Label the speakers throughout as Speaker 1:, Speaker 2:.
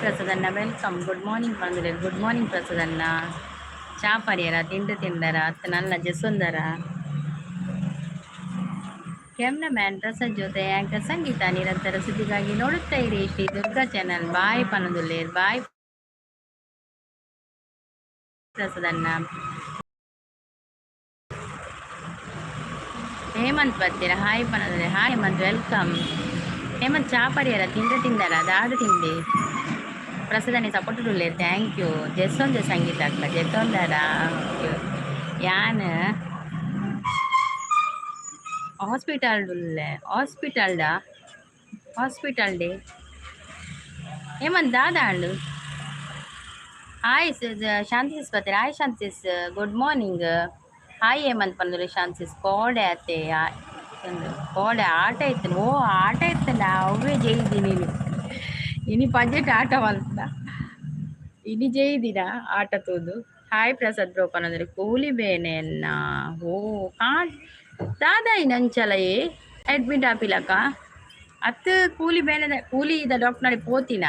Speaker 1: ಪ್ರಸಾದಣ್ಣ, welcome. Good morning ಬಂದಿಲ್ಲ. Good morning ಪ್ರಸಾದಣ್ಣ. ಚಾ ಪರಿಯರ, ತಿಂಡಿ ತಿಂದರ ಅತ್ತ ನಲ್ಲ ಜಸ್ವಂದರ. ಕ್ಯಾಮ್ರಾಮ್ಯಾನ್ ಪ್ರಸಾದ್ ಜೊತೆ ಆಂಕರ್ ಸಂಗೀತ. ನಿರಂತರ ಸುದ್ದಿಗಾಗಿ ನೋಡುತ್ತಾ ಇರಿ ಶ್ರೀ ದುರ್ಗಾ ಚಾನಲ್. ಬಾಯ್ ಪನದುಲ್ಲೇರ್. ಬಾಯ್ ಪ್ರಸಾದಣ್ಣ. ಹೇಮಂತ್ ಬರ್ತೀರಾ? ಹಾಯ್ ಪನದುಲ್ಲೆ. Hi Hemant, welcome. Hemant, ಚಾ ಪರಿಯರ, ತಿಂಡ ತಿಂದರ? ದಾದ ತಿಂಡಿ? ಪ್ರಸಾದನೆ ಸಪೋರ್ಟ್ ಉಲ್ಲೇರ್, thank you. ಜೆಸ್ಸೊಂಜ ಸಂಗೀತ ಅಕ್ಕ ಜೆತ್ತೊಂದರ. ಯಾನ್ ಹಾಸ್ಪಿಟಲ್ ಉಲ್ಲೆ. ಹಾಸ್ಪಿಟಲ್ಡ? ಹಾಸ್ಪಿಟಲ್ ಡೇ ಹೇಮಂತ್ ದಾದ ಅಂಡು? ಹಾಯ್ ಶಾಂತಿ ಸಿಸ್ ಬರ್ತೀರಾ? Hi Shanti sis, good morning. Hi Hemant ಪಂದ್ರೆ. ಶಾಂತಿ ಸಿಸ್ ಕೋಡೆ ಅತ್ತೆ ಕೋಡೆ ಆಟ ಇತ್ತು. ಓ, ಆಟ ಇತ್ತಲ್ಲ, ಅವೇ ಜೈದಿ ನೀನು. ಇನಿ ಬಜೆಟ್ ಆಟ ಮಲ್ತ ಇನಿ ಜೈದಿನ ಆಟ ತೂದು. ಹಾಯ್ ಪ್ರಸಾದ್ ಬ್ರೋ ಪನಂದ್ರೆ. ಕೂಲಿ ಬೇನೆ. ಓ ಕಾ ದಾದಾ ನಂಚಲಯೇ ಅಡ್ಮಿಟ್ ಆಪಿಲಕ್ಕ ಅತ್ತು. ಕೂಲಿ ಬೇನೆ, ಕೂಲಿ ಇದ ಡಾಕ್ಟರ್ ಪೋತಿನ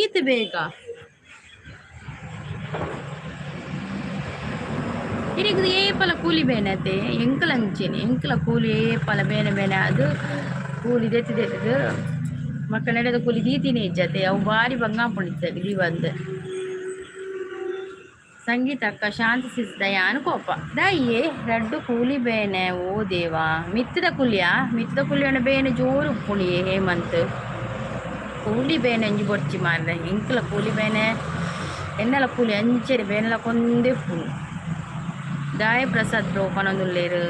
Speaker 1: ಈತ ಬೇಗ. ಇರಿಗ್ ಏಪಲ ಕೂಲಿ ಬೇನತೆ? ಎಂಕಲ ಅಂಚೆನೆ, ಎಂಕಲ ಕೂಲಿ ಏಪಲ ಬೇನೆ ಬೇನೆ. ಅದು ಕೂಲಿ ದೆತ್ತಿ ದೆತ್ತದು ಮಕ್ಕಳ ನಡೆದ ಕೂಲಿ ದೀತಿನೇ ಇಜ್ಜತೆ. ಅವು ಬಾರಿ ಬಂಗಾಪುಂಡು ದೀವಂದ್. ಸಂಗೀತ ಅಕ್ಕ, ಶಾಂತಿ ಸಿಸ್ ದಯಾನು ಕೋಪ ದಯ್ಯೆ ರಡ್ಡು ಕೂಲಿ ಬೇನೆ. ಓ ದೇವಾ, ಮಿತ್ತದ ಕೂಲಿಯಾ? ಮಿತ್ತದ ಕೂಲಿಯನ್ನ ಬೇನೆ ಜೋರು ಉಪ್ಪುಣಿಯೇ. ಹೇಮಂತ್, ಕೂಲಿ ಬೇನೆ ಅಂಜಿ ಬೊರ್ಚಿ ಮಾರ್ರೆ. ಎಂಕಲ ಕೂಲಿ ಬೇನೆ, ಎನ್ನಲ ಕೂಲಿ ಅಂಚೆನೆ ಬೇನೆಲ ಕೊಂದೇ ಉಪ್ಪುಣು. ದಾಯ ಪ್ರಸಾದ್ ಬ್ರೋ ಪನೊಂದುಲ್ಲೇರು.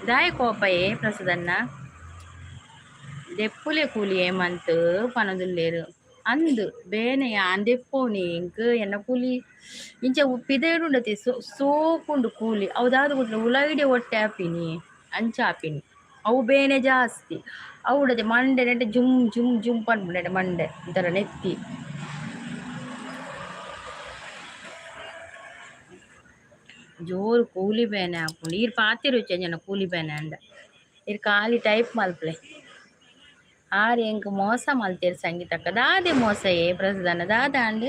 Speaker 1: ದಾಯ ಕೋಪಯೇ ಪ್ರಸಾದನ್ನ? ದೆಪ್ಪುಲೆ ಕೂಲಿ ಹೇಮಂತ್ ಪನೊಂದುಲ್ಲೇರು. ಅಂದ್ ಬೇನೆ ಯಾನ್ ದೆಪ್ಪೋನಿ. ಎಂಕ್ ಎನ್ನ ಕೂಲಿ ಇಂಚ ಪಿದಯ್ಡುಂಡತೆ ಸೋಕುಂಡು ಕೂಲಿ. ಅವು ದಾದ ಗೊತ್ತುಂಡ? ಉಲೈಡೆ ಒಟ್ಟೆ ಆಪಿನಿ, ಅಂಚ ಆಪಿನಿ. ಅವು ಬೇನೆ ಜಾಸ್ತಿ ಅವು ಉಂಡತೆ. ಮಂಡೆ ನೆಟೆ ಜುಮ್ ಜುಮ್ ಜುಮ್ ಪನ್ಪುಂಡು ಮಂಡೆ ಒಂಥರ ನೆತ್ತಿ. ಜೋರು ಕೂಲಿ ಬೇನೆ ಆಪುಂಡು. ಈರ್ ಪಾತೆರುಚ್ಚ ಜನ ಕೂಲಿ ಬೇನೆ ಅಂಡ ಈರ್ ಖಾಲಿ ಟೈಪ್ ಮಲ್ಪಲೆ. ಆರ್ ಎಂಕ್ ಮೋಸ ಮಲ್ತೇರ್ ಸಂಗೀತಕ್ಕ. ದಾದೆ ಮೋಸ ಏ ಪ್ರಸಾದನ? ದಾದ ಅಂಡ್?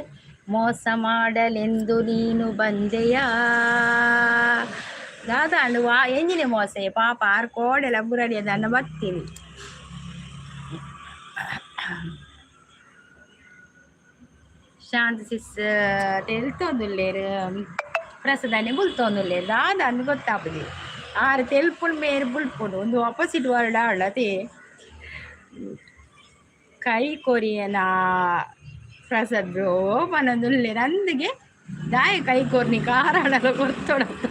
Speaker 1: ಮೋಸ ಮಾಡಲೆಂದು ನೀನು ಬಂದೆಯಾ? ದಾದ ಅಂಡ್? ವಾ ಎಂಜಿನೆ ಮೋಸ? ಪಾಪ ಆರ್ ಕೋಡೆಲ ಬುರಡಿ ಅನ್ನ ಬತ್ತೀನಿ. ಶಾಂತಿ ಸಿಸ್ ತೆಲ್ತೊಂದುಲ್ಲೇರು, ಪ್ರಸಾದನೆ ಬುಲ್ತೊಂದುಲ್ಲೇರು. ದಾದ ಅಂದ್ ಗೊತ್ತಾಪುಜಿ. ಆರ್ ತೆಲ್ಪುಂಡು, ಮೇರ್ ಬುಲ್ಪುಂಡು. ಒಂದು ಆಪೋಸಿಟ್ ವರ್ಡ್ ಆಳತೆ. ಕೈ ಕೊರಿಯನ ಪ್ರಸಾದ್ ಬ್ರೋ ಪನೊಂದುಲ್ಲೇರು. ಅಂದಿಗೆ ದಾಯ ಕೈ ಕೊರ್ನಿ? ಕಾರಾಣಲ ಕೊರ್ತೊಡತ್ತ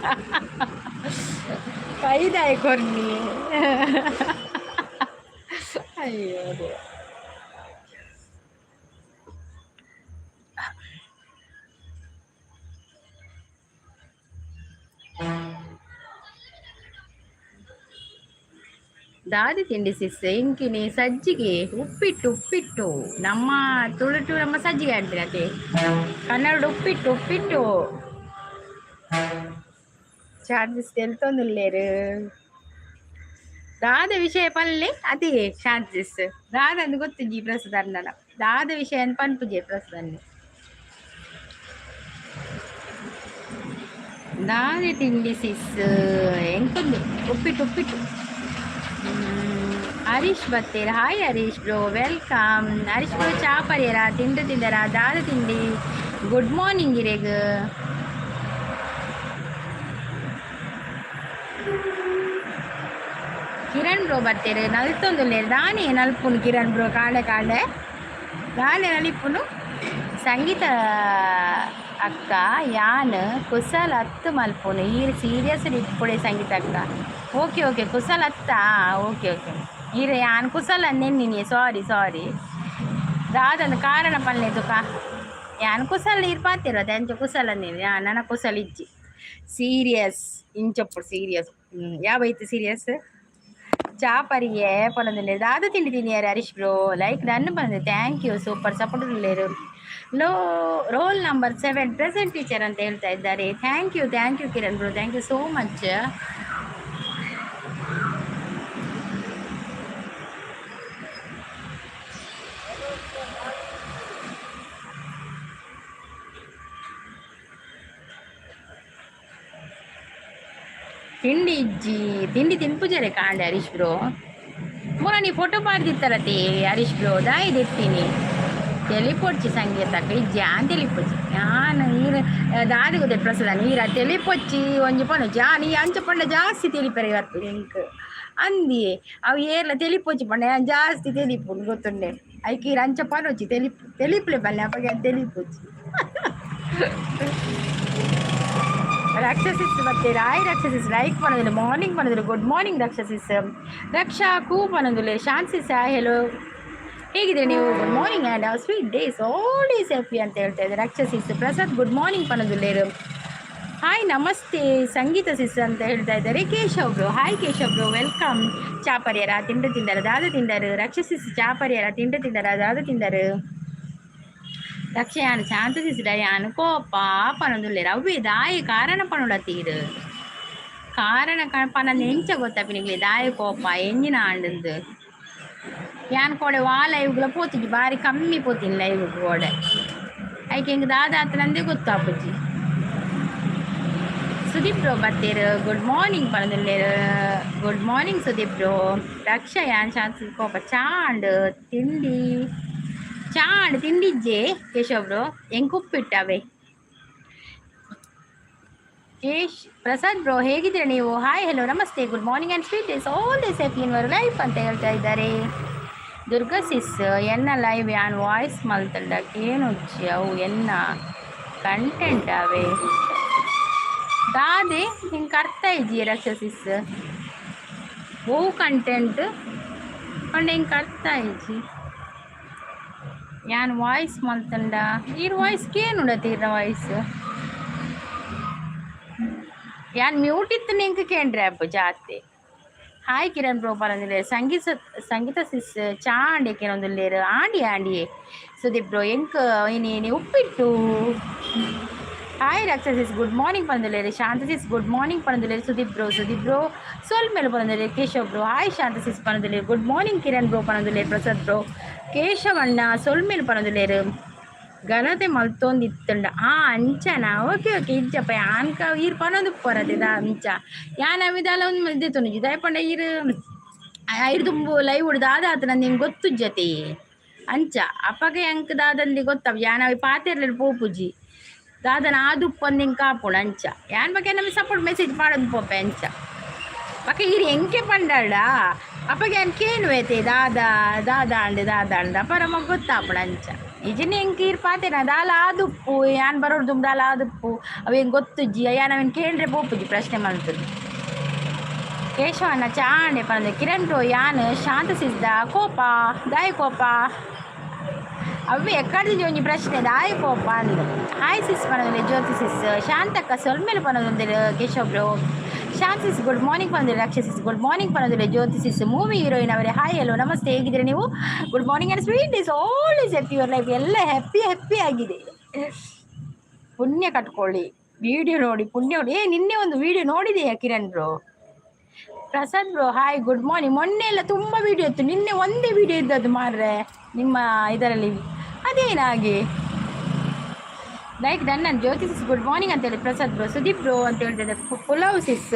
Speaker 1: ಕೈ ದಾಯ ಕೊರ್ನಿ? ಅಯ್ಯೋ ದೇವ. ದಾದಿ ತಿಂಡಿ ಸಿಸ್? ಇಂಕಿನಿ ಸಜ್ಜಿಗೆ, ಉಪ್ಪಿಟ್ಟು. ಉಪ್ಪಿಟ್ಟು ನಮ್ಮ ತುಳುಟು ನಮ್ಮ ಸಜ್ಜಿಗೆ ಅಂತೀರತೆ. ಕನ್ನಡ ಉಪ್ಪಿಟ್ಟು. ಉಪ್ಪಿಟ್ಟು ಚಾರ್ಜಸ್ ತೆಲ್ತೊಂದುಲ್ಲೇರು. ದಾದ ವಿಷಯ ಪಲ್ಲೆ? ಅದೇ ಶಾಂತಿಸ್ ದಾದ ಅಂದ್ ಗೊತ್ತುಜಿ ಪ್ರಸಾದ್ ಅಣ್ಣನ. ದಾದ ವಿಷಯ ಅಂತ ಪನ್ಪುಜೆ ಪ್ರಸಾದ್. ದಾದೆ ತಿಂಡಿ ಸಿಸ್? ಎಂಕೊಂದು ಉಪ್ಪಿಟ್ಟು. ಉಪ್ಪಿಟ್ಟು. Harish ಬತ್ತೇರ್. Hi Harish bro, welcome. Harish bro, ಚಾ ಪರಿಯರ, ತಿಂಡಿ ತಿಂದರ? ದಾದ ತಿಂಡಿ? ಗುಡ್ ಮಾರ್ನಿಂಗ್ ಇರೆಗ್. ಕಿರಣ್ ಬ್ರೋ ಬತ್ತೇರು, ನಲ್ತೊಂದುಲ್ಲೇರು. ದಾನೆ ನಲ್ಪುನು ಕಿರಣ್ ಬ್ರೋ? ಕಾಂಡೆ ಕಾಂಡೆ ದಾನೆ ನಲಿಪುನು? ಸಂಗೀತ ಅಕ್ಕ, ಯಾನ್ ಕುಸಲ್ ಅತ್ತು ಮಲ್ಪುನು, ಈರ್ ಸೀರಿಯಸ್ ಇಪ್ಪುಡೆ. ಸಂಗೀತ ಅಕ್ಕ, ಓಕೆ ಓಕೆ. ಕುಸಲ್ ಅತ್ತಾ? Okay okay. ಈರ್ ಯಾನ್ ಕುಸಲ್ ಅಂದೆನ್ನಿನಿ, ಸಾರಿ ಸಾರಿ. ದಾದಂದು ಕಾರಣ ಪಲ್ಲೆ ತುಕ. ಯಾನ್ ಕುಸಲ್ ಈರ್ ಪಾತಿರ ಅಂಚ ಕುಸಲ್ ಅಂದಿನಿ. ನನ್ನ ಕುಸಲ್ ಇಜ್ಜಿ, ಸೀರಿಯಸ್ ಇಂಚಪ್ಪು ಸೀರಿಯಸ್. ಯಾವ ಐತಿ ಸೀರಿಯಸ್? ಚಾ ಪರಿಯೆ ಪನೊಂದುಲ್ಲೆರ್. ದಾದ ತಿಂಡಿ ತಿನಿಯರ್ ಹರೀಶ್ ಬ್ರೋ? ಲೈಕ್ ಡನ್ ಪನೊಂದು. Thank you. Super support ಉಲ್ಲೇರು. Low roll number 7 present teacher ಅಂತ ಹೇಳ್ತಾ ಇದ್ದಾರೆ. Thank you, thank you Kiran bro, thank you so much. ತಿಂಡಿ ಇಜ್ಜಿ, ತಿಂಡಿ ತಿನ್ಪುಜರೆ ಕಾಂಡೆ ಹರೀಶ್ ಬ್ರೋ. ಮೂಲ ನೀ ಫೋಟೋ ಪಾಡ್ದಿತ್ತರತಿ ಹರೀಶ್ ಬ್ರೋ, ದಾಯಿ ದೆತ್ತೀನಿ ತೆಲಿಪೊಡ್ಚಿ ಸಂಗೀತಕ್ಕ ಇಜ್ಜಿ ಆನ್ ತೆಲಿಪೊಚ್ಚಿ. ಯಾನ್ ಈರ್ ದಾದಿ ಗೊತ್ತೆ ಪ್ರಸಾದ ನೀರ ತೆಲಿಪೊಚ್ಚಿ ಒಂಜಿ ಪೊಂಡ ಜಾ ನೀ ಅಂಚ ಪಂಡ ಜಾಸ್ತಿ ತೆಲಿಪರೆ ಬರ್ಪುಂಡು ಎಂಕ್ ಅಂದಿಯೇ. ಅವು ಏರ್ಲ ತೆಲಿಪೊಚ್ಚಿ ಪಂಡ ಯಾನ್ ಜಾಸ್ತಿ ತೆಲಿಪುಂಡು ಗೊತ್ತುಂಡೆ. ಐಕ್ ಈರ್ ಅಂಚ ಪನೊಚ್ಚಿ, ತೆಲಿಪ್ ತೆಲಿಪ್ಲೆ ಬಲ್ಲೆ, ಅಪಗ ಯಾನ್ ತೆಲಿಪೊಚ್ಚಿ. ರಾಕ್ಷಸಿಸ್ ಮತ್ತೆ ರಾಯ್ ರಾಕ್ಷಸಿಸ್ ಲೈಕ್ ಪನೊಂದುಲ್ಲೆ, ಮಾರ್ನಿಂಗ್ ಪನೊಂದುಲ್ಲೆ. Good morning Raksha sis. ರಕ್ಷಾ ಕೂ ಪನೊಂದುಲ್ಲೆ. ಶಾನ್ಸಿಸ್, ಹೆಲೋ, ಹೇಗಿದ್ದೀರಿ ನೀವು? Good morning and sweet days, all days happy ಅಂತ ಹೇಳ್ತಾ ಇದ್ದಾರೆ ರಾಕ್ಷಸಿಸ್. ಪ್ರಸಾದ್ ಗುಡ್ ಮಾರ್ನಿಂಗ್ ಪನೊಂದುಲ್ಲೇರು. ಹಾಯ್, ನಮಸ್ತೆ ಸಂಗೀತ ಸಿಸ್ ಅಂತ ಹೇಳ್ತಾ ಇದ್ದಾರೆ Keshav bro. Hi Keshav bro, welcome. ಚಾಪರ್ಯರ ತಿಂಡ ತಿಂದರ, ದಾದ ತಿಂದರು? ರಕ್ಷಸಿಸ್ ಚಾಪರ್ಯರ ತಿಂಡ ತಿಂದರ, ದಾದ ತಿಂದರು? ರಕ್ಷಯಾನ ಶಾಂತ ಸಿಸ್ ಡಯಾನ್ ಕೋಪ ಪನೊಂದುಲ್ಲೇರು. ಅವ್ವೆ ದಾಯಿ ಕಾರಣ ಪನುಡ ತೀರು ಕಾರಣ ಪನಂದು ಎಂಚ ಗೊತ್ತಪ್ಪಿನಿಗ್ಲಿ ದಾಯಿ ಕೋಪ ಎಂಜಿನ ಆಂಡಂದು. ಯಾನ್ ಕೋಡೆ ವಾ ಲೈವ್ಗಳ ಪೋತಿಜಿ, ಬಾರಿ ಕಮ್ಮಿ ಪೋತೀನಿ ಲೈವ್ ಕೋಡೆ. ಐಕೆ ಎಂಕ್ ದಾದ ಆತನಂದೇ ಗೊತ್ತಾಪುಜಿ. ಸುದೀಪ್ ಬ್ರೋ ಬತ್ತೇರು, ಗುಡ್ ಮಾರ್ನಿಂಗ್ ಪನೊಂದುಲ್ಲೇರು. Good morning Sudeep bro. Raksha ಯಾನ್ ಶಾಂತ ಕೋಪ ಚಾಂಡ್ ತಿಂಡಿ, ಚಾಂಡ್ ತಿಂಡಿಜ್ಜೆ ಕೇಶವ್ ಬ್ರೋ. ಎಂಕ್ ಉಪ್ಪಿಟ್ಟವೆ. ಕೇಶ್ ಪ್ರಸಾದ್ ಬ್ರೋ, ಹೇಗಿದ್ದೀರಾ ನೀವು? Hi, hello, namaste, good morning and sweet days, all days happy in your life ಅಂತ ಹೇಳ್ತಾ ಇದ್ದಾರೆ. ದುರ್ಗಾ ಸಿಸ್, ಎನ್ನ ಲೈವ್ ಯಾನ್ ವಾಯ್ಸ್ ಮಲ್ತಂಡ ಕೇನುಜ್ಜಿ, ಅವು ಎನ್ನ ಕಂಟೆಂಟ್ ಅವೇ ದಾದೆ ನಿಂಗೆ ಅರ್ಥ ಇಜ್ಜಿ ರಕ್ಷಸಿಸ್. ಓ ಕಂಟೆಂಟ್ ಪಂಡ ಎಂಕ್ ಅರ್ಥ ಇಜ್ಜಿ. ಯಾನ್ ವಾಯ್ಸ್ ಮಲ್ತಂಡ ಈರ್ ವಾಯ್ಸ್ ಕೇನುಂಡ ತೀರ್ನ ವಾಯ್ಸ್ ಯಾನ್ ಮ್ಯೂಟ್ ಇತ್ತು ನಿಂಕ್ ಕೇಂಡ್ರೆ ಅಪ್ಪು ಜಾಸ್ತಿ. ಹಾಯ್ ಕಿರಣ್ ಬ್ರೋ ಪನೊಂದುಲ್ಲೆರ್. ಸಂಗೀತ ಸಂಗೀತ ಸಿಸ್ ಚಾ ಆಂಡೆ ಕೇನೊಂದುಲ್ಲೆರ್. ಆಂಡಿ ಆಂಡಿಯೇ ಸುದೀಪ್ ಬ್ರೋ. ಎಂಕ್ ಇನಿ ಇನಿ ಉಪ್ಪಿಟ್ಟು. Hi Raksha sis, good morning ಪನೊಂದುಲ್ಲೆರ್. ಶಾಂತ ಸಿಸ್ ಗುಡ್ ಮಾರ್ನಿಂಗ್ ಪನೊಂದುಲ್ಲೆರ್ ಸುದೀಪ್ ಬ್ರೋ. ಸುದೀಪ್ ಬ್ರೋ ಸೊಲ್ಮೆಲು ಪನೊಂದುಲ್ಲೆರ್. Keshav bro hi. Shanta sis ಪನೊಂದುಲ್ಲೆರ್. ಗುಡ್ ಮಾರ್ನಿಂಗ್ ಕಿರಣ್ ಬ್ರೋ ಪನೊಂದುಲ್ಲೆರ್ ಪ್ರಸಾದ್ ಬ್ರೋ. ಕೇಶವಣ್ಣ ಸೊಲ್ಮೆಲು ಪನೊಂದುಲ್ಲೆರ್. ಗಲತೆ ಮಲ್ತೊಂದಿತ್ತುಂಡ ಆ ಅಂಚನಾ? ಓಕೆ ಓಕೆ, ಇಜ್ಜಪ್ಪ ಯಾನ್ಕ ಈರ್ ಪನೊಂದು ಪೋರತೆ ಅಂಚ ಯಾನ್ ಅವಿದಾಲ ಒಂದು ದೆತೊನುಜಿ. ದಾಯೆ ಪಂಡ ಈರ್ ಐರ್ ದುಂಬು ಲೈವ್ ದಾದ ಆತನ ನಿಂಗೆ ಗೊತ್ತುಜ್ಜತಿ ಅಂಚ. ಅಪಗ ಎಂಕ್ ದಾದಂದಿ ಗೊತ್ತಪ್ಪ. ಯಾನ್ ಅವಿ ಪಾತೆರ್ಲೆಡ್ ಪೋಪುಜಿ, ದಾದನ ಆದುಪ್ಪಂದು ಎಂಕ್ ಆಪುಂಡು ಅಂಚ. ಯಾನ್ ಬೊಕ ನಮಗೆ ಸಪೋರ್ಟ್ ಮೆಸೇಜ್ ಪಾಡೊಂದು ಪೋಪೆ ಅಂಚ. ಬೊಕ ಈರ್ ಎಂಕೆ ಪಂಡಾಡ ಅಪಗ ಯಾನ್ ಕೇನುವೆತೆ ದಾದ ದಾದ ಅಂಡ್ ದಾದ ಅಂಡ್ ಅಪ ನಮಗ್ ಗೊತ್ತಾಪುಂಡು ಅಂಚ. ಇಜಿನ ಎಂಕ್ ಈರ್ ಪಾತೆರ ದಾಲ ಆದುಪ್ಪು, ಯಾನ್ ಬರೋಡು ದುಂಬು ದಾಲ ಆದುಪ್ಪು, ಅವು ಎಂಕ್ ಗೊತ್ತುಜ್ಜಿ. ಯಾನ್ ಅವೆನ್ ಕೇಂಡ್ರೆ ಪೋಪುಜಿ ಪ್ರಶ್ನೆ ಮಲ್ತುದು. ಕೇಶವಣ್ಣ ಚಾ ಆಂಡೆ ಪಂದ್. ಕಿರಣ್ ಬ್ರೋ, ಯಾನ್ ಶಾಂತ ಸಿಸ್ದ ಕೋಪ ದಾಯಿ ಕೋಪ ಅವ್ವೆ ಎಕ್ಕಡ್ದು ಒಂಜಿ ಪ್ರಶ್ನೆ ದಾಯಿ ಕೋಪ ಅಂದ್. ಹಾಯ್ ಸಿಸ್ ಪನೊಂದುಲ್ಲೆ ಜ್ಯೋತಿ ಸಿಸ್. ಶಾಂತಕ್ಕ ಸೊಲ್ಮೆಲು ಪನೊಂದುಲ್ಲೆರ್ Keshav bro. Shanta sis good morning ಪನೊಂದುಲ್ಲೆ. ರಕ್ಷ ಸಿಸ್ ಗುಡ್ ಮಾರ್ನಿಂಗ್ ಪನೊಂದುಲ್ಲೆ. ಜ್ಯೋತಿ ಸಿಸ್, ಮೂವಿ ಹೀರೋಯಿನ್ ಅವರೇ ಹಾಯ್, ಹಲೋ, ನಮಸ್ತೆ, ಹೇಗಿದ್ದೀರಾ ನೀವು? Good morning and sweet is all is happy your life. ಎಲ್ಲ ಹ್ಯಾಪಿ ಹ್ಯಾಪಿ ಆಗಿದೆ. ಪುಣ್ಯ ಕಟ್ಕೊಳ್ಳಿ, ವಿಡಿಯೋ ನೋಡಿ ಪುಣ್ಯ. ಏ ನಿನ್ನೆ ಒಂದು ವಿಡಿಯೋ ನೋಡಿದೆಯಾ Kiran bro? Prasad bro hi, good morning. ಮೊನ್ನೆ ಎಲ್ಲ ತುಂಬ ವಿಡಿಯೋ ಇತ್ತು, ನಿನ್ನೆ ಒಂದೇ ವಿಡಿಯೋ ಇದ್ದದ್ದು ಮಾರ್ರೆ ನಿಮ್ಮ ಇದರಲ್ಲಿ, ಅದೇನಾಗಿ? ಲೈಕ್ ಡನ್ ನಾನು. ಜ್ಯೋತಿ ಸಿಸ್ ಗುಡ್ ಮಾರ್ನಿಂಗ್ ಅಂತೇಳಿ ಪ್ರಸಾದ್ ಬ್ರೋ. ಸುದೀಪ್ ಬ್ರೋ ಅಂತ ಹೇಳ್ತಿದ್ದೆ. ಪುಲಾವ್ ಸಿಸ್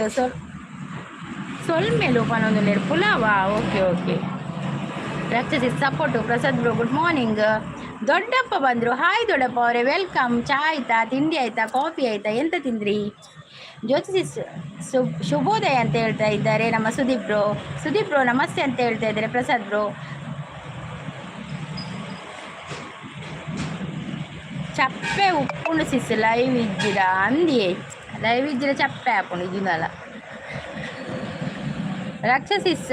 Speaker 1: ಸೊಲ್ಮೆಲು ಪನೊಂದುಲ್ಲೆರ್. ಪುಲಾವಾ? Okay okay. Raksha sis support. Prasad bro good morning. ದೊಡ್ಡಪ್ಪ ಬಂದರು. ಹಾಯ್ ದೊಡ್ಡಪ್ಪ ಅವರೇ, welcome. ಚಾ ಆಯ್ತಾ? ತಿಂಡಿ ಆಯ್ತಾ? ಕಾಫಿ ಆಯ್ತಾ? ಎಂತ ತಿಂದ್ರಿ? ಜ್ಯೋತಿ ಸಿಸ್ ಶುಭೋದಯ ಅಂತ ಹೇಳ್ತಾ ಇದ್ದಾರೆ ನಮ್ಮ ಸುದೀಪ್ ಬ್ರೋ. ಸುದೀಪ್ ಬ್ರೋ ನಮಸ್ತೆ ಅಂತ ಹೇಳ್ತಾ ಇದ್ದಾರೆ ಪ್ರಸಾದ್ ಬ್ರೋ. ಚಪ್ಪೆ ಉಪ್ಪುಂಡು ಸಿಸ್ ಲೈವ್ ಇಜ್ಜಿಡ ಅಂದಿಯೇ. ಲೈವ್ ಇಜ್ಜಿಡ ಚಪ್ಪೆ ಆಪುಂಡು ಇಜ್ಜಿನಲ. ರಕ್ಷ ಸಿಸ್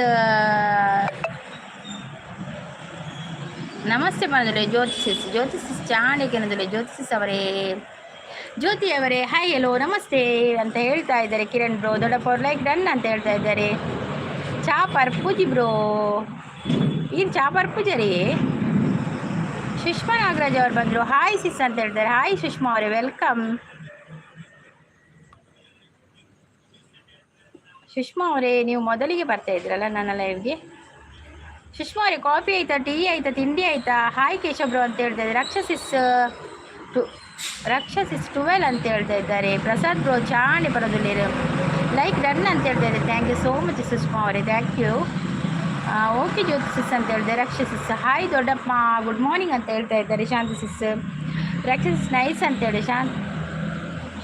Speaker 1: ನಮಸ್ತೆ ಪನೊಂದುಲ್ಲೆ ಜ್ಯೋತಿ ಸಿಸ್. ಜ್ಯೋತಿ ಸಿಸ್ ಚಾಣಕ್ಯನದುಲ್ಲೆ. ಜ್ಯೋತಿ ಸಿಸ್ ಅವರೇ, ಜ್ಯೋತಿ ಅವರೇ ಹಾಯ್, ಹಲೋ, ನಮಸ್ತೆ ಅಂತ ಹೇಳ್ತಾ ಇದ್ದಾರೆ ಕಿರಣ್ ಬ್ರೋ. ದೊಡ್ಡಪ್ಪ ಅವ್ರು ಲೈಕ್ ಡನ್ ಅಂತ ಹೇಳ್ತಾ ಇದ್ದಾರೆ. ಚಾ ಪರ್ಪುಜಿ ಬ್ರೋ, ಈರ್ ಚಾ ಪರ್ಪುಜರಿ. ಸುಷ್ಮಾ ನಾಗರಾಜ್ ಅವರು ಬಂದರು. ಹಾಯ್ ಸಿಸ್ ಅಂತ ಹೇಳ್ತಾರೆ. ಹಾಯ್ ಸುಷ್ಮಾ ಅವರೇ, welcome. Sushma ಅವರೇ, ನೀವು ಮೊದಲಿಗೆ ಬರ್ತಾ ಇದ್ರಲ್ಲ ನನ್ನ ಲೈವ್ಗೆ. ಸುಷ್ಮಾ ಅವರೇ, ಕಾಫಿ ಆಯ್ತಾ? ಟೀ ಆಯ್ತಾ? ತಿಂಡಿ ಆಯ್ತಾ? ಹಾಯ್ ಕೇಶವ್ ಬ್ರೋ ಅಂತ ಹೇಳ್ತಾ ಇದ್ದಾರೆ. ರಕ್ಷಸಿಸ್ ಟು ರಕ್ಷಸಿಸ್ 12 ಅಂತ ಹೇಳ್ತಾ ಇದ್ದಾರೆ. ಪ್ರಸಾದ್ ಬ್ರೋ ಚಾಣಿ ಪರದುಲ್ಲೇರು. ಲೈಕ್ ಡನ್ ಅಂತ ಹೇಳ್ತಾ ಇದ್ದಾರೆ. Thank you so much Sushma ಅವರೇ, thank you. Okay Jyothi sis ಅಂತ ಹೇಳಿದೆ. ರಕ್ಷ ಸಿಸ್, ಹಾಯ್ ದೊಡ್ಡಪ್ಪ, ಗುಡ್ ಮಾರ್ನಿಂಗ್ ಅಂತ ಹೇಳ್ತಾ ಇದ್ದಾರೆ. ಶಾಂತ ಸಿಸ್, ರಕ್ಷ ಸಿಸ್ ನೈಸ್ ಅಂತೇಳಿ. ಶಾಂತ,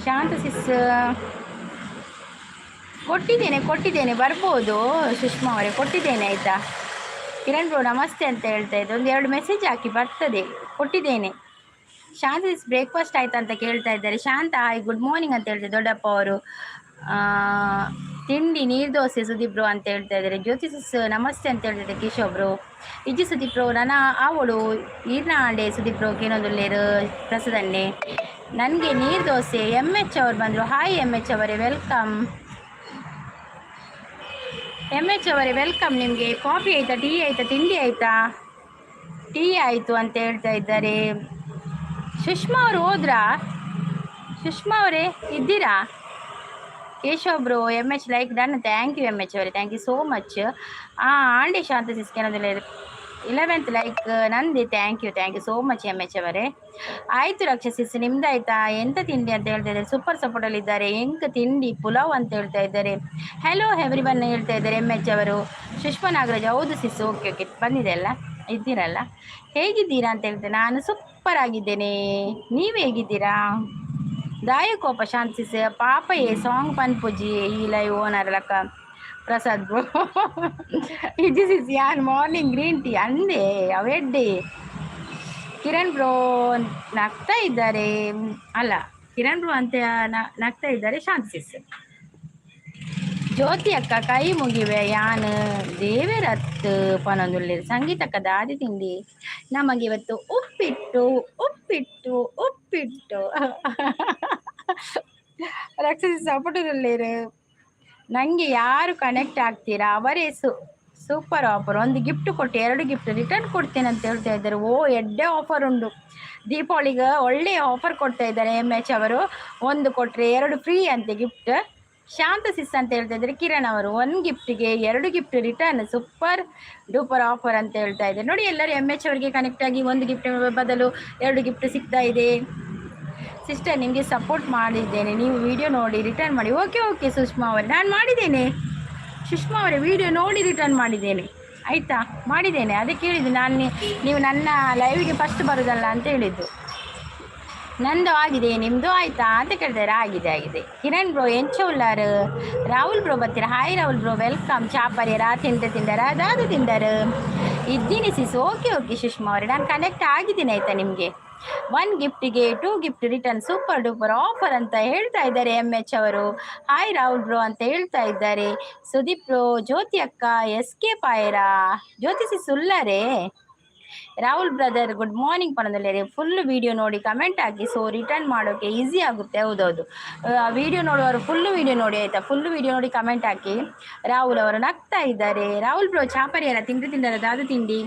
Speaker 1: ಶಾಂತ ಸಿಸ್, ಕೊಟ್ಟಿದ್ದೇನೆ, ಕೊಟ್ಟಿದ್ದೇನೆ. ಬರ್ಬೋದು ಸುಷ್ಮಾ ಅವರೇ, ಕೊಟ್ಟಿದ್ದೇನೆ, ಆಯಿತಾ? ಕಿರಣ್ ಬ್ರೋ ನಮಸ್ತೆ ಅಂತ ಹೇಳ್ತಾ ಇದ್ದೆ. ಒಂದು ಎರಡು ಮೆಸೇಜ್ ಹಾಕಿ, ಬರ್ತದೆ. ಕೊಟ್ಟಿದ್ದೇನೆ. ಶಾಂತ ಸಿಸ್, ಬ್ರೇಕ್ಫಾಸ್ಟ್ ಆಯ್ತಾ ಅಂತ ಕೇಳ್ತಾ ಇದ್ದಾರೆ. ಶಾಂತ, ಹಾಯ್, ಗುಡ್ ಮಾರ್ನಿಂಗ್ ಅಂತ ಹೇಳ್ತಾರೆ. ದೊಡ್ಡಪ್ಪ ಅವರು, ತಿಂಡಿ ನೀರು ದೋಸೆ ಸುದೀಪ್ ಬ್ರೋ ಅಂತ ಹೇಳ್ತಾ ಇದ್ದಾರೆ. ಜ್ಯೋತಿ ಸಿಸ್ ನಮಸ್ತೆ ಅಂತ ಹೇಳ್ತಿದ್ದಾರೆ. ಕೇಶವ್ ಬ್ರೋ, ಇಜ್ಜಿ ಸುದೀಪ್ ಬ್ರೋ, ನನ್ನ ಆವಳು ಈರ್ನಾಂಡೆ. ಸುದೀಪ್ ಬ್ರೋ ಕೇನೊಂದುಲ್ಲೇರು ಪ್ರಸದನ್ನೇ. ನನಗೆ ನೀರು ದೋಸೆ. ಎಮ್ ಎಚ್ ಅವರು ಬಂದರು. ಹಾಯ್ ಎಮ್ ಎಚ್ ಅವರೇ, welcome. M H ಅವರೇ, welcome. ನಿಮಗೆ ಕಾಫಿ ಆಯಿತಾ, ಟೀ ಆಯಿತಾ, ತಿಂಡಿ ಆಯಿತಾ? ಟೀ ಆಯಿತು ಅಂತ ಹೇಳ್ತಾ ಇದ್ದಾರೆ. ಸುಷ್ಮಾ ಅವರು ಹೋದ್ರಾ? ಸುಷ್ಮಾ ಅವರೇ, ಇದ್ದೀರಾ? Keshav bro, M H like done. Thank you M H ಅವರೇ, thank you so much. ಹಾಂ, ಆಂಡಿ ಶಾಂತ ಸಿಸ್ಕೇನದಲ್ಲ. 11th like ನಂದಿ. Thank you, thank you so much M H ಅವರೇ. ಆಯಿತು ರಕ್ಷಸಿಸ್, ನಿಮ್ದಾಯ್ತಾ? ಎಂತ ತಿಂಡಿ ಅಂತ ಹೇಳ್ತಾ ಇದ್ದಾರೆ. ಸೂಪರ್ ಸಪೋರ್ಟಲ್ಲಿ ಇದ್ದಾರೆ. ಎಂಕ್ ತಿಂಡಿ ಪುಲಾವ್ ಅಂತ ಹೇಳ್ತಾ ಇದ್ದಾರೆ. ಹೆಲೋ ಎವ್ರಿ ಒನ್ ಹೇಳ್ತಾ ಇದ್ದಾರೆ ಎಮ್ ಎಚ್ ಅವರು. ಸುಷ್ಮಾ ನಾಗರಾಜ್, ಹೌದು ಸಿಸ್. ಓಕೆ ಓಕೆ, ಬಂದಿದೆ ಅಲ್ಲ, ಇದ್ದೀರಲ್ಲ. ಹೇಗಿದ್ದೀರಾ ಅಂತ ಹೇಳ್ತೇನೆ. ನಾನು ಸೂಪರ್ ಆಗಿದ್ದೇನೆ, ನೀವು ಹೇಗಿದ್ದೀರಾ? ದಾಯಕೋಪ ಶಾಂತಿಸ್, ಪಾಪ ಏ ಸಾಂಗ್ ಪನ್ಪುಜಿ ಈ ಲೈವ್ ಓನರ್ ಲಕ್ಕ. ಪ್ರಸಾದ್ ಬ್ರೋ, this is ಯಾನ್ ಮಾರ್ನಿಂಗ್ ಗ್ರೀನ್ ಟೀ ಅಂದೆ ಅವೆಡ್ಡೆ. ಕಿರಣ್ ಬ್ರೋ ನಗ್ತಾ ಇದ್ದಾರೆ. ಅಲ್ಲ, ಕಿರಣ್ ಬ್ರೋ ಅಂತ ನಗ್ತಾ ಇದ್ದಾರೆ. ಶಾಂತಿಸ್, ಜ್ಯೋತಿ ಅಕ್ಕ ಕೈ ಮುಗಿವೆ ಯಾನ್ ದೇವರತ್ ಪನೊಂದುಲ್ಲೆರ್. ಸಂಗೀತಕ್ಕ, ದಾದಿ ತಿಂಡಿ? ನಮಗೆ ಇವತ್ತು ಉಪ್ಪಿಟ್ಟು, ಉಪ್ಪಿಟ್ಟು, ಉಪ್ಪಿಟ್ಟು. ರಕ್ಷಿಸಿ ಸಪೋರ್ಟದಲ್ಲೇರು. ನನಗೆ ಯಾರು ಕನೆಕ್ಟ್ ಆಗ್ತೀರಾ ಅವರೇ ಸೂಪರ್ ಆಫರ್. ಒಂದು ಗಿಫ್ಟ್ ಕೊಟ್ಟು ಎರಡು ಗಿಫ್ಟ್ ರಿಟರ್ನ್ ಕೊಡ್ತೇನೆ ಅಂತ ಹೇಳ್ತಾ ಇದ್ದಾರೆ. ಓ, ಎಡ್ಡೆ ಆಫರ್ ಉಂಟು. ದೀಪಾವಳಿಗೆ ಒಳ್ಳೆಯ ಆಫರ್ ಕೊಡ್ತಾ ಇದ್ದಾರೆ ಎಮ್ ಎಚ್ ಅವರು. ಒಂದು ಕೊಟ್ಟರೆ ಎರಡು ಫ್ರೀ ಅಂತೆ ಗಿಫ್ಟ್. ಶಾಂತ ಸಿಸ್ ಅಂತ ಹೇಳ್ತಾ ಇದ್ದಾರೆ ಕಿರಣ್ ಅವರು. ಒನ್ ಗಿಫ್ಟ್ಗೆ ಎರಡು gift return, super duper offer ಅಂತ ಹೇಳ್ತಾ ಇದ್ದಾರೆ. ನೋಡಿ, ಎಲ್ಲರೂ ಎಮ್ ಎಚ್ ಅವರಿಗೆ ಕನೆಕ್ಟ್ ಆಗಿ, ಒಂದು ಗಿಫ್ಟ್ ಬದಲು ಎರಡು ಗಿಫ್ಟ್ ಸಿಗ್ತಾ ಇದೆ. ಸಿಸ್ಟರ್, ನಿಮಗೆ ಸಪೋರ್ಟ್ ಮಾಡಿದ್ದೇನೆ, ನೀವು ವಿಡಿಯೋ ನೋಡಿ ರಿಟರ್ನ್ ಮಾಡಿ. ಓಕೆ ಓಕೆ ಸುಷ್ಮಾ ಅವರೇ, ನಾನು ಮಾಡಿದ್ದೇನೆ. ಸುಷ್ಮಾ ಅವರೇ, ವಿಡಿಯೋ ನೋಡಿ ರಿಟರ್ನ್ ಮಾಡಿದ್ದೇನೆ, ಆಯಿತಾ? ಮಾಡಿದ್ದೇನೆ. ಅದಕ್ಕೆ ಹೇಳಿದ್ದು ನಾನು, ನೀವು ನನ್ನ ಲೈವಿಗೆ ಫಸ್ಟ್ ಬರೋದಲ್ಲ ಅಂತ ಹೇಳಿದ್ದು. ನಂದು ಆಗಿದೆ, ನಿಮ್ಮದು ಆಯಿತಾ ಅಂತ ಕೇಳ್ತಾರೆ. ಆಗಿದೆ, ಆಗಿದೆ. ಕಿರಣ್ ಬ್ರೋ ಎಂಚ ಉಲ್ಲಾರು? ರಾಹುಲ್ ಬ್ರೋ ಬರ್ತೀರಾ? Hi Rahul bro, welcome. ಚಾಪರ್ಯರ ತಿಂಡ ತಿಂಡರ ದಾದ ತಿಂಡರು? ಇದ್ದೀನಿ ಸಿಸ್. ಓಕೆ ಓಕೆ ಸುಷ್ಮಾ ಅವರೇ, ನಾನು ಕನೆಕ್ಟ್ ಆಗಿದ್ದೀನಿ, ಆಯಿತಾ? ನಿಮಗೆ ಒನ್ ಗಿಫ್ಟಿಗೆ two gift return, super duper offer ಅಂತ ಹೇಳ್ತಾ ಇದ್ದಾರೆ ಎಮ್ ಎಚ್ ಅವರು. ಹಾಯ್ ರಾಹುಲ್ ಬ್ರೋ ಅಂತ ಹೇಳ್ತಾ ಇದ್ದಾರೆ ಸುದೀಪ್ ಬ್ರೋ. ಜ್ಯೋತಿ ಅಕ್ಕ ಎಸ್ ಕೆ ಪಾಯರ? ಜ್ಯೋತಿ ಸಿಸ್ ಉಲ್ಲಾರೆ. ರಾಹುಲ್ ಬ್ರದರ್, ಗುಡ್ ಮಾರ್ನಿಂಗ್ ಪಣದಲ್ಲೇ. ಫುಲ್ ವಿಡಿಯೋ ನೋಡಿ ಕಮೆಂಟ್ ಹಾಕಿ, ಸೊ ರಿಟರ್ನ್ ಮಾಡೋಕೆ ಈಸಿ ಆಗುತ್ತೆ. ಹೌದೌದು, ವಿಡಿಯೋ ನೋಡುವವರು ಫುಲ್ ವಿಡಿಯೋ ನೋಡಿ, ಆಯಿತಾ? ಫುಲ್ ವಿಡಿಯೋ ನೋಡಿ ಕಮೆಂಟ್ ಹಾಕಿ. ರಾಹುಲ್ ಅವರು ನಗ್ತಾ ಇದ್ದಾರೆ. ರಾಹುಲ್ ಬ್ರೋ, ಚಾಪರಿಯರ ತಿಂಡಿ ತಿಂಡರ ದಾದ ತಿಂಡಿ?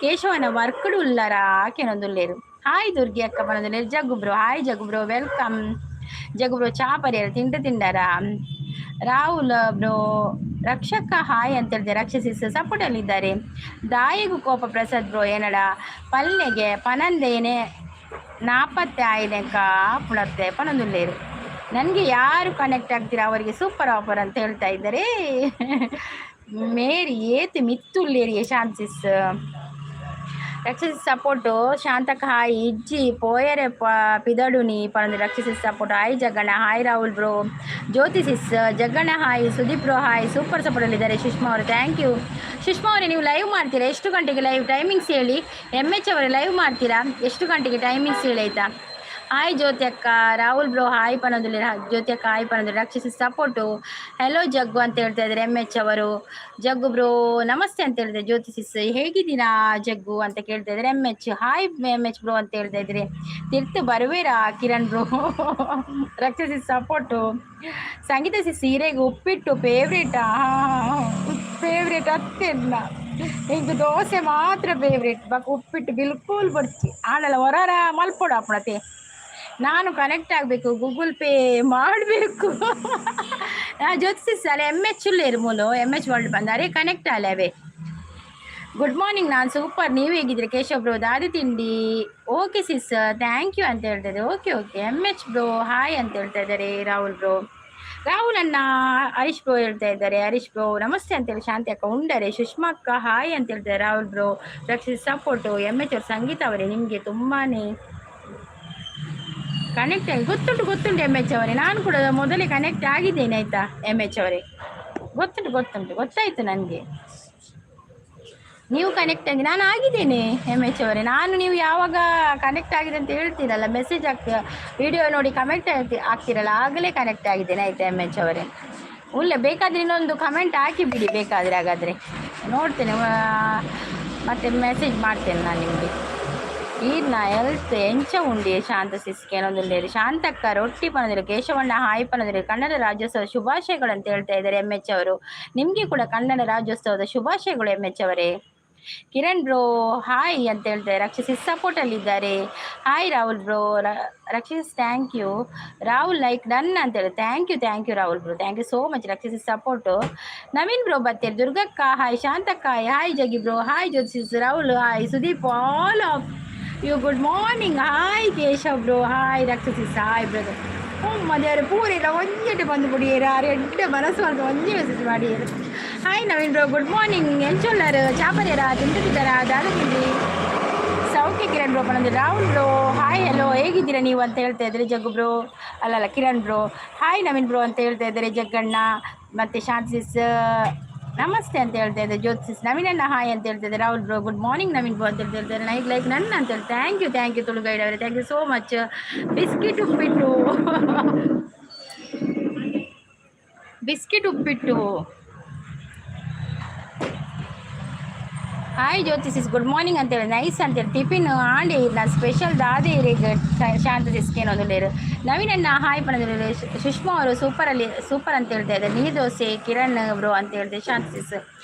Speaker 1: ಕೇಶವನ ವರ್ಕ್ಡ್ ಉಲ್ಲರ ಆಕೆನೊಂದುಲ್ಲೇರು. ಹಾಯ್ ದುರ್ಗಿ ಅಕ್ಕ ಬನದಲ್ಲಿ. ಜಗ್ಗು ಬ್ರೋ, ಹಾಯ್ ಜಗ್ಗು ಬ್ರೋ, welcome. ಜಗ್ಗು ಬ್ರೋ, ಚಾಪರಿಯರ ತಿಂಡ ತಿಂಡರ? ರಾಹುಲ್ ಬ್ರೋ, ರಕ್ಷಕ ಹಾಯ್ ಅಂತ ಹೇಳ್ತಾರೆ. ರಕ್ಷಸಿಸ್ ಸಪೋರ್ಟ್ ಇದ್ದಾರೆ. ದಾಯಿಗು ಕೋಪ ಪ್ರಸಾದ್ ಬ್ರೋ ಏನಡ ಪಲ್ಲೆಗೆ ಪನಂದೇನೆ ನಾಪತ್ತೆ ಆಯ್ನೆಕ ಪುಣತ್ತೆ ಪನೊಂದುಲ್ಲೇರು. ನನಗೆ ಯಾರು ಕನೆಕ್ಟ್ ಆಗ್ತೀರಾ ಅವರಿಗೆ ಸೂಪರ್ ಆಫರ್ ಅಂತ ಹೇಳ್ತಾ ಇದ್ದಾರೆ. ಮೇರಿ ಏತ್ ಮಿತ್ತುಲ್ಲೇರಿ. ಶಾಂತಿಸ್, ರಕ್ಷಸಿ ಸಪೋರ್ಟು. ಶಾಂತಕ ಹಾಯ್. ಇಜ್ಜಿ ಪೋಯರೆ ಪಿದಡುನಿ ಪನಂದು. ರಕ್ಷಸಿ ಸಪೋರ್ಟ್. ಹಾಯ್ ಜಗಣ, hi Rahul bro. Jyothi sis, ಜಗಣ hi, Sudeep bro hi. Super ಸಪೋರ್ಟಲ್ಲಿದ್ದಾರೆ ಸುಷ್ಮಾ ಅವರು. Thank you Sushma ಅವರೇ. ನೀವು ಲೈವ್ ಮಾಡ್ತೀರಾ? ಎಷ್ಟು ಗಂಟೆಗೆ ಲೈವ್ ಟೈಮಿಂಗ್ಸ್ ಹೇಳಿ. ಎಮ್ ಎಚ್ ಅವರೇ, ಲೈವ್ ಮಾಡ್ತೀರಾ? ಎಷ್ಟು ಗಂಟೆಗೆ ಟೈಮಿಂಗ್ಸ್ ಹೇಳಿ, ಆಯಿತಾ? ಹಾಯ್ ಜ್ಯೋತಿ ಅಕ್ಕ. ರಾಹುಲ್ ಬ್ರೋ ಹಾಯ್ ಪನೋದಿಲ್ಲ. ಜ್ಯೋತಿ ಅಕ್ಕ ಹಾಯ್ ಪನೋದಿಲ್ಲ. ರಕ್ಷಿಸಿ ಸಪೋರ್ಟು. ಹೆಲೋ ಜಗ್ಗು ಅಂತ ಹೇಳ್ತಾ ಇದ್ದಾರೆ ಎಮ್ ಎಚ್ ಅವರು. ಜಗ್ಗು ಬ್ರೋ ನಮಸ್ತೆ ಅಂತ ಹೇಳಿದೆ. ಜ್ಯೋತಿ ಸಿಸ್, ಹೇಗಿದ್ದೀರಾ ಜಗ್ಗು ಅಂತ ಕೇಳ್ತಾ ಇದ್ದಾರೆ M H. Hi M H bro ಅಂತ ಹೇಳ್ತಾ ಇದ್ದಾರೆ. ತಿರ್ತು ಬರುವೇರಾ ಕಿರಣ್ ಬ್ರೋ? ರಕ್ಷಸಿ ಸಪೋರ್ಟು. ಸಂಗೀತ ಸಿಸ್, ಸೀರೆಗೆ ಉಪ್ಪಿಟ್ಟು ಫೇವ್ರೇಟಾ? ಫೇವ್ರೇಟ್ ಅತ್ತೆನ್ನ ಈಗ ದೋಸೆ ಮಾತ್ರ ಫೇವ್ರೇಟ್ ಬಕ್ ಉಪ್ಪಿಟ್ಟು ಬಿಲ್ಕುಲ್ ಬಡ್ಚಿ ಆಡಲ್ಲ. ಹೊರರ ಮಲ್ಪೊಡು ಅಪ್ಪಣತೆ. ನಾನು ಕನೆಕ್ಟ್ ಆಗಬೇಕು, ಗೂಗಲ್ ಪೇ ಮಾಡಬೇಕು. ಜ್ಯೋತಿ ಅಲ್ಲ, ಎಮ್ ಎಚ್ ಉಲ್ಲೇರು ಮೂಲು ಎಮ್ ಎಚ್ ವರ್ಲ್ಡ್ ಬಂದಾರೆ, ಕನೆಕ್ಟ್ ಅಲ್ಲವೇ. ಗುಡ್ ಮಾರ್ನಿಂಗ್, ನಾನು ಸೂಪರ್, ನೀವು ಹೇಗಿದ್ದೀರಿ? ಕೇಶವ್ ಬ್ರೋ, ದಾದಿ ತಿಂಡಿ? ಓಕೆ ಸಿಸ್, thank you ಅಂತ ಹೇಳ್ತಾ ಇದ್ದಾರೆ. Okay okay. M H bro hi ಅಂತ ಹೇಳ್ತಾ ಇದ್ದಾರೆ. ರಾಹುಲ್ ಬ್ರೋ, ರಾಹುಲ್ ಅಣ್ಣ, ಹರೀಶ್ ಬ್ರೋ ಹೇಳ್ತಾ ಇದ್ದಾರೆ. ಹರೀಶ್ ಬ್ರೋ ನಮಸ್ತೆ ಅಂತೇಳಿ. ಶಾಂತಿ ಅಕ್ಕ ಉಂಡರೆ. ಸುಷ್ಮಾ ಅಕ್ಕ ಹಾಯ್ ಅಂತ ಹೇಳ್ತಾರೆ. Rahul bro, Rakshith support. M H ಅವ್ರು, ಸಂಗೀತ ಅವರೇ, ನಿಮಗೆ ತುಂಬಾ ಕನೆಕ್ಟ್ ಆಗಿ ಗೊತ್ತುಂಟು, ಗೊತ್ತುಂಟು ಎಮ್ ಎಚ್ ಅವರೇ. ನಾನು ಕೂಡ ಮೊದಲೇ ಕನೆಕ್ಟ್ ಆಗಿದ್ದೇನೆ, ಆಯ್ತಾ ಎಮ್ ಎಚ್ ಅವರೇ? ಗೊತ್ತುಂಟು, ಗೊತ್ತುಂಟು, ಗೊತ್ತಾಯ್ತು ನನಗೆ. ನೀವು ಕನೆಕ್ಟ್ ಆಗಿ ನಾನು ಆಗಿದ್ದೇನೆ ಎಮ್ ಎಚ್ ಅವರೇ. ನಾನು ನೀವು ಯಾವಾಗ ಕನೆಕ್ಟ್ ಆಗಿದೆ ಅಂತ ಹೇಳ್ತೀರಲ್ಲ, ಮೆಸೇಜ್ ಹಾಕ್ತೀರ, ವಿಡಿಯೋ ನೋಡಿ ಕಮೆಂಟ್ ಹಾಕ್ತೀರಲ್ಲ, ಆಗಲೇ ಕನೆಕ್ಟ್ ಆಗಿದ್ದೇನೆ, ಆಯ್ತಾ ಎಮ್ ಎಚ್ ಅವರೇ? ಉಲ್ಲ, ಬೇಕಾದರೆ ಇನ್ನೊಂದು ಕಮೆಂಟ್ ಹಾಕಿ ಬಿಡಿ ಬೇಕಾದರೆ. ಹಾಗಾದರೆ ನೋಡ್ತೇನೆ, ಮತ್ತೆ ಮೆಸೇಜ್ ಮಾಡ್ತೇನೆ ನಾನು ನಿಮಗೆ. ಈರ್ನ ಹೆಲ್ತ್ ಎಂಚ ಉಂಡಿ ಶಾಂತ ಸಿಸ್ಕೆ ಅನ್ನೋದಿಲ್ಲ. ಶಾಂತಕ್ಕ ರೊಟ್ಟಿ ಪನದಿಲ್ಲ. ಕೇಶವಣ್ಣ ಹಾಯ್ ಪನದಿಲ್ಲ. ಕನ್ನಡ ರಾಜ್ಯೋತ್ಸವ ಶುಭಾಶಯಗಳು ಅಂತ ಹೇಳ್ತಾ ಇದ್ದಾರೆ ಎಮ್ ಎಚ್ ಅವರು. ನಿಮಗೆ ಕೂಡ ಕನ್ನಡ ರಾಜ್ಯೋತ್ಸವದ ಶುಭಾಶಯಗಳು ಎಮ್ ಎಚ್ ಅವರೇ. ಕಿರಣ್ ಬ್ರೋ ಹಾಯ್ ಅಂತ ಹೇಳ್ತಾರೆ. ರಕ್ಷಿಸಿ ಸಪೋರ್ಟ್ ಅಲ್ಲಿ ಇದ್ದಾರೆ. Hi Rahul bro. Rakshi sis, thank you. Rahul like done ಅಂತ ಹೇಳಿ. Thank you, thank you Rahul bro, thank you so much. ರಕ್ಷಿಸಿ support. Naveen bro ಬತ್ತೀರಿ. ದುರ್ಗಕ್ಕ ಹಾಯ್, ಶಾಂತಕ್ಕ hi, Jagi bro hi, Jyothi sis, Rahul hi, Sudeep, all of you good morning. Hi Keshav bro, hi ರಕ್ಷಸಿಸ್, hi brother. ಮದುವೆ ಪೂರೆಲ್ಲ ಒಂಜೆಟು ಬಂದು ಬಿಡಿಯೇರ. ಎಡ್ಡೆ ಮನಸ್ಸು ಅಂತ ಒಂಜಿ ಮೆಸೇಜ್ ಮಾಡಿಯೇರು. Hi Naveen bro, good morning. ಎಂಚೊಲ್ಲರು? ಚಾಪರೇರ ತಿಂತಿದ್ದಾರಾ? ದಾದಗಿರಿ ಸೌಖ್ಯ. ಕಿರಣ್ ಬ್ರೋ ಬಂದ್ರೆ. ರಾಹುಲ್ ಬ್ರೋ ಹಾಯ್, ಹಲೋ, ಹೇಗಿದ್ದೀರಾ ನೀವು ಅಂತ ಹೇಳ್ತಾ ಇದ್ದಾರೆ. ಜಗ್ಗು ಬ್ರೋ, ಅಲ್ಲಲ್ಲ, Kiran bro hi. Naveen bro ಅಂತ ಹೇಳ್ತಾ ಇದ್ದಾರೆ ಜಗ್ಗಣ್ಣ. ಮತ್ತು ಶಾಂತಿಸ್ ನಮಸ್ತೆ ಅಂತ ಹೇಳ್ತಾ ಇದ್ದಾರೆ. ಜ್ಯೋತಿಸ್, ನವೀನಣ್ಣ ಹಾಯ್ ಅಂತ ಹೇಳ್ತಾ ಇದ್ದಾರೆ. Rahul bro good morning Naveen bro ಅಂತ ಹೇಳ್ತಾ ಇದ್ದಾರೆ. ಲೈಕ್ ಲೈಕ್ ನನ್ನ ಅಂತ ಹೇಳಿ. Thank you, thank you Tulu guide ಅವರೇ, thank you so much. Biscuit ಉಪ್ಪಿಟ್ಟು, ಬಿಸ್ಕಿಟ್ ಉಪ್ಪಿಟ್ಟು. Hi Jyothi sis, good morning ಅಂತೇಳಿ. ನೈಸ್ ಅಂತೇಳಿ. ಟಿಫಿನ್ ಆಂಡಿ ನಾನು ಸ್ಪೆಷಲ್ ದಾದೆ ಇರೇಗ ಶಾಂತ ಸಿಸ್ಕೇನು ಒಂದು ನವೀನ್ ಅಣ್ಣ ಹಾಯ್ ಪಣದಲ್ಲಿ. ಸುಷ್ಮಾ ಅವರು ಸೂಪರ್ ಅಲ್ಲಿ ಸೂಪರ್ ಅಂತ ಹೇಳ್ತಾ ಇದ್ದಾರೆ. ನೀರು ದೋಸೆ ಕಿರಣ್ ಬ್ರೋ ಅಂತ ಹೇಳ್ತಾರೆ. Shanta sis,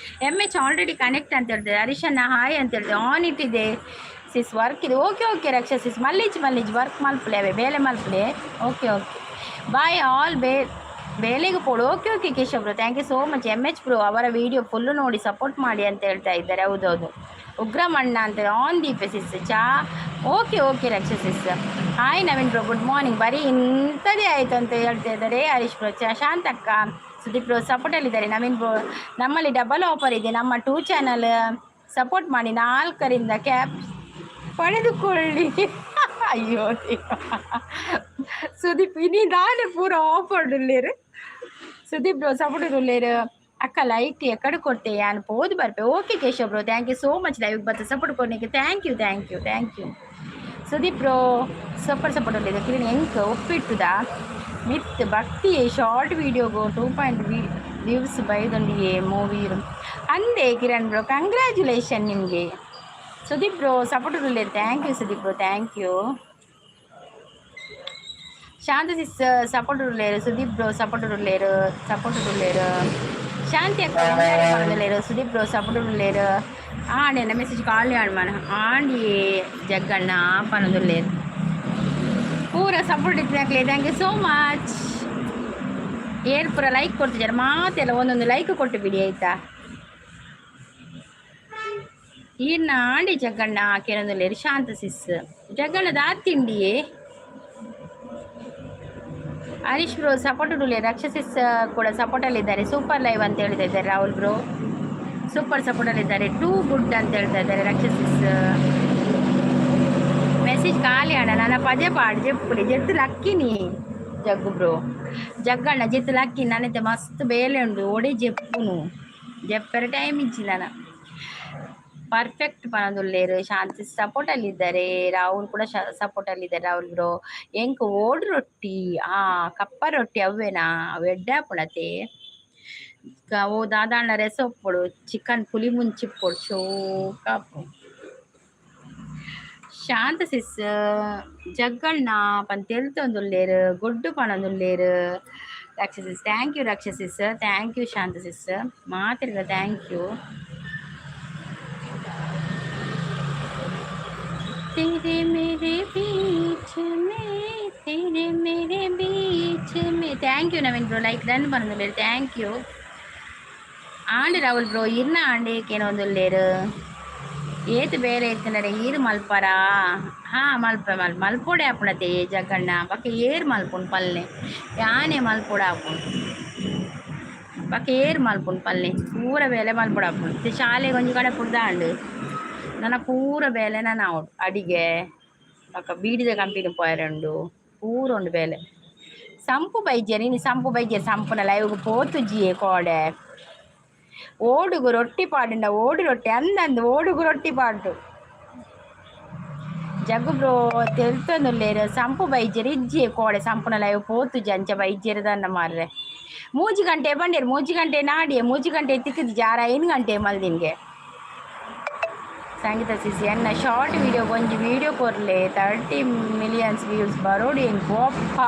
Speaker 1: M H already connect ಅಂತ ಹೇಳ್ತಾರೆ. ಹರೀಶ್ ಅಣ್ಣ ಹಾಯ್ ಅಂತ ಹೇಳ್ತಾರೆ. ಆನ್ ಇಟ್ಟಿದೆ ಸಿಸ್, ವರ್ಕ್ ಇದೆ. Okay okay Raksha sis. ಮಲ್ಲಿಜ್ ಮಲ್ಲಿಜ್, ವರ್ಕ್ ಮಲ್ಪಲೆ ಅವೇ ಬೇಲೆ ಮಲ್ಪಲೆ. Okay okay, bye all. ಬೇಲೆಗೆ ಪೋಡು. Okay okay Keshav bro, thank you so much. M H bro ಅವರ ವಿಡಿಯೋ ಫುಲ್ಲು ನೋಡಿ ಸಪೋರ್ಟ್ ಮಾಡಿ ಅಂತ ಹೇಳ್ತಾ ಇದ್ದಾರೆ. ಹೌದೌದು. ಉಗ್ರಮಣ್ಣ ಅಂತ ಆನ್ ದೀಪ ಸಿಸ್ ಚಾ. Okay okay Raksha sis. Hi Naveen bro, good morning. ಬರೀ ಇಂಥದ್ದೇ ಆಯಿತು ಅಂತ ಹೇಳ್ತಾ ಇದ್ದಾರೆ ಹರೀಶ್ ಬ್ರೋ. ಶಾಂತಕ್ಕ, ಸುದೀಪ್ ಬ್ರೋ ಸಪೋರ್ಟಲ್ಲಿದ್ದಾರೆ. ನವೀನ್ ಬ್ರೋ, ನಮ್ಮಲ್ಲಿ ಡಬಲ್ ಆಫರ್ ಇದೆ. ನಮ್ಮ ಟೂ ಚಾನಲ್ ಸಪೋರ್ಟ್ ಮಾಡಿ, ನಾಲ್ಕರಿಂದ ಕ್ಯಾಪ್ ಪಡೆದುಕೊಳ್ಳಿ. ಅಯ್ಯೋ ದೇವ. ಸುದೀಪ್, ಇನಿ ದಾನೆ ಪೂರ ಆಫರ್ ಉಲ್ಲೇರು. ಸುದೀಪ್ ಬ್ರೋ ಸಪೋರ್ಟ್ ಉಲ್ಲೇರು. ಅಕ್ಕ ಲೈಕ್ ಎಕಡೆ ಕೊಡ್ತೆ ಯಾನ್ ಪೋದು ಬರ್ಪೆ. Okay Keshav bro, thank you so much. Live ಬತ್ತ ಸಪೋರ್ಟ್ ಕೊಡ್ಲಿಕ್ಕೆ thank you, thank you, thank you. Sudeep bro super support ಉಲ್ಲೇರು. ಕಿರಣ್ ಎಂಕ್ ಒಪ್ಪಿಟ್ಟುದ ಮಿತ್ ಭಕ್ತಿ ಶಾರ್ಟ್ ವೀಡಿಯೋಗು ಟೂ ಪಾಯಿಂಟ್ ವ್ಯೂಸ್ ಬೈದೊಂದಿಗೆ ಮೂವಿ ಅಂದೆ. ಕಿರಣ್ ಬ್ರೋ, ಕಂಗ್ರ್ಯಾಚುಲೇಷನ್ ನಿಮಗೆ. ಸುದೀಪ್ ಬ್ರೋ ಸಪೋರ್ಟ್ ಉಲ್ಲೇರು. Thank you Sudeep bro, thank you. Shanta sis support ಉಲ್ಲೇರು. ಸುದೀಪ್ ಬ್ರೋ ಸಪೋರ್ಟ್ ಉಲ್ಲೇರು, ಸಪೋರ್ಟ್ ಉಲ್ಲೇರು. ಶಾಂತಿ ಅಕ್ಕ ಪರದಲೇರು. ಸುದೀಪ್ ಬ್ರೋ ಸಪೋರ್ಟ್ ಉಲ್ಲೇರು. ಆಂಡಿ ಅಣ್ಣ ಮೆಸೇಜ್ ಕಾಳಿ ಆಣ್ ಆಂಡಿ ಜಗ್ಗಣ್ಣ ಪನದುಲ್ಲೇರು. ಪೂರ ಸಪೋರ್ಟ್ ಇತ್ತು. Thank you so much. ಏರ್ ಪೂರ ಲೈಕ್ ಕೊಡ್ತಿದ್ದಾರೆ ಮಾತೆಲ್ಲ, ಒಂದೊಂದು ಲೈಕ್ ಕೊಟ್ಟು ಬಿಡಿ, ಆಯ್ತಾ? ಈರ್ನ ಆಂಡಿ ಜಗ್ಗಣ್ಣ ಕೇಳೊಂದುಲ್ಲೇರು. ಶಾಂತ ಸಿಸ್, ಜಗ್ಗಣ್ಣ ದಾತಿಂಡಿಯೇ. ಹರೀಶ್ ಬ್ರೋ ಸಪೋರ್ಟ್ ಉಲ್ಲೇರು. ರಕ್ಷಸಿಸ್ ಕೂಡ ಸಪೋರ್ಟಲ್ಲಿದ್ದಾರೆ. ಸೂಪರ್ ಲೈವ್ ಅಂತ ಹೇಳ್ತಾ ಇದ್ದಾರೆ. ರಾಹುಲ್ ಬ್ರೋ ಸೂಪರ್ ಸಪೋರ್ಟಲ್ಲಿದ್ದಾರೆ. ಟೂ ಗುಡ್ ಅಂತ ಹೇಳ್ತಾ ಇದ್ದಾರೆ ರಕ್ಷಸಿಸ್. ಮೆಸೇಜ್ ಖಾಲಿ ಅಣ್ಣ. ನನ್ನ ಪಜೆ ಪಾಡ್ ಜೆಪ್ಪುಲಿ ಜೆತ್ತು ಲಕ್ಕಿನಿ. ಜಗ್ಗು ಬ್ರೋ, ಜಗ್ಗಣ್ಣ ಜೆತ್ತು ಲಕ್ಕಿ. ನನ್ನತ್ತೆ ಮಸ್ತ್ ಬೇಲೆ ಉಂಡು. ಒಡೆ ಜೆಪ್ಪುನು, ಜೆಪ್ಪರೆ ಟೈಮ್ ಇಜ್ಜಿ ನನ್ನ. ಪರ್ಫೆಕ್ಟ್ ಪನದುಲ್ಲೇರು. ಶಾಂತಿ ಸಪೋರ್ಟಲ್ಲಿದ್ದಾರೆ. ರಾಹುಲ್ ಕೂಡ ಸಪೋರ್ಟಲ್ಲಿದ್ದಾರೆ. ರಾಹುಲ್ ಬ್ರೋ, ಎಂಕ್ ಓಡು ರೊಟ್ಟಿ, ಆ ಕಪ್ಪ ರೊಟ್ಟಿ ಅವೇನಾ? ಅವು ಎಡ್ಡೆ. ಓ ದಾದಾಣ್ಣ ರೆಸೊಪ್ಪೊಡು ಚಿಕನ್ ಪುಲಿ ಮುಂಚಿಪ್ಪೊಡು ಶೋಕಾಪು. ಶಾಂತ sis, Jagganna ಪಂತೆಲ್ತೊಂದುಲ್ಲೇರು. Good ಪಣೊಂದುಲ್ಲೇರು. ರಕ್ಷಸಿಸ್, thank you. ರಕ್ಷಸಿಸ್ thank you. Shanta sis ಮಾತಿರ್ಗ thank you. तेरे मेरे बीच में, तेरे मेरे बीच में. Thank you Naveen bro, like done ಪನೊಂದುಲ್ಲೇರು. Thank you. And Rahul bro, ಇರ್ನ ಆಂಡೆ ಕೇನೊಂದುಲ್ಲೇರು. ಏತ್ ಬೇಲೆ ಇತ್ತಂದರೆ ಈರು ಮಲ್ಪರಾ? ಹಾಂ, ಮಲ್ಪ ಮಲ್ ಮಲ್ಪೊಡೆ ಆಪುಣತೆ ಜಗಣ್ಣ. ಬೊಕ ಏರ್ ಮಲ್ಪುಂಡು ಪಲ್ಲೆ? ಯಾನೆ ಮಲ್ಪೊಡು ಆಪುಂಡು. ಬೊಕ ಏರ್ ಮಲ್ಪುಂಡು ಪಲ್ಲೆ? ಪೂರ ಬೇಲೆ ಮಲ್ಪೊಡು ಆಪುಂಡು. ಶಾಲೆಗೆ ಒಂಜಿ ಕಡೆ ಪುಡ್ದಾಂಡು ನನ ಪೂರ ಬೇಲೆ ನನ ಆವೊಡು. ಅಡಿಗೆ ಬೊಕ ಬೀಡಿದ ಕಂಪೆನಿ ಪೋಯರೆ ಉಂಡು, ಪೂರ ಉಂಡು ಬೇಲೆ. ಸಂಪು ಬೈಜೆರ್ ಇನಿ, ಸಂಪು ಬೈಜೆರ್. ಸಂಪುನ ಲೈವ್ಗ್ ಪೋತುಜಿಯೇ ಕೋಡೆ. ಓಡುಗು ರೊಟ್ಟಿ ಪಾಡುಂಡ, ಓಡು ರೊಟ್ಟಿ ಅಂದಂದು, ಓಡುಗು ರೊಟ್ಟಿ ಪಾಡು. ಜಗ್ಗು ಬ್ರೋ ತೆಲ್ತೊಂದುಲ್ಲೆರ್. ಸಂಪು ಬೈಜೆರ್ ಇಜ್ಜಿಯೇ ಕೋಡೆ. ಸಂಪುನ ಲೈವ್ ಪೋತುಜಿ, ಅಂಚ ಬೈಜೆರ್ ದಾನ್ನ ಮಾರ್ರೆ. 3 ಗಂಟೆ ಬಂಡೇರು, 3 ಗಂಟೆ ನಾಡಿಯೆ, 3 ಗಂಟೆ ತಿಕ್ಕಿದ್ ಜಾರ 5 ಗಂಟೆ ಮಲ್ದಿನ್ಗೆ. ಸಂಗೀತ ಸಿಸಿ ಎನ್ನ ಶಾರ್ಟ್ ವಿಡಿಯೋ ಒಂಜಿ ವಿಡಿಯೋ ಕೊರ್ಲೆ, 30 ಮಿಲಿಯನ್ಸ್ ವ್ಯೂಸ್ ಬರೋಡು ಎಂಕ್. ಒಪ್ಪ.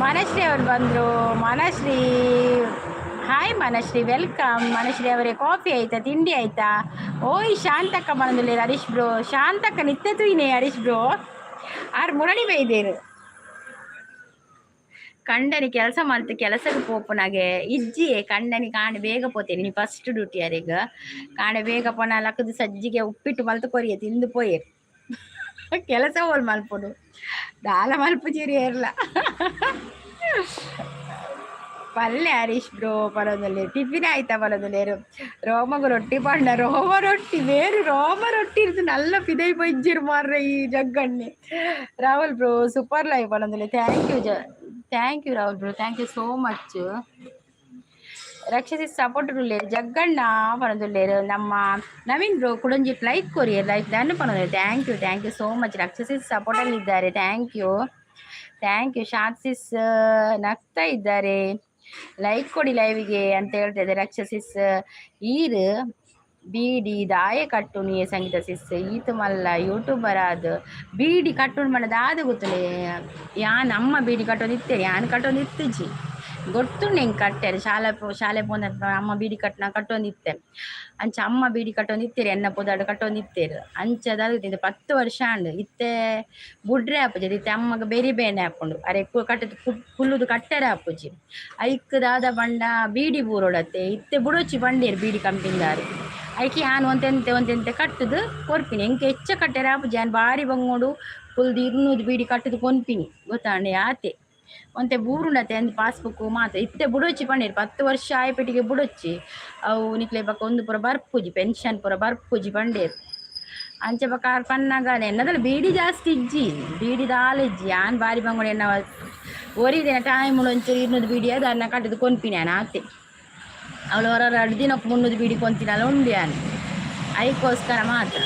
Speaker 1: ಮನಶ್ರೀ ಅವರು ಬಂದರು. Manashree, hi Manashree, welcome. Manashree ಅವರೇ, ಕಾಫಿ ಆಯ್ತಾ? ತಿಂಡಿ ಆಯ್ತಾ? ಓಯ್ ಶಾಂತಕ್ಕ ಬಂದಿಲ್ಲ. ಹರೀಶ್ ಬ್ರೋ, ಶಾಂತಕ್ಕ ನಿತ್ಯ ತೂಯಿನೆ. ಹರೀಶ್ ಬ್ರೋ ಆರ್ ಮುರಣಿ ಬೈದೇರು. ಕಂಡನಿ ಕೆಲಸ ಮಲ್ತು ಕೆಲಸಕ್ಕೆ ಪೋಪುನಾಗೆ ಇಜ್ಜಿಯೇ. ಕಂಡನಿ ಕಾಣೆ ಬೇಗ ಪೋತೇನೆ ನೀ ಫಸ್ಟ್ ಡ್ಯೂಟಿ ಯಾರಿಗ. ಕಾಣೆ ಬೇಗ ಪೋನ ಲಕ್ಕದ ಸಜ್ಜಿಗೆ ಉಪ್ಪಿಟ್ಟು ಮಲ್ತು ಕೊರಿಯೆ, ತಿಂದು ಪೋಯೆರ್. ಕೆಲಸ ಓಲ್ ಮಲ್ಪುನು? ದಾಲ ಮಲ್ಪುಜಿರಿ ಏರ್ಲ. ಪಲ್ಯ ಹರೀಶ್ ಬ್ರೋ ಪರದಲ್ಲಿ. ಟಿಫಿನ್ ಆಯ್ತಾ ಪರದಲ್ಲೇರು. ರೋಮಗು ರೊಟ್ಟಿ ಪಂಡ, ರೋಮ ರೊಟ್ಟಿ ಬೇರು, ರೋಮ ರೊಟ್ಟಿ ಇರ್ದು ನಲ್ಲ ಪಿದೈ ಪೊಯ್ಜಿರ್ ಮಾರ್ರೆ ಈ ಜಗ್ಗಣ್ಣೆ. ರಾಹುಲ್ ಬ್ರೋ, ಸೂಪರ್ ಲೈವ್ ಪನೊಂದುಲ್ಲೆ. Thank you ಜ, thank you Rahul bro, thank you so much. Raksha sis support ಉಲ್ಲೇರು. ಜಗ್ಗಣ್ಣ ಪನೊಂದುಲ್ಲೇರು. ನಮ್ಮ ನವೀನ್ ಬ್ರೋ ಕುಡೊಂಜಿ ಲೈಕ್ ಕೊರಿಯರ್, ಲೈಕ್ ಡನ್ ಪನೊಂದುಲ್ಲೇರು. Thank you, thank you so much. Raksha sis ಸಪೋರ್ಟಲ್ಲಿ ಇದ್ದಾರೆ, thank you, thank you. ಶಾಂತಿಸ್ ನಗ್ತಾ ಇದ್ದಾರೆ. ಲೈಕ್ ಕೊಡಿ ಲೈವಿಗೆ ಅಂತ ಹೇಳ್ತಾ ಇದ್ದಾರೆ ರಕ್ಷಸಿಸ್. ಈರ್ ಬೀಡಿ ದಾಯ ಕಟ್ಟುನಿಯೇ ಸಂಗೀತ ಸಿಸ್? ಈತ ಮಲ್ಲ ಯೂಟ್ಯೂಬರ್ ಆದ್ ಬೀಡಿ ಕಟ್ಟುನು ಪಂಡ ದಾದ ಗೊತ್ತುಲೆ? ಯಾನ್ ಅಮ್ಮ ಬೀಡಿ ಕಟ್ಟೊಂದಿತ್ತೇನೆ, ಯಾನ್ ಕಟ್ಟೊಂದಿತ್ತಿಜಿ. ಗೊತ್ತುಂಡು ಎಂಕ್ ಕಟ್ಟೆರೆ. ಶಾಲೆ ಶಾಲೆ ಪೋಂದ ಅಮ್ಮ ಬೀಡಿ ಕಟ್ಟುನ ಕಟ್ಟೊಂದಿತ್ತೆ. ಅಂಚ ಅಮ್ಮ ಬೀಡಿ ಕಟ್ಟೊಂದಿತ್ತೇರು, ಎನ್ನ ಪೊದಾಡು ಕಟ್ಟೊಂದಿತ್ತೇರು. ಅಂಚ ದಾದ 10 ವರ್ಷ ಆಂಡ್, ಇತ್ತೆ ಬುಡ್ರೆ ಆಪುಜಿ. ಇತ್ತೆ ಅಮ್ಮಗ ಬೆರಿ ಬೇನೆ ಆಪುಂಡು. ಅರೆ ಕಟ್ಟದು ಕುಲ್ಲುದು ಕಟ್ಟೆರೆ ಆಪುಜಿ. ಐಕ್ ದಾದ ಪಂಡ ಬೀಡಿ ಬೂರೊಡತ್ತೆ. ಇತ್ತೆ ಬುಡೊಚ್ಚಿ ಪಂಡೇರು ಬೀಡಿ ಕಂಪಿಂದಾರು. ಐಕ್ ಯಾನ್ ಒಂತೆಂತೆ ಒಂತೆಂತೆ ಕಟ್ಟುದು ಕೊರ್ಪಿನಿ. ಎಂಕ್ ಹೆಚ್ಚ ಕಟ್ಟೆರೆ ಆಪುಜಿ. ಯಾನ್ ಬಾರಿ ಬಂಗೋಡು ಕುಲ್ದು 200 ಬೀಡಿ ಕಟ್ಟುದು ಕೊನ್ಪಿನಿ, ಗೊತ್ತಾಂಡೆ? ಆತೆ ಒಂತೆ ಬೂರುಂಡತೆ ಅಂದ್ ಪಾಸ್ಬುಕ್ ಮಾತ್ರ. ಇತ್ತೆ ಬುಡೊಚ್ಚಿ ಪಂಡೇರು. 10 ವರ್ಷ ಆಯಪೆಟ್ಟಿಗೆ ಬುಡೊಚ್ಚಿ, ಅವು ನಿಕ್ಲೆ ಬೊಕ ಒಂದು ಪೂರ ಬರ್ಪುಜಿ, ಪೆನ್ಷನ್ ಪೂರ ಬರ್ಪುಜಿ ಪಂಡೇರು. ಅಂಚ ಬೊಕ ಆರ್ ಪನ್ನಗ ಎನ್ನದಲ್ಲ ಬೀಡಿ ಜಾಸ್ತಿ ಇಜ್ಜಿ, ಬೀಡಿ ದಾಲ ಇಜ್ಜಿ. ಯಾನ್ ಬಾರಿ ಬಂಗೋಡು ಎನ್ನ ಒರಿ ದಿನ ಟೈಮ್ ಒಂಚೂರು 200 ಬೀಡಿ ಅದು ಅನ್ನ ಕಟ್ಟುದು ಕೊನ್ಪಿನಿ ಯಾನ್, ಆತೆ. ಅವಳು ಹೊರ 2 ದಿನಕ್ಕೆ 300 ಬೀಡಿ ಕೊಂತಿನಲ್ಲ ಉಂಡು ಯಾನ್, ಐಕೋಸ್ಕರ ಮಾತ್ರ.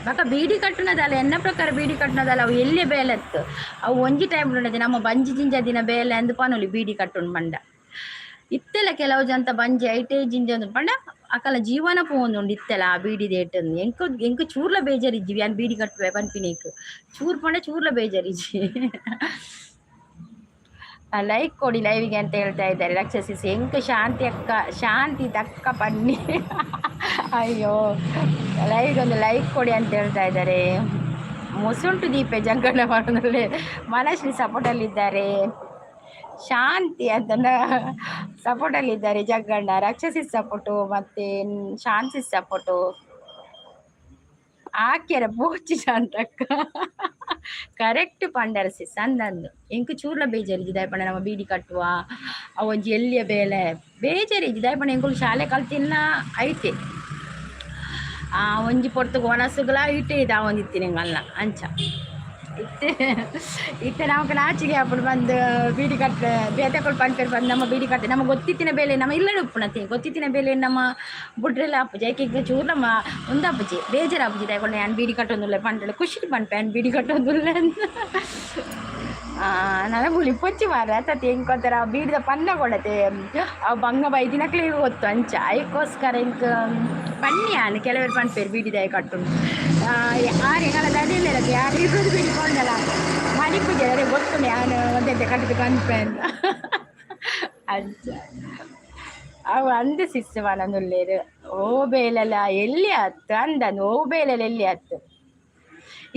Speaker 1: ಬೊಕ ಬೀಡಿ ಕಟ್ಟುನದಲ್ಲ, ಎನ್ನ ಪ್ರಕಾರ ಬೀಡಿ ಕಟ್ಟುನದಲ್ಲ, ಅವು ಎಲ್ಲಿ ಬೇಲೆತ್ತು ಅವು ಒಂಜಿ ಟೈಮ್ ಉಂಡದೆ ನಮ್ಮ ಬಂಜಿ ಜಿಂಜ ದಿನ ಬೇಲೆ ಅಂದ್ ಪನೊಲಿ. ಬೀಡಿ ಕಟ್ಟುಂಡು ಪಂಡ ಇತ್ತೆಲ್ಲ ಕೆಲವು ಜಂತ ಬಂಜಿ ಐಟೇ ಜಿಂಜ ಅಂದ್ ಪಂಡ ಅಕಲ ಜೀವನ ಪೋವೊಂದುಂಡು ಇತ್ತೆಲ್ಲ ಆ ಬೀಡಿ ದೇಟನ್ನು. ಎಂಕ್ ಎಂಕ್ ಚೂರ್ಲ ಬೇಜಾರಿಜ್ಜಿ. ಯಾನ್ ಬೀಡಿ ಕಟ್ಟುವೆ ಪನ್ಪಿನೇಕ್ ಚೂರ್ ಪಂಡ ಚೂರ್ಲ ಬೇಜಾರಿಜ್ಜಿ. ಲೈಕ್ ಕೊಡಿ ಲೈವಿಗೆ ಅಂತ ಹೇಳ್ತಾ ಇದ್ದಾರೆ ರಕ್ಷಸಿಸ್. ಎಂಕ್ ಶಾಂತಿ ಅಕ್ಕ, ಶಾಂತಿ ದಕ್ಕ ಪನ್ನಿ. ಅಯ್ಯೋ, ಲೈವ್ಗೆ ಒಂದು ಲೈಕ್ ಕೊಡಿ ಅಂತ ಹೇಳ್ತಾ ಇದ್ದಾರೆ. ಮುಸುಂಟು ದೀಪೆ ಜಂಗಣ್ಣ ಮಾಡೋದ್ರಲ್ಲಿ. ಮನಶ್ರೀ ಸಪೋರ್ಟಲ್ಲಿದ್ದಾರೆ. ಶಾಂತಿ ಅಂತ ಸಪೋರ್ಟಲ್ಲಿದ್ದಾರೆ ಜಗ್ಗಣ್ಣ. ರಕ್ಷಸಿ ಸಪೋರ್ಟು ಮತ್ತೆ ಶಾಂತಿ ಸಪೋರ್ಟು. ಆಕ್ಯರ ಪೋಚಿ ಶಾಂತಕ್ಕ. ಕರೆಕ್ಟ್ ಪಂಡರ್ ಸಿಸ್, ಅಂದಂದು. ಎಂಕ್ ಚೂರ್ಲ ಬೇಜಾರಿಜ್ಜಿ. ದಾಯೆ ನಮ್ಮ ಬೀಡಿ ಕಟ್ಟುವ ಅವು ಒಂಜಿ ಎಲ್ಲಿಯ ಬೇಲೆ ಬೇಜಾರಿಜ್ಜಿ. ದಾಯೆ ಪಂಡ ಎಂಕುಲು ಶಾಲೆ ಕಲ್ತಿನ್ನ ಐತೆ. ಆ ಒಂಜಿ ಪೊರ್ತುಗು ಒಣಸುಗುಲ ಇಟ್ಟೆ ಇದಾವೊಂದಿತ್ತಿನ ಎಂಗಲ್ನ. ಅಂಚ ಇತ್ತೆ ಇತ್ತೆ ನಮಕ್ ನಾಚಿಗೆ ಆಪುಂಡು ಬಂದು ಬೀಡಿ ಕಟ್ಟ. ಬೇತೆಕುಲು ಪನ್ಪೆರ್ ಬಂದು ನಮ್ಮ ಬೀಡಿ ಕಟ್ಟೆ. ನಮಗೆ ಗೊತ್ತಿತ್ತಿನ ಬೇಲೆ ನಮ್ಮ ಇಲ್ಲಡೆ ಉಪ್ಪುನತೆ. ಗೊತ್ತಿತ್ತಿನ ಬೇಲೆ ನಮ್ಮ ಬುಡ್ರೆಲ್ಲ ಆಪುಜಿ. ಐಕ್ ಈಗ ಚೂರು ನಮ್ಮ ಉಂದಾಪುಜಿ, ಬೇಜಾರಾಪುಜಿ. ದಾಯೆ ಯಾನ್ ಬೀಡಿ ಕಟ್ಟೊಂದುಲ್ಲೆ ಪಂಡಲೆ ಖುಷಿಟ್ ಪನ್ಪೆ, ಯಾನ್ ಬೀಡಿ ಕಟ್ಟೊಂದುಲ್ಲೆ ಅಂತ. ನನಗೆ ಬುಲಿಪೊಚ್ಚಿ ಮಾರ್ರೆ ಅತ್ತತ್ತೆ. ಎಂಕ್ ಒಂಥರ ಬೀಡಿದ ಪನ್ನ ಕೊಡತೆ ಅವು ಬಂಗ ಬೈದಿನಕ್ಲೆಗ್ ಗೊತ್ತು. ಅಂಚ ಐಕೋಸ್ಕರ ಎಂಕ್ ಪನ್ನಿ ಯಾನ್. ಕೆಲವರು ಪನ್ಪೆರ್ ಬೀಡಿ ದಾಯ ಕಟ್ಟುಂಡು. ಆರ್ ಎಂಕಲ ದಡಿಲ್ಲ, ಯಾರು ಇರುದು ಬೀಡಿ ಕೊಂಡಲ ಮಣಿಪುಜಿ. ಅರೆ ಗೊತ್ತುಂಡು ಯಾನ್ ಒಂತೆಂತೆ ಕಟ್ಟುದು ಪನ್ಪೆ ಅಂತ. ಅಂಚ ಅವು ಅಂದ್ ಸಿಸ್ ಪನೊಂದುಲ್ಲೆರ್. ಓ ಬೇಲೆಲ ಎಲ್ಲಿ ಆತ್ ಅಂದನ್, ಓ ಬೇಲೆಲ ಎಲ್ಲಿ ಆತ್.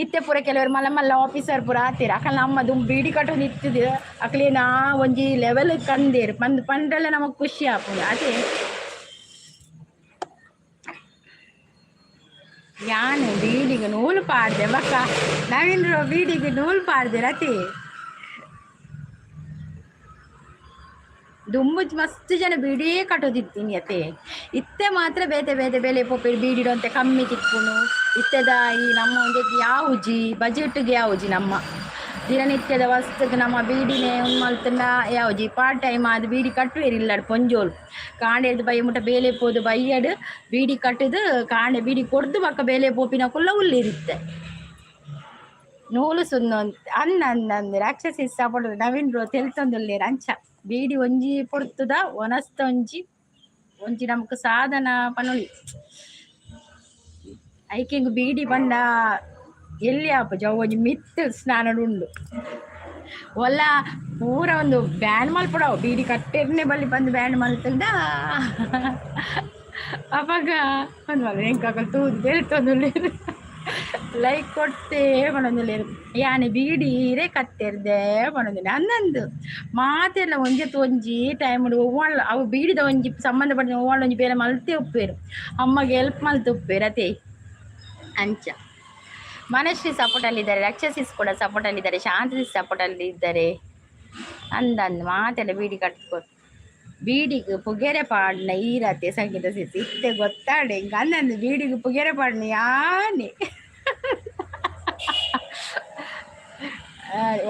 Speaker 1: ಇತ್ತೆ ಪೂರ ಕೆಲವರು ಮಲ್ಲ ಮಲ್ಲ ಆಫೀಸರ್ ಪೂರ ಆತೀರ. ಅಕಲ್ ನಮ್ಮ ದುಂಬು ಬೀಡಿ ಕಟ್ಟೊಂದು ಇತ್ತಿದ್ ಅಕ್ಲೇನ ಒಂಜಿ ಲೆವೆಲ್ ಕಂದೇರ್ ಪಂದ್ ಪಂಡ್ರೆಲ್ಲ ನಮಗ್ ಖುಷಿ ಆಪುಂಡು ಅದೇ. ಯಾನು ಬೀಡಿಗೆ ನೂಲು ಪಾಡ್ದೆ ಬಕ್ಕ ನವೀನ್ ಬೀಡಿಗೆ ನೂಲು ಪಾಡ್ದೆ ರತಿ ದುಂಬುಜ್ ಮಸ್ತ್ ಜನ ಬೀಡಿಯೇ ಕಟ್ಟೋದಿತ್ತೀನಿ ಅತೆ. ಇತ್ತೆ ಮಾತ್ರ ಬೇತೆ ಬೇತೆ ಬೆಲೆ ಪೊಪ್ಪೆ ಬೀಡಿಡಂತೆ ಕಮ್ಮಿ ತಿಕ್ಕುನು. ಇತ್ತೆದ ಈ ನಮ್ಮ ಒಂಜಿ ಯಾವುಜಿ ಬಜೆಟ್ಗೆ ಯಾವುಜಿ, ನಮ್ಮ ದಿನನಿತ್ಯದ ವಸ್ತುಗೆ ನಮ್ಮ ಬೀಡಿನೇ ಉಂದು ಮಲ್ತಂಡ ಯಾವುಜಿ. ಪಾರ್ಟ್ ಟೈಮ್ ಆದ್ ಬೀಡಿ ಕಟ್ಟುವೆರ್ ಇಲ್ಲಡ್ ಪೊಂಜೋಲು. ಕಾಂಡೆರ್ದ್ ಬಯ್ಯ ಮುಟ್ಟ ಬೇಲೆ ಪೋದು ಬಯ್ಯಡ್ ಬೀಡಿ ಕಟ್ಟುದು ಕಾಂಡೆ ಬೀಡಿ ಕೊರ್ದು ಬೊಕ್ಕ ಬೇಲೆ ಪೋಪಿನಕುಲ್ಲ ಉಲ್ಲೆರ್ ಇತ್ತೆ. ನೂಲು ಸುನ್ನು ಅನ್ನ ಅನ್ನ ಅಂದ್ ರಾಕ್ಷಸಿ ಸಪೋರ್ಟ್ ನವೀನ್ ಬ್ರೋ ತೆಲ್ತೊಂದುಲ್ಲೆರ್. ಅಂಚ ಬೀಡಿ ಒಂಜಿ ಪೊರ್ತುದ ಒನಸ್ತ ಒಂಜಿ ಒಂಜಿ ನಮಕ್ ಸಾಧನ ಪನೊಲಿ. ಐಕ್ ಬೀಡಿ ಪಂಡ ಎಲ್ಲಿ ಆಪುಜಿ, ಅವು ಒಂಜಿ ಮಿತ್ತ್ ಸ್ನಾನಡ್ ಉಂಡು. ಒಲ್ಲ ಪೂರ ಒಂದು ಬ್ಯಾನ್ ಮಲ್ಪೊಡವು, ಬೀಡಿ ಕಟ್ಟೆರ್ನೆ ಬಲ್ಲಿ ಬಂದು ಬ್ಯಾನ್ ಮಲ್ತುಂಡ ಅಪಗ ಒಂದ್ ಎಂಕ್ ಅಕುಲು ತೂದು ತೆಲ್ತೊಂದುಲ್ಲೆರ್, ಲೈಕ್ ಕೊಡ್ತೇ ಪನೊಂದುಲ್ಲೆರ್. ಯಾನ್ ಬೀಡಿ ಇರೆ ಕತ್ತೆರ್ದೆ ಪನೊಂದುಲ್ಲೆ. ಅಂದಂದು ಮಾತೆರ್ಲ ಒಂಜೆ ಒಂಜಿ ಟೈಮ್ ಒವ್ವಾಂಡ ಅವು ಬೀಡಿದ ಒಂಜಿ ಸಂಬಂಧಪಟ್ಟಿನ ಒವ್ವಾಂಡ ಒಂಜಿ ಬೇಲೆ ಮಲ್ತೇ ಉಪ್ಪುವೆರ್, ಅಮ್ಮಗೆ ಹೆಲ್ಪ್ ಮಲ್ತ್ ಉಪ್ಪುವೆರ್ ಅತೆ. ಅಂಚ ಮನಶ್ರೀ ಸಪೋರ್ಟ್ ಅಲ್ಲಿ ಇದ್ದಾರೆ, ರಕ್ಷಸಿಸ್ ಕೂಡ ಸಪೋರ್ಟ್ ಅಲ್ಲಿ ಇದ್ದಾರೆ, ಶಾಂತಿ ಸಪೋರ್ಟ್ ಅಲ್ಲಿ ಇದ್ದಾರೆ. ಅಂದಂದು ಮಾತೆಲ್ಲ ಬೀಡಿ ಕಟ್ಕೊ ಬೀಡಿಗೆ ಪುಗೆರೆ ಪಾಡ್ನ ಈರತೆ ಸಂಗೀತ ಸಿಸಿ ಇತ್ತೆ ಗೊತ್ತಾಡೆ ಇಂಕ ಅಂದಂದು ಬೀಡಿಗೆ ಪುಗೆರೆ ಪಾಡ್ನ ಯಾನೆ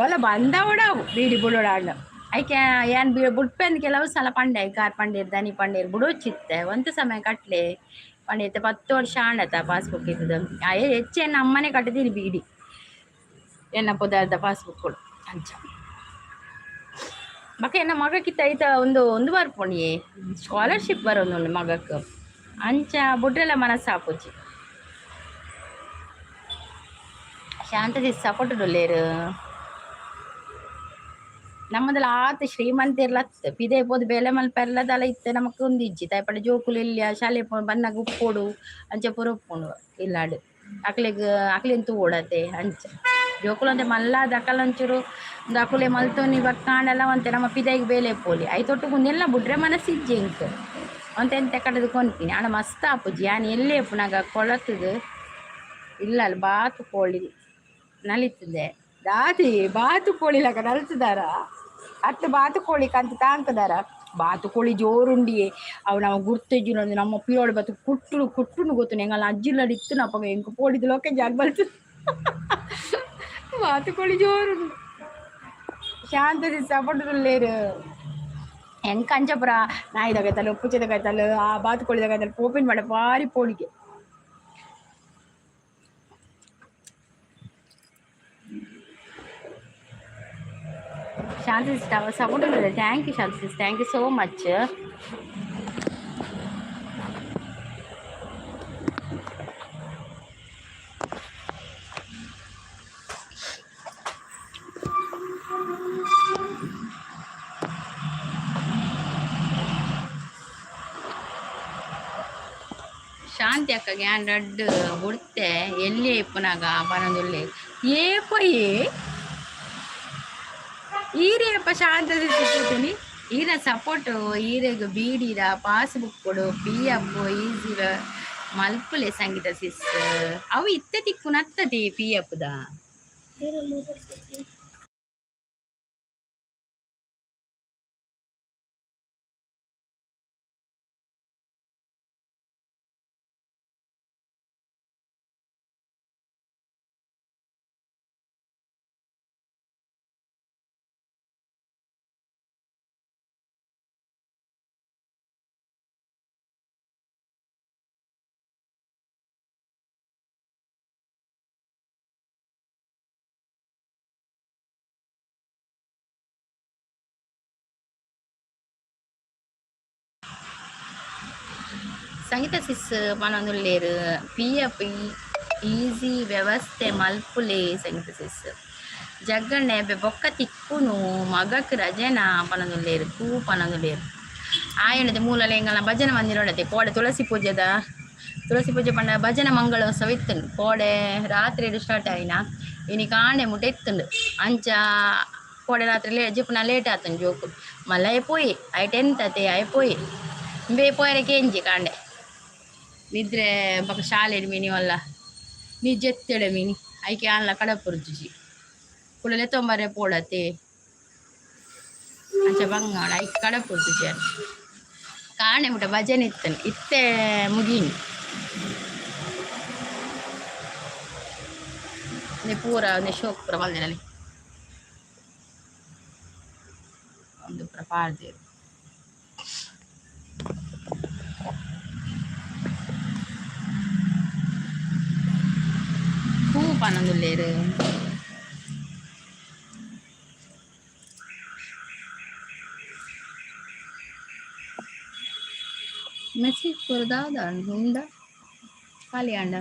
Speaker 1: ಒಲ ಬಂದವಡವು ಬೀಡಿ ಬುಡೋಡಾಂಡ. ಐಕೆ ಯಾನ್ ಬಿ ಬುಡ್ಪೆಂದ್ ಕೆಲವು ಸಲ ಪಂಡೆ ಕಾರ್ ಪಂಡೇರ್ ದನಿ ಪಂಡೇರ್ ಬುಡೋಚಿತ್ತೆ ಒಂತೆ ಸಮಯ ಕಟ್ಲೆ ಪಂಡಿತ್ತೆ. 10 ವರ್ಷ ಆಂಡತ ಪಾಸ್ಬುಕ್ ಇತ್ತದ. ಆಯೆ ಹೆಚ್ಚೆನ್ನ ಅಮ್ಮನೆ ಕಟ್ಟುದೀನಿ ಬೀಡಿ ಎನ್ನ ಪುದರ್ದ ಪಾಸ್ಬುಕ್. ಅಂಚ ಬೊಕ ಎನ್ನ ಮಗಕ್ಕಿತ್ತ ಐತ ಒಂದು ಒಂದು ಬರ್ಪುಂಡಿಯೇ ಸ್ಕಾಲರ್ಶಿಪ್ ಬರೋದುಂಡು ಮಗಕ್. ಅಂಚ ಬುಡ್ರೆಲ ಮನಸ್ಸಾಪುಜಿ. ಶಾಂತ ಸಪೋರ್ಟ್ ಉಲ್ಲೆರ್. ನಮ್ಮದಲ ಆತ್ ಶ್ರೀಮಂತೆರ್ಲ ಅತ್ತ್, ಪಿದಯಿ ಪೋದು ಬೇಲೆ ಮಲ್ಪೆರ್ಲ ದಾಲ ಇತ್ತೆ ನಮಕ್ ಉಂದಿಜ್ಜಿ. ದಾಯೆ ಜೋಕುಲು ಎಲ್ಯ ಶಾಲೆ ಬನ್ನಗ ಉಪ್ಪೊಡು, ಅಂಚ ಪೂರ ಉಪ್ಪುಂಡು ಇಲ್ಲಾಡ್. ಅಕ್ಲೆಗ್ ಅಕ್ಲೆನ್ ತೂವೊಡತೆ. ಅಂಚ ಜೋಕುಲು ಒಂತೆ ಮಲ್ಲಾದ್ ಅಕಲ್ ಒಂಚೂರು ಉಂದು ಅಕುಲೆ ಮಲ್ತೊನಿ ಬೊಕ್ಕಾಂಡಲ ಒಂತೆ ನಮ್ಮ ಪಿದಯಿಗ್ ಬೇಲೆ ಪೋಲಿ. ಐತೊಟ್ಟುಗು ಉಂದೆಲ್ಲ ಬುಡ್ರೆ ಮನಸ್ಸಿಜ್ಜಿ ಎಂಕ್. ಒಂತೆ ಎಂತೆ ಕಟ್ಟುದು ಕೊನ್ಪಿನಿ. ಆಂಡ ಮಸ್ತ್ ಆಪುಜಿ. ಯಾನ್ ಎಲ್ಲೆ ಉಪ್ಪುನಗ ಕೊಳತುದು ಇಲ್ಲಲ್ ಬಾತು ಕೋಳಿ ನಲಿತುದೆ. ದಾದಿ ಬಾತು ಕೋಳಿ ಲಕ ನಲ್ತುದಾರ ಅತ್ತು ಬಾತು ಕೋಳಿ ಕಂತು ತಾಂಕುದಾರ. ಬಾತು ಕೋಳಿ ಜೋರುಂಡಿಯೇ, ಅವು ನಮ ಗುರ್ತೆಜ್ಜುನ ನಮ್ಮ ಪಿರೋಡು ಬತ್ತು ಕುಟ್ಟುನು ಕುಟ್ಟುನು ಗೊತ್ತುಂಡು. ಎಂಕಲ್ನ ಅಜ್ಜಿಲ್ಲಡ್ ಇತ್ತುನ ಅಪಗ ಎಂಕ್ ಪೋಡಿದ್ ಲೋಕೆ ಜಾಗ್ ಬಲ್ತು. ಬಾತು ಕೋಳಿ ಜೋರುಂಡು. ಶಾಂತ ಸಪೋರ್ಟ್ ಉಲ್ಲೆರ್. ಎಂಕ್ ಅಂಚ ಪುರ ನಾಯಿದ ಕೈತಲ್, ಪುಚ್ಚೆದ ಕೈತಲ್, ಆ ಬಾತುಕೋಳಿದ ಕೈತಲ್ ಪೋಪಿನ ಪಂಡ ಬಾರಿ ಪೋಡಿಗೆ. Shanti support. Thank you Shanti, thank you so much. ಶಾಂತಿ ಅಕ್ಕಗೆ ಯಾನ್ ರಡ್ಡ್ ಬುಡ್ತೆ ಎಲ್ಲಿ ಇಪ್ಪುನಗ ಪನೊಂದುಲ್ಲೆ. ಏಪೊಯೆ ಈರೇಪ ಶಾಂತ ತೂತಿನಿ ಈರ ಸಪೋರ್ಟ್ ಈರೆಗ್ ಬೀಡಿದ ಪಾಸ್ಬುಕ್ ಕೊಡು ಪಿ ಎಫ್ ಈಸಿ ಮಲ್ಪುಲೆ ಸಂಗೀತ ಸಿಸ್. ಅವು ಇತ್ತೆ ತಿಕ್ಕುನತ್ತತಿ ಪಿ ಎಫ್ ದ. ಸಂಗೀತ ಸಿಸ್ ಪನೊಂದುಲ್ಲೆರ್ ಪಿ ಎಫ್ ಈಸಿ ವ್ಯವಸ್ಥೆ ಮಲ್ಪುಲೆ ಸಂಗೀತ ಸಿಸ್. ಜಗ್ಗಣ್ಣೆ ಬೊಕ್ಕ ತಿಕ್ಕುನು ಮಗಕ್ ರಜೆನ ಪನೊಂದುಲ್ಲೆರ್. ತೂ ಪನೊಂದುಲ್ಲೆರ್. ಆಯನದ ಮೂಲಲ ಎಂಕಲ್ನ ಭಜನೆ ಮಂದಿರ ಕೋಡೆ ತುಳಸಿ ಪೂಜೆದ. ತುಳಸಿ ಪೂಜೆ ಪಂಡ ಭಜನೆ ಮಂಗಳೋತ್ಸವ ಇತ್ತುಂಡು. ಕೋಡೆ ರಾತ್ರಿ ಸ್ಟಾರ್ಟ್ ಆಯಿನ ಇನಿ ಕಾಂಡೆ ಮುಟ ಇತ್ತುಂಡು. ಅಂಚ ಕೋಡೆ ರಾತ್ರಿ ಲೇ ಜೆಪ್ಪುನ ಲೇಟ್ ಆತುಂಡು ಜೋಕುಲು. ಮಲ್ಲ ಪೋಯಿ ಐಟ್ ಎಂತತೆ ಆಯ್ ಪೋಯಿ ಇಂಬೆ ಪೋಯೆರೆ ಕೇಂಜಿ ಕಾಂಡೆ. ನಿದ್ರೆ ಬೊಕ ಶಾಲೆಡ್ ಮಿನಿ ಒಲ್ಲ ನಿಜೆತ್ತೆಡೆ ಮಿನಿ ಐಕೆ ಆನ್ಲ ಕಡಪುರ್ಜುಜಿ ಕುಡಲೆ ತೊಂಬರೆ ಪೋಡತೆ ಅಂಚ ಬಂಗಾಳ ಐಕ್ ಕಡಪುರ್ಜುಜಿ ಕಾಣೆ ಮುಟ ಭಜನೆ ಇತ್ತನೆ ಇತ್ತೆ ಮುಗೀನಿ. ಒಂದೆ ಪೂರ ಒಂದೆ ಶೋಕ್ ಪೂರ ಮಲ್ದಿನಲ್ಲಿ ಒಂದು ಪೂರ ಪಾಡ್ದೆರ್. ಪೂ ಪನೊಂದುಲ್ಲೆರ್. ಮೆಸೇಜ್ ಪೂರ ದಾದ ಉಂಡ ಖಾಲಿ ಆಂಡ.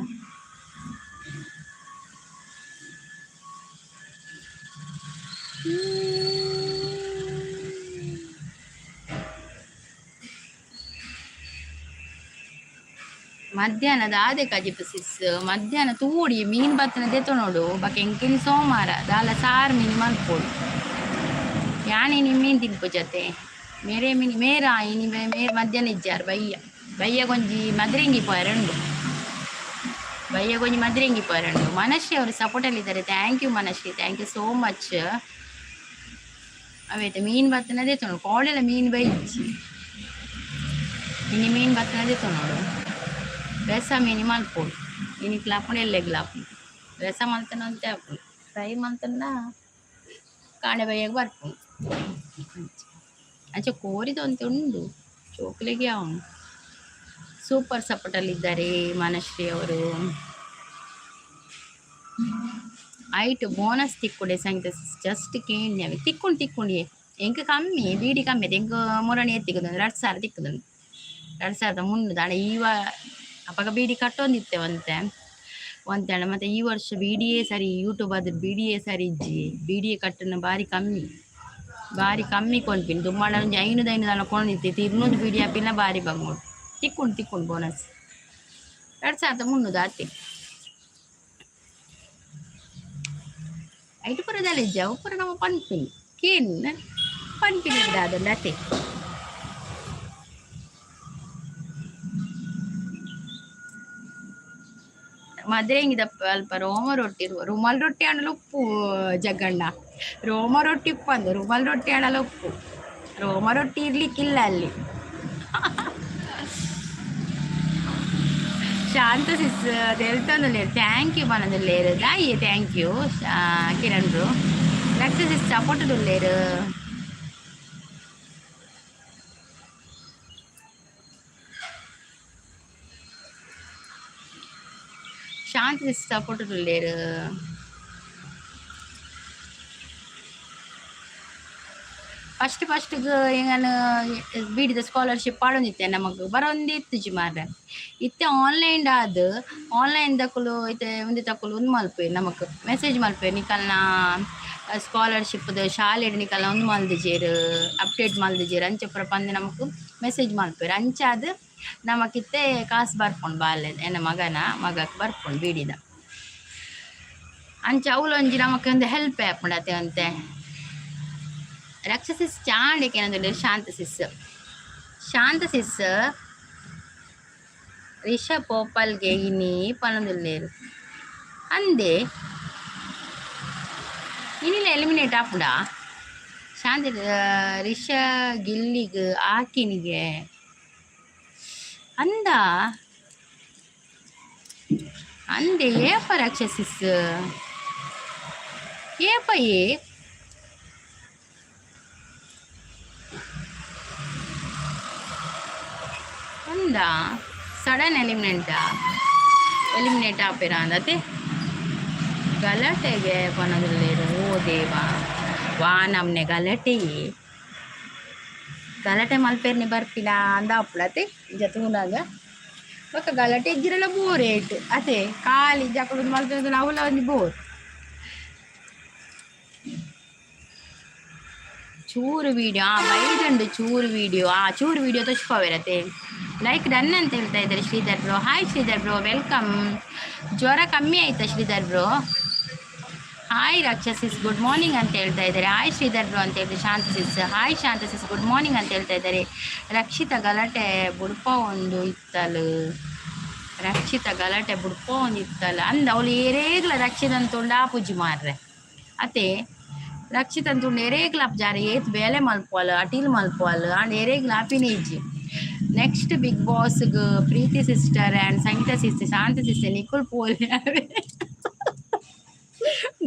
Speaker 1: ಮಧ್ಯಾಹ್ನದ ಆದೆ ಕಜಿಪು ಸಿಸ್ ಮಧ್ಯಾಹ್ನ ತೂಡಿ ಮೀನ್ ಬತ್ತನ ದೆತೊನೊಡು ಬೊಕ ಎಂಕಿನಿ ಸೋಮಾರ ದಾಲ ಸಾರು ಮೀನ್ ಮಲ್ಪೊಡು. ಯಾನ್ ಇನಿ ಮೀನ್ ತಿನ್ಪುಜತೆ ಮೇರೆ ಮಿನಿ ಮೇರ ಇನಿ ಮೇರ್ ಮಧ್ಯಾಹ್ನ ಇಜ್ಜಾರ್ ಬಯ್ಯ ಬಯ್ಯ ಕೊಂಜಿ ಮದ್ರೆಂಗಿ ಪೋಯೆರೆ ಉಂಡು ಬಯ್ಯ ಕೊಂಜಿ ಮದ್ರೆಂಗಿ ಪೋಯೆರೆ ಉಂಡು. ಮನಶ್ರೀ ಅವರು ಸಪೋರ್ಟಲ್ಲಿದ್ದಾರೆ. Thank you Manashree, thank you so much. ಅವೇತೆ ಮೀನ್ ಬತ್ತನ ದೆತೊನೊಡು ಕೋಡೆಲ ಮೀನ್ ಬೈಜ್ಜಿ ಇನಿ ಮೀನ್ ಬತ್ತನ ದೆತೊನೊಡು ರಸ ಮೀನಿ ಮಲ್ಪೊಡು ಇನಿಕ್ಲ ಆಪುಂಡು ಎಲ್ಲೆಗ್ಲ ಆಪುಂಡು ರಸ ಮಲ್ತನ ಒಂತೆ ಆಪುಂಡು ಫ್ರೈ ಮಲ್ತಂಡ ಕಾಂಡೆ ಬಯ್ಯಗ್ ಬರ್ಪುಂಡು. ಅಂಚ ಅಂಚ ಕೋರಿದ ಒಂತೆ ಉಂಡು ಜೋಕುಲೆಗ್ ಯಾವುಂಡು. ಸೂಪರ್ ಸಪೋರ್ಟಲ್ಲಿದ್ದಾರೆ ಮನಶ್ರೀ ಅವರು. ಐಟ್ ಬೋನಸ್ ತಿಕ್ಕುಡೆ ಸಂಗೀತ ಜಸ್ಟ್ ಕೇಂಡಿ ಅವೆ ತಿಕ್ಕುಂಡು ತಿಕ್ಕುಂಡಿಯೇ ಎಂಕ್ ಕಮ್ಮಿ ಬೀಡಿ ಕಮ್ಮಿ ಎಂಕ್ ಮುರಣಿ ತಿಕ್ಕುದು 2000 ತಿಕ್ಕುದುಂಡು 2300 ದಾಣ ಈವ ಅಪಗ ಬೀಡಿ ಕಟ್ಟೊಂದಿತ್ತೆ ಒಂತೆ ಒಂತೆ ಮತ್ತೆ ಈ ವರ್ಷ ಬೀಡಿಯೇ ಸರಿ ಯೂಟ್ಯೂಬ್ ಆದ್ರೆ ಬೀಡಿಯೇ ಸರಿ ಇಜ್ಜಿ ಬೀಡಿಯೇ ಕಟ್ಟುನ ಬಾರಿ ಕಮ್ಮಿ ಬಾರಿ ಕಮ್ಮಿ ಕೊಂಡ್ಪಿನಿ ದುಮ್ಮಾಡ ಒಂಜಿ 500 500 ದಾನ ಕೊಂಡಿತ್ತೆ 200 ಬೀಡಿ ಆಪಿನ ಬಾರಿ ಬಂಗೋಡು ತಿಕ್ಕುಂಡು ತಿಕ್ಕುಂಡು ಬೋನಸ್ 2300 ಆತೆ. ಐಟ್ ಪೂರ ದಾಲ ಇಜ್ಜ ಅವು ಪೂರ ನಮ ಪನ್ಪಿನಿ ಕೇನ್ ಪನ್ಪಿನಿ ದಾದಂಡ ಅತೆ. ಮದ್ರೆಂಗಿದ ಅಲ್ಪ ರೋಮ ರೊಟ್ಟಿ ರುಮಾಲ್ ರೊಟ್ಟಿ ಆಂಡಲ ಉಪ್ಪು ಜಗ್ಗಣ್ಣ ರೋಮ ರೊಟ್ಟಿ ಉಪ್ಪಂದು ರುಮಾಲ್ ರೊಟ್ಟಿ ಆಂಡಲ ಉಪ್ಪು ರೋಮ ರೊಟ್ಟಿ ಇರ್ಲಿಕ್ಕಿಲ್ಲ ಅಲ್ಲಿ. ಶಾಂತ ಸಿಸ್ ತೆಲ್ತೊಂದುಲ್ಲೆರ್ thank you ಪನೊಂದುಲ್ಲೆರ್ ದಾಯೆ thank you Kiran bro. Laksha sis support ಉಲ್ಲೆರ್. ಶಾಂತ ಸಿಸ್ ಸಪೋರ್ಟ್ ಉಲ್ಲೆರ್. ಫಸ್ಟ್ ಫಸ್ಟ್ಗ್ ಎಂಗನ ಬೀಡಿದ ಸ್ಕಾಲರ್ಶಿಪ್ ಪಾಡೊಂದಿತ್ತೆ ನಮಕ್ ಬರೊಂದಿತ್ತುಜಿ ಮಾರ್ರೆ ಇತ್ತೆ ಆನ್ಲೈನ್ ಆದ್ ಆನ್ಲೈನ್ ದಕುಲು ಇತ್ತೆ ಉಂದೆತಕುಲು ಉಂದು ಮಲ್ಪುವೆರ್ ನಮಕ್ ಮೆಸೇಜ್ ಮಲ್ಪುವೆರ್ ನಿಕಲ್ನ ಸ್ಕಾಲರ್ಶಿಪ್ದ ಶಾಲೆಡ್ ನಿಕಲ್ನ ಉಂದು ಮಲ್ದಿಜೆರ್ ಅಪ್ಡೇಟ್ ಮಲ್ದಿಜೆರ್ ಅಂಚ ಪೂರ ಪಂದ್ ನಮಕ್ ಮೆಸೇಜ್ ಮಲ್ಪುವೆರ್ ಅಂಚಾದ್ ನಮಕ್ ಇತ್ತೆ ಕಾಸ್ ಬರ್ಪುಂಡು ಬಾಲೆದ ಎನ್ನ ಮಗನ ಮಗಕ್ ಬರ್ಪುಂಡು ಬೀಡಿದ ಅಂಚ ಅವ್ಲೊಂಜಿ ನಮಕ್ ಒಂದು ಹೆಲ್ಪ್ ಆಪುಂಡು ಅತೆ ಒಂತೆ. ರಕ್ಷ ಸಿಸ್ ಚಾಂಡಿಕೆ ಏನಂದ್ರೆ ಶಾಂತ ಸಿಸ್ ಶಾಂತ ಸಿಸ್ ರಿಷಬ್ ಪೋಪಲ್ಗೆ ಇನಿ ಪನೊಂದುಲ್ಲೆರ್ ಅಂದೆ ಇನಿಲ ಎಲಿಮಿನೇಟ್ ಆಪುಂಡಾ ಶಾಂತಿ ರಿಷ ಗಿಲ್ಲಿಗ್ ಆಕಿನಿಗೆ ಅಂದ ಅಂದೆ ಏಪ ರಕ್ಷಸಿಸ್ ಏಪ ಏ ಅಂದ ಸಡನ್ ಎಲಿಮಿನೇಟಾ ಎಲಿಮಿನೇಟ್ ಆಪೆರಾ ಅಂದತೆ ಗಲಾಟೆಗೆ ಪನೊಂದುಲ್ಲೆರ್ ಓ ದೇವಾ ವಾ ನಮ್ನೆ ಗಲಾಟೆ ಗಲಾಟೆ ಮಲ್ಪೆರ್ನೆ ಬರ್ಪಿನ ಅಂದ ಆಪುಂಡು ಇಂಚ ತೂನಗ ಬೊಕ ಗಲಾಟೆ ಇಜ್ಜಿರಲ ಬೋರ್ ಏಟ್ ಅತೆ ಖಾಲಿ ಜಕುಲು ಮಲ್ತೊಂದು ಅವುಲ ಒಂಜಿ ಬೋರ್. ಚೂರು ವೀಡಿಯೋ ಆ ಬೈದುಂಡು ಚೂರು ವೀಡಿಯೋ ಆ ಚೂರು ವೀಡಿಯೋ ತೋಚ್ಕೋವಿರತ್ತೆ. ಲೈಕ್ ಡನ್ ಅಂತ ಹೇಳ್ತಾ ಇದ್ದಾರೆ Sridhar bro. Hi Sridhar bro, welcome. ಜ್ವರ ಕಮ್ಮಿ ಆಯ್ತಾ Sridhar bro? Hi Raksha sis, good morning ಅಂತ ಹೇಳ್ತಾ ಇದ್ದಾರೆ. ಹಾಯ್ ಶ್ರೀಧರ್ ಬ್ರೋ ಅಂತ ಹೇಳ್ತಾರೆ Shanta sis. Hi Shanta sis, good morning ಅಂತ ಹೇಳ್ತಾ ಇದ್ದಾರೆ. ರಕ್ಷಿತ ಗಲಾಟೆ ಬುಡ್ಪ ಒಂದು ಇತ್ತಲು. ರಕ್ಷಿತ ಗಲಾಟೆ ಬುಡ್ಪೊಂದಿತ್ತಲ್ಲ ಅಂದ ಅವಳು ಏರೇಗ್ಲ ರಕ್ಷಿತನ್ ತುಂಡ ಪೂಜಿ ಮಾರ್ರೆ ಅತೆ. ರಕ್ಷಿತನ್ ತುಂಡು ಎರೇಗ್ಲ ಜಾರ ಏತ್ ಬೇಲೆ ಮಲ್ಪುವಲ್, ಅಟಿಲ್ ಮಲ್ಪುವಲ್, ಆಂಡ್ ಎರೇಗ್ಲ ಆಪಿನ ಇಜ್ಜಿ. ನೆಕ್ಸ್ಟ್ ಬಿಗ್ ಬಾಸ್ಗ್ Preethi sister and Sangeetha sister, Shantha sister, ನಿಕುಲ್ ಪೋಲೆ.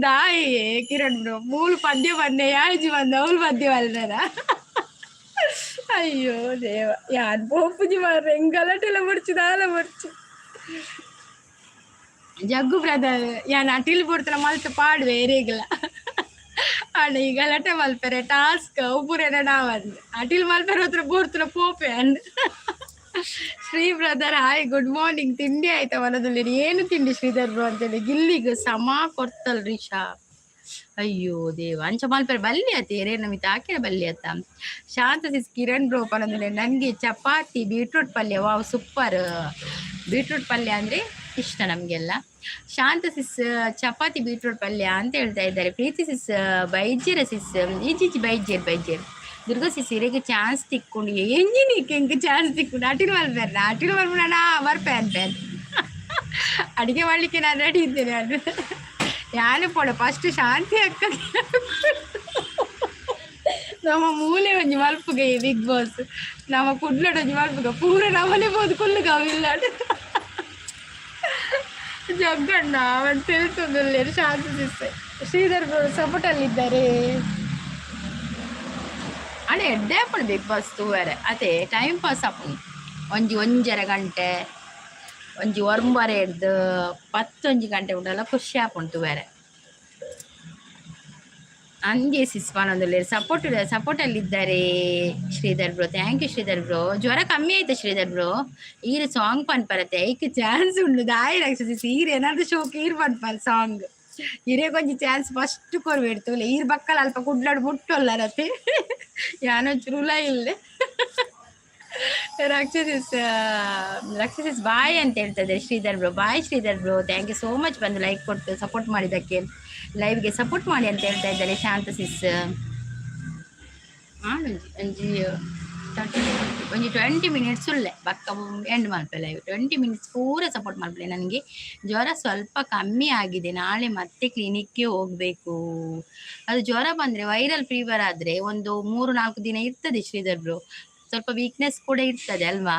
Speaker 1: ದಾಯಿ ಕಿರಣ್ ಬ್ರೋ, ಮೂಲು ಪದ್ಯ ಬಂದೆ ಯಾಜಿ ಬಂದ ಅವಳು ಪದ್ಯ ಬಲ್ದಾರ. ಅಯ್ಯೋ ದೇವ, ಯಾನ್ ಪೋಪುಜಿ ಮಾರ್ರೆ, ಎಂಕ್ ಗಲಾಟೆಲ ಬೊರ್ಚಿ, ದಾಲ ಬೊರ್ಚಿ. ಜಗ್ಗು ಬ್ರದರ್, ಯಾನ್ ಅಟಿಲ್ ಪೊರ್ತುನ ಮಲ್ತ್ ಪಾಡುವೆ ಎರೆಗ್ಲ. ಆಂಡ ಈ ಗಲಾಟೆ ಮಲ್ಪೆರೆ, ಟಾಸ್ಕ್ ಅವು ನಾವಂದ್ ಅಟಿಲ್ ಮಲ್ಪೆರೆ ಹತ್ರ ಪೋರ್ತುನ ಪೋಪೆ ಅಂದ್. Shri brother, hi, good morning. ತಿಂಡಿ ಆಯ್ತಾ ಮನದಲ್ಲಿ? ಏನು ತಿಂಡಿ ಶ್ರೀಧರ್ ಬ್ರೋ ಅಂತೇಳಿ. ಗಿಲ್ಲಿಗ್ ಸಮ ಕೊರ್ತಲ್ ರಿಷಾ. ಅಯ್ಯೋ ದೇವ, ಅಂಚ ಮಲ್ಪೆರೆ ಬಲ್ಲಿ ಅತ್ತ, ಏರೇನ ಮಿತ್ತ ಆಕೆರೆ ಬಲ್ಲಿ ಅತ್ತ. ಶಾಂತ ಸಿಸ್, ಕಿರಣ್ ಬ್ರೋ ಪನಂದ್ರೆ ನನಗೆ ಚಪಾತಿ ಬೀಟ್ರೂಟ್ ಪಲ್ಯ. ವಾವ್, ಸೂಪರ್. ಬೀಟ್ರೂಟ್ ಪಲ್ಯ ಅಂದ್ರೆ ಇಷ್ಟ ನಮಗೆಲ್ಲ. ಶಾಂತ ಸಿಸ್, ಚಪಾತಿ ಬೀಟ್ರೂಟ್ ಪಲ್ಯ ಅಂತ ಹೇಳ್ತಾ ಇದ್ದಾರೆ. ಪ್ರೀತಿ ಸಿಸ್, ಬೈಜೇರ ಸಿಸ್? ಈಜಿಜಿ, ಬೈಜೇರ್ ಬೈಜೇರ್. ದುರ್ಗಾ ಸಿಸ್, ಇರೆಗ್ ಚಾನ್ಸ್ ತಿಕ್ಕೊಂಡು ಎಂಜಿನಿಕ್ ಎಂಕ್ ಚಾನ್ಸ್ ತಿಕ್ಕೊಂಡು ಅಟಿಲ್ ಮಲ್ಪೆರ್ನ? ಅಟಿಲ್ ಮಲ್ಪುನ ಬರ್ಪೆ ಅನ್ಪೆ. ಅಡಿಗೆ ಮಾಡಲಿಕ್ಕೆ ನಾನು ರೆಡಿ ಇದ್ದೇನೆ. ಅದು ಯಾನು ಪೋಡ ಫಸ್ಟ್ ಶಾಂತಿ ಅಕ್ಕ. ನಮ್ಮ ಮೂಲೆ ಒಂಜಿ ಮಲ್ಪುಗೆ ಬಿಗ್ ಬಾಸ್, ನಮ್ಮ ಕುಡ್ಲಡ್ ಒಂಜಿ ಮಲ್ಪುಗ. ಪೂರ ನಮ್ಮನೆ ಬೋದು ಕುಲ್ಲುಗ ಅವಿಲ್ಲ. ಜಗ್ಗಣ್ಣ ಅವನು ತಿಳ್ತದಲ್ಲ. ಶಾಂತಿ ಸಿಸ್, ಶ್ರೀಧರ್ ಸಪೋರ್ಟ್ ಅಲ್ಲಿದ್ದಾರೆ. ಅಡೆ ಎಡ್ಡೆ ಆಪುಂಡು ಬಿಗ್ ಬಾಸ್ ತೂವರೆ ಅದೇ ಟೈಮ್ ಪಾಸ್ ಆಪುಂಡು. ಒಂಜಿ ಒಂಜರೆ ಗಂಟೆ, ಒಂಜಿ ಒರ್ಂಬರೆ ಹಿಡ್ದು ಪತ್ತೊಂಜಿ ಗಂಟೆ ಉಂಡಲ್ಲ, ಖುಷಿ ಆಪುಂಡು ತೂವರೆ. ಅಂಜೆ ಸಿಸ್ ಪನೊಂದುಲ್ಲೆರ್. ಸಪೋರ್ಟ್ ಸಪೋರ್ಟಲ್ಲಿದ್ದಾರೆ Sridhar bro. Thank you Sridhar bro. ಜ್ವರ ಕಮ್ಮಿ ಆಯ್ತಾ ಶ್ರೀಧರ್ ಬ್ರೋ? ಈರ್ ಸಾಂಗ್ ಪನ್ಪರತ್ತೆ, ಐಕ್ ಚಾನ್ಸ್ ಉಂಡು. ದಾಯಿ ರಕ್ಷಿಸಿ, ಈರ್ ಏನಾದ್ರು ಶೋಕ್ ಈರ್ ಪನ್ಪರ್ ಸಾಂಗ್. ಇರೇ ಕೊಂಚ ಚಾನ್ಸ್ ಫಸ್ಟ್ ಕೊರ್ಬೇಡ್ತು. ಈರ್ ಬಕ್ಕಲ ಅಲ್ಪ ಕುಡ್ಲಡ್ ಮುಟ್ಟೊಲ್ಲರತೆ. ಯಾನೊಂಚೂರು ಉಲ ಇಲ್ಲೆ. ರಕ್ಷಸಿಸ್, ರಕ್ಷಸಿಸ್ ಬಾಯ್ ಅಂತ ಹೇಳ್ತದೆ Sridhar bro. Bye Sridhar bro, thank you so much ಬಂದು ಲೈಕ್ ಕೊಟ್ಟು ಸಪೋರ್ಟ್ ಮಾಡಿದ್ದಕ್ಕೆ. ಲೈವ್ಗೆ ಸಪೋರ್ಟ್ ಮಾಡಿ ಅಂತ ಹೇಳ್ತಾ ಇದ್ದಾರೆ ಶಾಂತ ಸಿಸ್. ಒಂಜಿ ಒಂಜಿ 30, ಒಂಜಿ 20 ಮಿನಿಟ್ಸ್ ಉಲ್ಲೆ, ಬಕ್ಕ ಎಂಡ್ ಮಲ್ಪೆ ಲೈವ್. 20 ಮಿನಿಟ್ಸ್ ಪೂರ ಸಪೋರ್ಟ್ ಮಲ್ಪಲೆ. ನನಗೆ ಜ್ವರ ಸ್ವಲ್ಪ ಕಮ್ಮಿ ಆಗಿದೆ, ನಾಳೆ ಮತ್ತೆ ಕ್ಲಿನಿಕ್ಗೆ ಹೋಗಬೇಕು. ಅದು ಜ್ವರ ಬಂದರೆ, ವೈರಲ್ ಫೀವರ್ ಆದರೆ ಒಂದು 3-4 ದಿನ ಇರ್ತದೆ ಶ್ರೀಧರ್ ಬ್ರೋ. ಸ್ವಲ್ಪ ವೀಕ್ನೆಸ್ ಕೂಡ ಇರ್ತದೆ ಅಲ್ವಾ?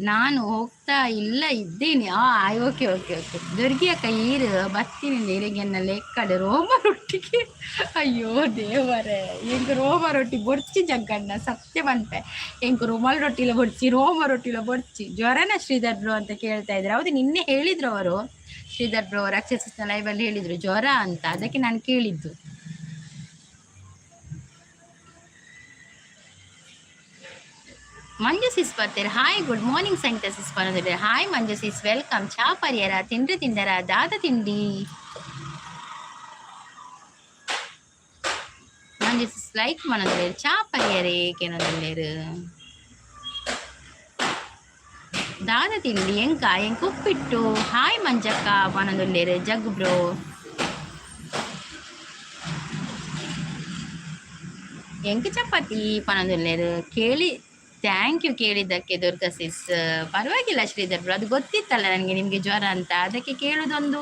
Speaker 1: ನಾನು ಹೋಗ್ತಾ ಇಲ್ಲ, ಇದ್ದೇನೆ. ಆ ಓಕೆ ಓಕೆ ಓಕೆ. ದುರ್ಗಿ ಅಕ್ಕ, ಈರು ಬತ್ತಿನ ನೀರಿಗೆ ಲೆಕ್ಕಡೆ ರೋಮ ರೊಟ್ಟಿಗೆ. ಅಯ್ಯೋ ದೇವರೇ, ಎಂಕ್ ರೋಮ ರೊಟ್ಟಿ ಬೊರ್ಚಿ ಜಗ್ಗಣ್ಣ, ಸತ್ಯ ಪನ್ಪೆ. ಎಂಕ್ ರುಮಾಲ್ ರೊಟ್ಟಿಲ ಬೊರ್ಚಿ, ರೋಮ ರೊಟ್ಟಿಲ ಬೊರ್ಚಿ. ಜ್ವರನ ಶ್ರೀಧರ್ ಬ್ರೋ ಅಂತ ಕೇಳ್ತಾ ಇದ್ದಾರೆ. ಹೌದು, ನಿನ್ನೆ ಹೇಳಿದ್ರು ಅವರು. ಶ್ರೀಧರ್ ಬ್ರೋ ರಾಕ್ಷಸ ಲೈವಲ್ಲಿ ಹೇಳಿದ್ರು ಜ್ವರ ಅಂತ, ಅದಕ್ಕೆ ನಾನು ಕೇಳಿದ್ದು. ಮಂಜು ಸಿಸ್ ಬರ್ತಾರೆ. ಹಾಯ್, ಗುಡ್ ಮಾರ್ನಿಂಗ್ ಸಂಗೀತ ಸಿಸ್ ಬಂದಿದ್ದಾರೆ. ಹಾಯ್ ಮಂಜು ಸಿಸ್, welcome. ಚಾ ಪರಿಯರ? ತಿಂಡಿ ತಿಂದರ? ದಾದ ತಿಂಡಿ? ಮಂಜು ಸಿಸ್ ಲೈಕ್ ಮನಂದಿಲ್ಲೇರು. ಚಾ ಪರಿಯರೇ ಕೇನೊಂದುಲ್ಲೇರು. ದಾದ ತಿಂಡಿ? ಎಂಕ ಎಂಕ್ ಉಪ್ಪಿಟ್ಟು. ಹಾಯ್ ಮಂಜಕ್ಕ ಪನೊಂದುಲ್ಲೇರು. ಜಗ್ ಬ್ರೋ, ಎಂಕ್ ಚಪಾತಿ ಪನೊಂದುಲ್ಲೇರು. ಕೇಳಿ, thank you ಕೇಳಿದ್ದಕ್ಕೆ ದುರ್ಗಾ ಸಿಸ್. ಪರವಾಗಿಲ್ಲ ಶ್ರೀಧರ್ ಬ್ರೋ, ಅದು ಗೊತ್ತಿತ್ತಲ್ಲ ನನಗೆ ನಿಮಗೆ ಜ್ವರ ಅಂತ. ಅದಕ್ಕೆ ಕೇಳೋದೊಂದು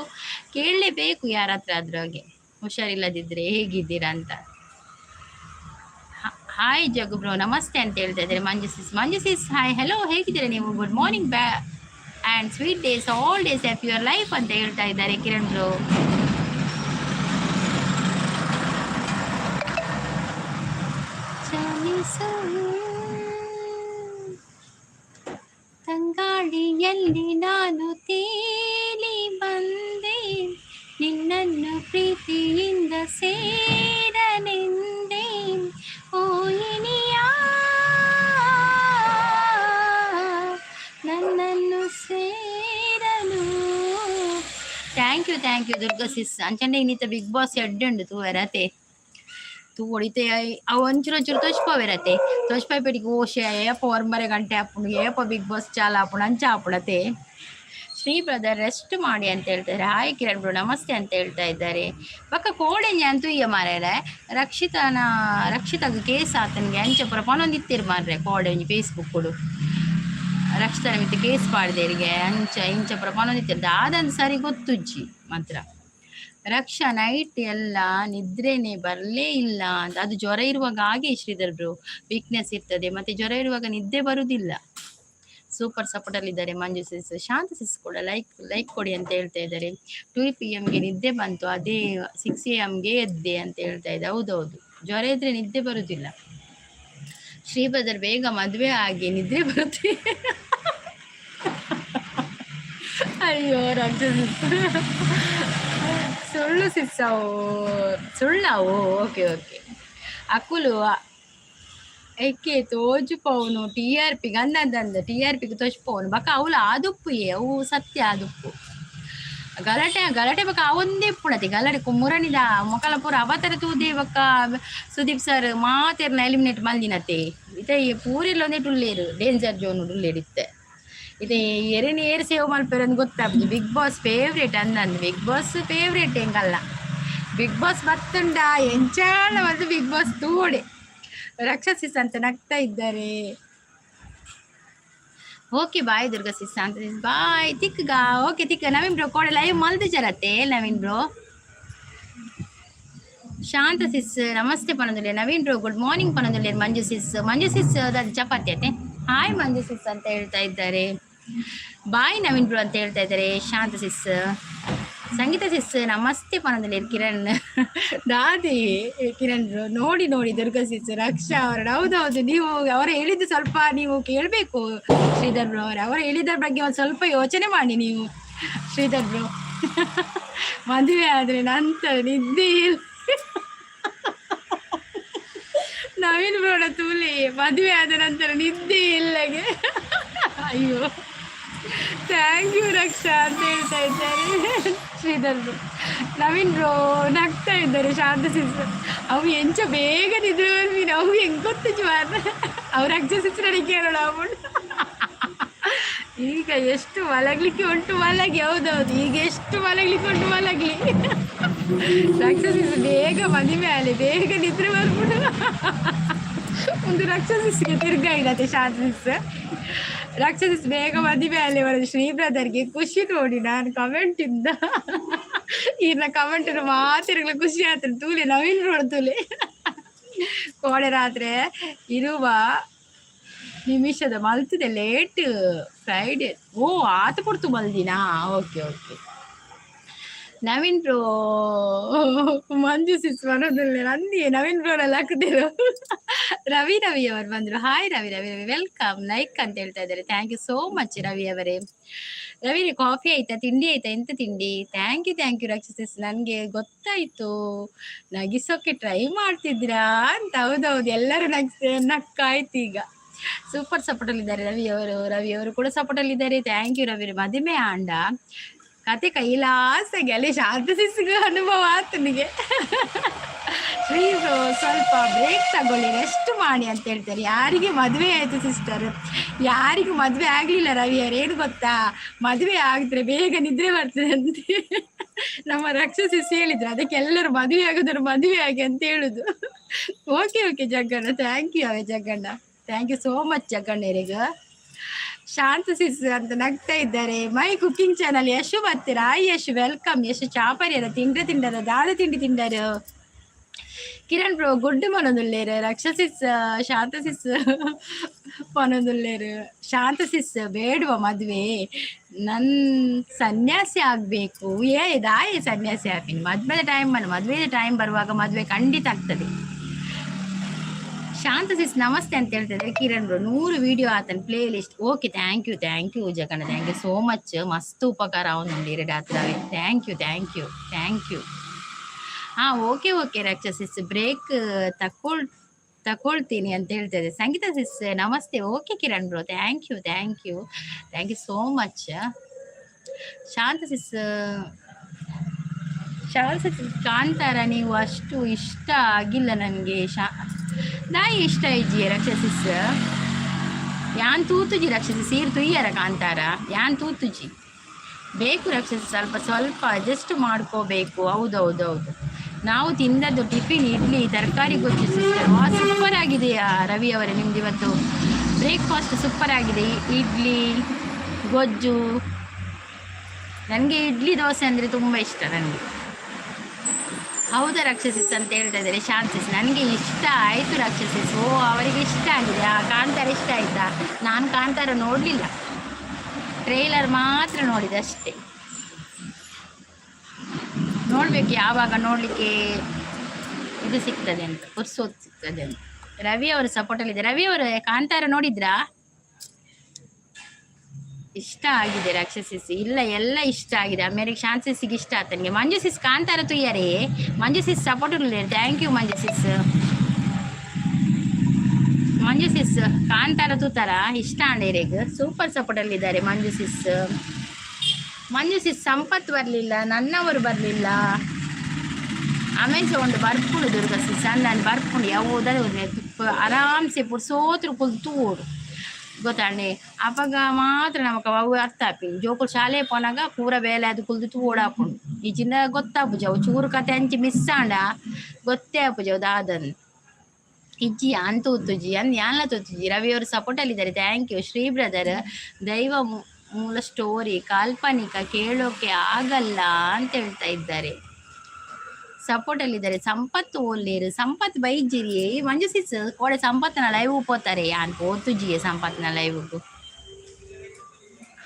Speaker 1: ಕೇಳಲೇಬೇಕು ಯಾರ ಹತ್ರ ಆದ್ರೂ ಹಾಗೆ, ಹುಷಾರಿಲ್ಲದಿದ್ದರೆ ಹೇಗಿದ್ದೀರಾ ಅಂತ. ಹಾಯ್ ಜಗು ಬ್ರೋ, ನಮಸ್ತೆ ಅಂತ ಹೇಳ್ತಾ ಇದ್ದಾರೆ ಮಂಜು ಸಿಸ್. ಮಂಜು ಸಿಸ್, ಹಾಯ್, ಹಲೋ, ಹೇಗಿದ್ದೀರಾ ನೀವು? Good morning ಬ್ಯಾ and sweet days, all days of your life ಅಂತ ಹೇಳ್ತಾ ಇದ್ದಾರೆ ಕಿರಣ್ ಬ್ರೋ. ತಂಗಾಳಿಯಲ್ಲಿ ನಾನು ತೇಲಿ ಬಂದೆ, ನಿನ್ನನ್ನು ಪ್ರೀತಿಯಿಂದ ಸೇರನೆಂದೆ. ಓ ಇನಿಯ, ನನ್ನನ್ನು ಸೇರಲು. Thank you, thank you Durga sis. ಅಂಚಂಡೆ ಇನ್ನಿತ big boss ಎಡ್ಡೆ ಉಂಡು ತೂವರತೆ. ತೂವೊಡು ಅವು ಒಂಚೂರು ಒಂಚೂರು ತೋಚ್ಪವೇರತೆ. ತೋಚ್ಪಾಯ್ಪೇಟಿಗೆ ಓಶೆ ಏಪ ಒರ್ಮರೆ ಗಂಟೆ ಆಪುಂಡು, ಏಪ ಬಿಗ್ ಬಾಸ್ ಚಾಲ ಆಪುಂಡು, ಅಂಚ ಆಪುಡತೆ. ಶ್ರೀ ಬ್ರದರ್, ರೆಸ್ಟ್ ಮಾಡಿ ಅಂತ ಹೇಳ್ತಾರೆ. ಹಾಯ್ ಕಿರಣ್ ಬ್ರೋ, ನಮಸ್ತೆ ಅಂತ ಹೇಳ್ತಾ ಇದ್ದಾರೆ. ಬಕ್ಕ ಕೋಡೆಂಜೆ ಅಂತೂ ಇಯ್ಯ ಮಾರ್ರೆ. ರಕ್ಷಿತನ ರಕ್ಷಿತಗ್ ಕೇಸ್ ಆತನಿಗೆ ಅಂಚ ಪೂರ ಪನೊಂದಿತ್ತೆರ್ ಮಾರ್ರೆ ಕೋಡೆ ಒಂಜಿ ಫೇಸ್ಬುಕ್. ರಕ್ಷಿತನ ಮಿತ್ತು ಕೇಸ್ ಪಾಡ್ದೇರಿಗೆ ಅಂಚ ಇಂಚ ಪೂರ ಪನೊಂದಿತ್ತೆರ್. ದಾದಂದ್ ಸರಿ ಗೊತ್ತುಜ್ಜಿ ಮಾತ್ರ. ರಕ್ಷಾ, ನೈಟ್ ಎಲ್ಲ ನಿದ್ರೆನೆ ಬರಲೇ ಇಲ್ಲ ಅಂತ. ಅದು ಜ್ವರ ಇರುವಾಗ ಹಾಗೆ ಶ್ರೀಧರ್ ಬ್ರೋ, ವೀಕ್ನೆಸ್ ಇರ್ತದೆ ಮತ್ತೆ ಜ್ವರ ಇರುವಾಗ ನಿದ್ದೆ ಬರುವುದಿಲ್ಲ. ಸೂಪರ್ ಸಪೋರ್ಟ್ ಅಲ್ಲಿ ಇದ್ದಾರೆ ಮಂಜು ಸಿಸ್. ಶಾಂತ ಸಿಸ್ ಕೂಡ ಲೈಕ್ ಲೈಕ್ ಕೊಡಿ ಅಂತ ಹೇಳ್ತಾ ಇದ್ದಾರೆ. 2 ಪಿ.ಎಮ್ಗೆ ನಿದ್ದೆ ಬಂತು, ಅದೇ 6 ಎ.ಎಮ್ಗೆ ಎದ್ದೆ ಅಂತ ಹೇಳ್ತಾ ಇದ್ದೆ. ಹೌದೌದು, ಜ್ವರ ಇದ್ರೆ ನಿದ್ದೆ ಬರುದಿಲ್ಲ. ಶ್ರೀ ಬ್ರದರ್, ಬೇಗ ಮದುವೆ ಆಗಿ, ನಿದ್ರೆ ಬರುತ್ತೆ. ಅಯ್ಯೋ ರಾಕ್ಷಸ, ಸುಳ್ಳು ಸಿಸ್ಸಾವು, ಸುಳ್ಳಾವು. ಓಕೆ ಓಕೆ ಅಕುಲು ಎಕ್ಕೆ ತೋಜುಪವುನು ಟಿಆರ್‌ಪಿ ಅಂದಂದ ಟಿಆರ್‌ಪಿಗೆ ತೋಜ್ಪವುನು ಬಕ ಅವುಲು ಆದುಪ್ಪುಯೆ, ಅವು ಸತ್ಯ ಆದುಪ್ಪು. ಗಲಾಟೆ ಗಲಾಟೆ ಬಕ ಅವೊಂದೇ ಇಪ್ಪುಣತೆ ಗಲಾಟೆ. ಮುರಣಿದ ಮೊಕಲ ಪೂರ ಅವತಾರ ತೂದೆ ಬೊಕ್ಕ ಸುದೀಪ್ ಸರ್ ಮಾತೆರ್ನ ಎಲಿಮಿನೇಟ್ ಮಲ್ದಿನತೆ. ಇತ್ತೆ ಪೂರೆಲ್ಲ ಒಂದೇಟ್ ಉಲ್ಲೇರು, ಡೇಂಜರ್ ಝೋನ್ ಉಲ್ಲೇರು ಇತ್ತೆ. ಇತ್ತೆ ಎರೆನ್ ಏರ್ ಸೇವ್ ಮಲ್ಪೆರೆ ಅಂದ್ ಗೊತ್ತಾಪುಜಿ. ಬಿಗ್ ಬಾಸ್ ಫೇವ್ರೇಟ್ ಅಂದಂದು, ಬಿಗ್ ಬಾಸ್ ಫೇವ್ರೇಟ್ ಎಂಕಲ್ಲ. ಬಿಗ್ ಬಾಸ್ ಬತ್ತುಂಡ ಎಂಚಾಲ ಬಂದು ಬಿಗ್ ಬಾಸ್ ತೂವೊಡೆ. ರಕ್ಷಸಿಸ್ ಅಂತ ನಗ್ತಾ ಇದ್ದಾರೆ. ಓಕೆ, ಬಾಯ್ ದುರ್ಗಾ ಸಿಸ್ ಅಂತ. ಬಾಯ್ ತಿಕ್ಗ. ಓಕೆ, ತಿಕ್ಕ. ನವೀನ್ ಬ್ರೋ, ಕೋಡೆ ಲೈವ್ ಮಲ್ದು ಜರತ್ತೆ ನವೀನ್ ಬ್ರೋ. ಶಾಂತ ಸಿಸ್ ನಮಸ್ತೆ ಪನೊಂದುಲ್ಲೆ. ನವೀನ್ ಬ್ರೋ, ಗುಡ್ ಮಾರ್ನಿಂಗ್ ಪನೊಂದುಲ್ಲೆ. ಮಂಜು ಸಿಸ್, ಮಂಜು ಸಿಸ್ ಅದು ಚಪಾತಿ ಅತ್ತೆ. ಹಾಯ್ ಮಂಜು ಸಿಸ್ ಅಂತ ಹೇಳ್ತಾ ಇದ್ದಾರೆ. ಬಾಯ್ ನವೀನ್ ಬ್ರೋ ಅಂತ ಹೇಳ್ತಾ ಇದ್ದಾರೆ ಶಾಂತ ಸಿಸ್. ಸಂಗೀತ ಸಿಸ್ ನಮಸ್ತೆ ಪನೊಂದುಲ್ಲೆ. ಕಿರಣ್ ದಾದಿ, ಕಿರಣ್ ಬ್ರೋ ನೋಡಿ ನೋಡಿ. ದುರ್ಗಾ ಸಿಸ್, ರಕ್ಷಾ ಅವರ. ಹೌದೌದು, ನೀವು ಅವರು ಹೇಳಿದ್ದು ಸ್ವಲ್ಪ ನೀವು ಕೇಳಬೇಕು ಶ್ರೀಧರ್ ಬ್ರೋ ಅವರೇ. ಅವರು ಹೇಳಿದ್ದರ ಬಗ್ಗೆ ಒಂದು ಸ್ವಲ್ಪ ಯೋಚನೆ ಮಾಡಿ ನೀವು. ಶ್ರೀಧರ್ ಬ್ರೋ, ಮದುವೆ ಆದರೆ ನಂತರ ನಿದ್ದೆ ಇಲ್ಲ. ನವೀನ್ ಬ್ರೋಡ ತೂಲಿ, ಮದುವೆ ಆದ ನಂತರ ನಿದ್ದೆ ಇಲ್ಲಗೆ. ಅಯ್ಯೋ, thank you ರಕ್ಷಾ ಅಂತ ಹೇಳ್ತಾ ಇದ್ದಾರೆ ಶ್ರೀಧರ್ ಬ್ರೋ. ನವೀನ್ ಬ್ರೋ ನಗ್ತಾ ಇದ್ದಾರೆ. ಶಾಂತ ಸಿಸ್, ಅವು ಎಂಚ ಬೇಗ ನಿದ್ರೆ ಬರ್ತೀನಿ ಅವು ಹೆಂಗ್ ಗೊತ್ತು ಮಾರ್ರೆ. ಅವ್ರ ರಕ್ಷಾ ಸಿಸ್ ಕೇಳೋಣ ಅವಳು. ಈಗ ಎಷ್ಟು ಮಲಗ್ಲಿಕ್ಕೆ ಉಂಟು ಮಲಗಿ. ಹೌದೌದು, ಈಗ ಎಷ್ಟು ಮಲಗ್ಲಿಕ್ಕೆ ಉಂಟು ಮಲಗ್ಲಿ. ರಾಕ್ಷಸಿಸ್, ಬೇಗ ಮದುವೆ ಆಗಲಿ, ಬೇಗ ನಿದ್ರೆ ಬರ್ಬಿಡು. ಒಂದು ರಾಕ್ಷಸಿಸ್ಗೆ ತಿರ್ಗಾ ಇರತ್ತೆ. ಶಾಂತ ರಾಕ್ಷಸಿಸ್, ಬೇಗ ಮದುವೆ ಆಗಲಿ. ಬರೋದು ಶ್ರೀ ಬ್ರದರ್ಗೆ ಖುಷಿ ನೋಡಿ. ನಾನು ಕಮೆಂಟ್ ಇಂದ ಈರ್ನ ಕಮೆಂಟ್ ಮಾತಿರ್ಗ್ಲ ಖುಷಿ ಆಯ್ತು. ತೂಲೆ ನವೀನ್ ರೋಡ್ ತೂಲೆ. ಕೋಡೆ ರಾತ್ರಿ ಇರುವ ನಿಮಿಷದ ಮಲ್ತದೆ ಲೇಟ್ ಫ್ರೈಡೆ. ಓ, ಆತ ಪೊರ್ತು ಮಲ್ದಿನಾ? Okay okay Naveen bro, Manju ಸಿಸ್ ಬರೋದಿಲ್ಲ ನಂದಿ. ನವೀನ್ ಬ್ರೋನೆಲ್ಲ ಹಾಕುದಿರು. ರವಿ ರವಿ ಅವರು ಬಂದ್ರು. ಹಾಯ್ ರವಿ ರವಿ ರವಿ, welcome. Like ಅಂತ ಹೇಳ್ತಾ ಇದ್ದಾರೆ. Thank you so much Ravi ಅವರೇ. ರವಿ, ಕಾಫಿ ಆಯ್ತಾ? ತಿಂಡಿ ಆಯ್ತಾ? ಎಂತ ತಿಂಡಿ? Thank you, thank you ರಕ್ಷಸಿಸ್. ನನಗೆ ಗೊತ್ತಾಯ್ತು, ನಗಿಸೋಕೆ ಟ್ರೈ ಮಾಡ್ತಿದ್ದೀರಾ ಅಂತ. ಹೌದೌದು, ಎಲ್ಲರೂ ನಗ್ಸ್ ನಕ್ಕಾಯ್ತು ಈಗ. ಸೂಪರ್ ಸಪೋರ್ಟ್ ಅಲ್ಲಿ ಇದ್ದಾರೆ ರವಿ ಅವರು. ರವಿ ಅವರು ಕೂಡ ಸಪೋರ್ಟ್ ಅಲ್ಲಿ ಇದ್ದಾರೆ. Thank you Ravi. ಮದುವೆ ಆಂಡ ಕತೆ ಕೈಲಾಸ ಗೆಲೆ. ಶಾಂತ ಸಿಸ್ಗ ಅನುಭವ ಆತನಿಗೆ. ಶ್ರೀ ಸ್ವಲ್ಪ ಬ್ರೇಕ್ ತಗೊಳ್ಳಿ, ರೆಸ್ಟ್ ಮಾಡಿ ಅಂತ ಹೇಳ್ತಾರೆ. ಯಾರಿಗೆ ಮದುವೆ ಆಯಿತು ಸಿಸ್ಟರ್? ಯಾರಿಗೂ ಮದುವೆ ಆಗಲಿಲ್ಲ ರವಿ ಅವರು. ಏನು ಗೊತ್ತಾ, ಮದುವೆ ಆಗಿದ್ರೆ ಬೇಗ ನಿದ್ರೆ ಬರ್ತದೆ ಅಂತೆ. ನಮ್ಮ ರಕ್ಷಸಿಸ್ ಹೇಳಿದ್ರು. ಅದಕ್ಕೆ ಎಲ್ಲರೂ ಮದುವೆ ಆಗುದ್ರು ಮದುವೆ ಆಗಿ ಅಂತ ಹೇಳುದು. Okay okay Jagganna, thank you ಅವೇ Jagganna. Thank you so much ಜಗ್ಗಣ್ಣರಿಗೆ. ಶಾಂತ ಸಿಸ್ ಅಂತ ನಗ್ತಾ ಇದ್ದಾರೆ. ಮೈ ಕುಕಿಂಗ್ ಚಾನಲ್ ಯಶು ಬರ್ತೀರಾ? Hi Yashu, welcome. Yashu ಚಾಪರಿಯರ ತಿಂಡ್ರೆ ತಿಂಡರ? ದಾದ ತಿಂಡಿ ತಿಂಡರು? ಕಿರಣ್ ಬ್ರೋ, ಗುಡ್ಡು ಪನೊಂದುಲ್ಲೇರು. ರಕ್ಷಸಿಸ್, ಶಾಂತ ಸಿಸ್ ಪನೊಂದುಲ್ಲೇರು. ಶಾಂತ ಸಿಸ್, ಬೇಡುವ ಮದುವೆ, ನನ್ ಸನ್ಯಾಸಿ ಆಗ್ಬೇಕು. ಏ ದಾಯಿ ಸನ್ಯಾಸಿ ಹಾಕಿನಿ? ಮದ್ವೆದ ಟೈಮ್ ಬಂದು, ಮದ್ವೆದ ಟೈಮ್ ಬರುವಾಗ ಮದುವೆ ಖಂಡಿತ ಆಗ್ತದೆ. ಶಾಂತ ಸಿಸ್ ನಮಸ್ತೆ ಅಂತ ಹೇಳ್ತಿದ್ದಾರೆ. ಕಿರಣ್ ಬ್ರೋ, 100 ವಿಡಿಯೋ ಆತನ play list. Okay, thank you, thank you Jaganna, thank you so much. ಮಸ್ತ್ ಉಪಕಾರ ಅವನುಂಡು ಎರಡು ಆತ್ರವೇ. Thank you, thank you, thank you. ಹಾಂ, ಓಕೆ ಓಕೆ ರಕ್ಷಾ ಸಿಸ್, ಬ್ರೇಕ್ ತಕೊಳ್ತೀನಿ ಅಂತ ಹೇಳ್ತಾ ಇದೆ. ಸಂಗೀತ ಸಿಸ್ namaste. Okay Kiran bro, thank you, thank you, thank you so much. Shanta sis, Shanta sis, Kantara ನೀವು ಅಷ್ಟು ಇಷ್ಟ ಆಗಿಲ್ಲ ನನಗೆ. ಶಾ ನಾಯಿ ಇಷ್ಟ ಇಜ್ಜಿ ರಕ್ಷಸಿಸ್? ಯಾನ್ ತೂತುಜಿ ರಕ್ಷಸಿ, ಸೀರ್ ತುಯ್ಯರ ಕಾಂತಾರ ಯಾನ್ ತೂತುಜಿ. ಬೇಕು ರಕ್ಷಸಿ, ಸ್ವಲ್ಪ ಸ್ವಲ್ಪ ಅಡ್ಜಸ್ಟ್ ಮಾಡ್ಕೋಬೇಕು. ಹೌದೌದೌದು. ನಾವು ತಿಂದದ್ದು ಟಿಫಿನ್ ಇಡ್ಲಿ ತರಕಾರಿ ಗೊಜ್ಜು ಸಿಸ್ಟರ್. ವಾ, ಸೂಪರ್ ಆಗಿದೆಯಾ ರವಿ ಅವರೇ ನಿಮ್ದು ಇವತ್ತು. ಬ್ರೇಕ್ಫಾಸ್ಟ್ ಸೂಪರ್ ಆಗಿದೆ. ಇಡ್ಲಿ ಗೊಜ್ಜು. ನನಗೆ ಇಡ್ಲಿ ದೋಸೆ ಅಂದರೆ ತುಂಬ ಇಷ್ಟ ನನಗೆ. ಹೌದಾ ರಾಕ್ಷಸಿಸ್ ಅಂತ ಹೇಳ್ತಾ ಇದ್ದಾರೆ ಶಾಂತಿಸ್. ನನಗೆ ಇಷ್ಟ ಆಯಿತು ರಾಕ್ಷಸಿಸ್. ಓ, ಅವರಿಗೆ ಇಷ್ಟ ಆಗಿದೆ. ಆ ಕಾಂತಾರ ಇಷ್ಟ ಆಯಿತಾ? ನಾನು ಕಾಂತಾರ ನೋಡಲಿಲ್ಲ, ಟ್ರೈಲರ್ ಮಾತ್ರ ನೋಡಿದೆ ಅಷ್ಟೇ. ನೋಡಬೇಕು ಯಾವಾಗ ನೋಡಲಿಕ್ಕೆ ಇದು ಸಿಗ್ತದೆ ಅಂತ, ಪುರ್ಸೋತ್ ಸಿಗ್ತದೆ ಅಂತ. ರವಿ ಅವರು ಸಪೋರ್ಟಲ್ಲಿದ್ದಾರೆ. ರವಿ ಅವರು ಕಾಂತಾರ ನೋಡಿದ್ರಾ? ಇಷ್ಟ ಆಗಿದೆ ರಾಕ್ಷಸಿಸ್. ಇಲ್ಲ, ಎಲ್ಲ ಇಷ್ಟ ಆಗಿದೆ. ಆಮೇಲೆ ಶಾನ್ಸಿಸ್ಗೆ ಇಷ್ಟ ಆತನಿಗೆ. ಮಂಜು ಸಿಸ್ ಕಾಂತಾರ ತುಯ್ಯಾರೇ. Manju sis support. Thank you Manju sis. Manju sis Kantara ತೂತಾರ? ಇಷ್ಟ ಆಂಡೇರೆಗ್. ಸೂಪರ್ ಸಪೋರ್ಟಲ್ಲಿದ್ದಾರೆ ಮಂಜು ಸಿಸ್. ಮಂಜು ಸಿಸ್, ಸಂಪತ್ ಬರಲಿಲ್ಲ, ನನ್ನವರು ಬರಲಿಲ್ಲ. ಅಮೆಝಾನ್ ಬರ್ಪುಂಡು ದುರ್ಗಾ ಸಿಸ್. ನಾನು ಬರ್ಪುಂಡು ಯಾವುದಾದ್ರು ಆರಾಮ್ಸೆ ಪುರ್ಸೋತ್ರ ಕುಲ್ ತೂಡು ಗೊತ್ತಾಂಡೆ. ಅಪಗ ಮಾತ್ರ ನಮಕ ಅವು ಅರ್ಥ ಆಪಿನಿ. ಜೋಕುಲು ಶಾಲೆ ಪೋನಾಗ ಪೂರ ಬೇಲೆ ಅದು ಕುಲ್ದು ತೂಡಾಪುಂಡು. ಇಜಿಂಡ ಗೊತ್ತಾಪುಜಿ ಅವು. ಚೂರು ಕತೆ ಅಂಚಿ ಮಿಸ್ ಆಂಡ ಗೊತ್ತೇ ಆಪುಜಿ ಅವು ದಾದನ್. ಇಜ್ಜಿ, ಯಾನ್ ತೂತುಜಿ ಅನ್ ಯಾನ್ಲ ತೂತುಜಿ. ರವಿಯವರು ಸಪೋರ್ಟಲ್ಲಿದ್ದಾರೆ. Thank you Shri brother. ದೈವ ಮೂಲ ಸ್ಟೋರಿ ಕಾಲ್ಪನಿಕ, ಕೇಳೋಕೆ ಆಗಲ್ಲ ಅಂತ ಹೇಳ್ತಾ ಇದ್ದಾರೆ. ಸಪೋರ್ಟಲ್ಲಿದ್ದಾರೆ. ಸಂಪತ್ತು ಓಲ್ಲೇರು? ಸಂಪತ್ ಬೈಜಿರಿ. ಮಂಜು ಸಿಸ್, ಕೋಡೆ ಸಂಪತ್ನ ಲೈವ್ ಪೋತಾರೆ. ಯಾನ್ ಪೋತುಜಿಯೇ ಸಂಪತ್ನ ಲೈವ್ಗು.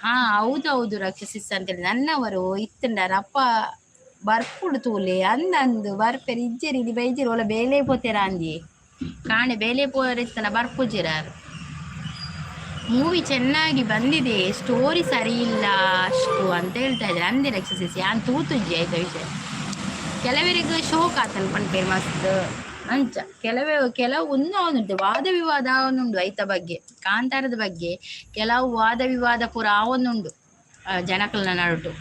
Speaker 1: ಹಾ, ಹೌದೌದು ರಕ್ಷಸಿಸ್ ಅಂತೇಳಿ. ನನ್ನವರು ಇತ್ತಂಡಾರ ಅಪ್ಪ ಬರ್ಪುಡು ತೂಲೆ ಅಂದಂದು ಬರ್ಪೆರ್ ಇಜ್ಜೆರ್. ಇಲ್ಲಿ ಬೈಜೆರ್. ಒಲ ಬೇಲೆ ಪೋತೆರ ಅಂದಿ ಕಾಣೆ. ಬೇಲೆ ಪೋರಿತ್ತನ ಬರ್ಪುಜಿರಾರು. ಮೂವಿ ಚೆನ್ನಾಗಿ ಬಂದಿದೆ, ಸ್ಟೋರಿ ಸರಿ ಇಲ್ಲ ಅಷ್ಟು ಅಂತ ಹೇಳ್ತಾ ಇದ್ದಾರೆ. ಅಂದೆ ರಕ್ಷಸಿಸ್, ಯಾನ್ ತೂತುಜ್ಜಿ ಆಯ್ತಾ ವಿಷಯ. ಕೆಲವರಿಗೆ ಶೋಕ್ ಆತನ್ ಪನ್ಪೇರ್ ಮಸ್ತ್ ಅಂಚ. ಕೆಲವೇ ಕೆಲವು ಒಂದು ಅವನುಂಟು ವಾದ ವಿವಾದ ಅವನುಂಡು ಐತ ಬಗ್ಗೆ, ಕಾಂತಾರದ ಬಗ್ಗೆ ಕೆಲವು ವಾದ ವಿವಾದ ಪೂರ ಅವನುಂಡು ಜನಕಲ್ನ ನಡುಟು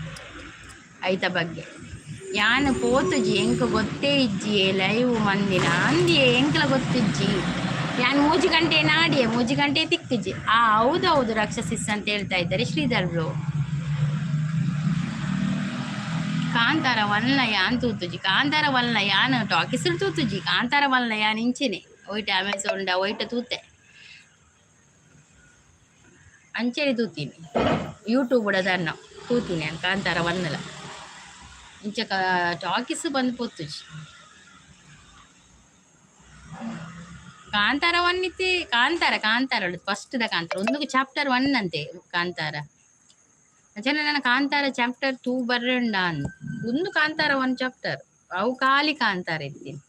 Speaker 1: ಐತ ಬಗ್ಗೆ. ಯಾನ್ ಪೋತುಜಿ, ಎಂಕ್ ಗೊತ್ತೇ ಇಜ್ಜಿ. ಲೈವ್ ಮಂದಿನ ಅಂದಿಯೇ, ಎಂಕ್ಲ ಗೊತ್ತಿಜ್ಜಿ. ಯಾನ್ 3 ಗಂಟೆ ನಾಡಿಯೆ, 3 ಗಂಟೆ ತಿಕ್ಕಿಜಿ. ಆ, ಹೌದೌದು ರಕ್ಷಸಿಸ್ ಅಂತ ಹೇಳ್ತಾ ಇದ್ದಾರೆ ಶ್ರೀಧರ್ ಬ್ರೋ. ಕಾಂತಾರ ವಲ್ಲ ಯಾನ್ ತೂತುಜಿ. ಕಾಂತಾರ ವಲ್ಲ ಯಾನ್ ಟಾಕೀಸ್ ತೂತುಜಿ. ಕಾಂತಾರ ವಲ್ಲ ಯಾನ್ ಇಂಚಿನೆ ಒಯ್ಟ ಅಮೆಝಾನ್ ಒಯ್ಟ ತೂತೆ, ಅಂಚನೆ ತೂತೀನಿ. ಯೂಟ್ಯೂಬ್ ತನ್ನ ತೂತೀನಿ ನಾನು ಕಾಂತಾರ ವನ್ನಲ. ಇಂಚ ಟಾಕೀಸ್ ಬಂದು ಪೋತುಜಿ. ಕಾಂತಾರ ಒನ್ ಇತ್ತಿ. ಕಾಂತಾರ, ಕಾಂತಾರ ಫಸ್ಟ್ the Kantara ಒಂದು ಚಾಪ್ಟರ್ ಒನ್ ಅಂತೆ ಕಾಂತಾರ. ಅಂಚನೆ ನನ್ನ ಕಾಂತಾರ ಚಾಪ್ಟರ್ ಟೂ ಬರ್ರಂಡ ಅಂದ್. ಒಂದು ಕಾಂತಾರ ಒನ್ ಚಾಪ್ಟರ್, ಅವು ಖಾಲಿ ಕಾಂತಾರ ಇತ್ತೀನಿ.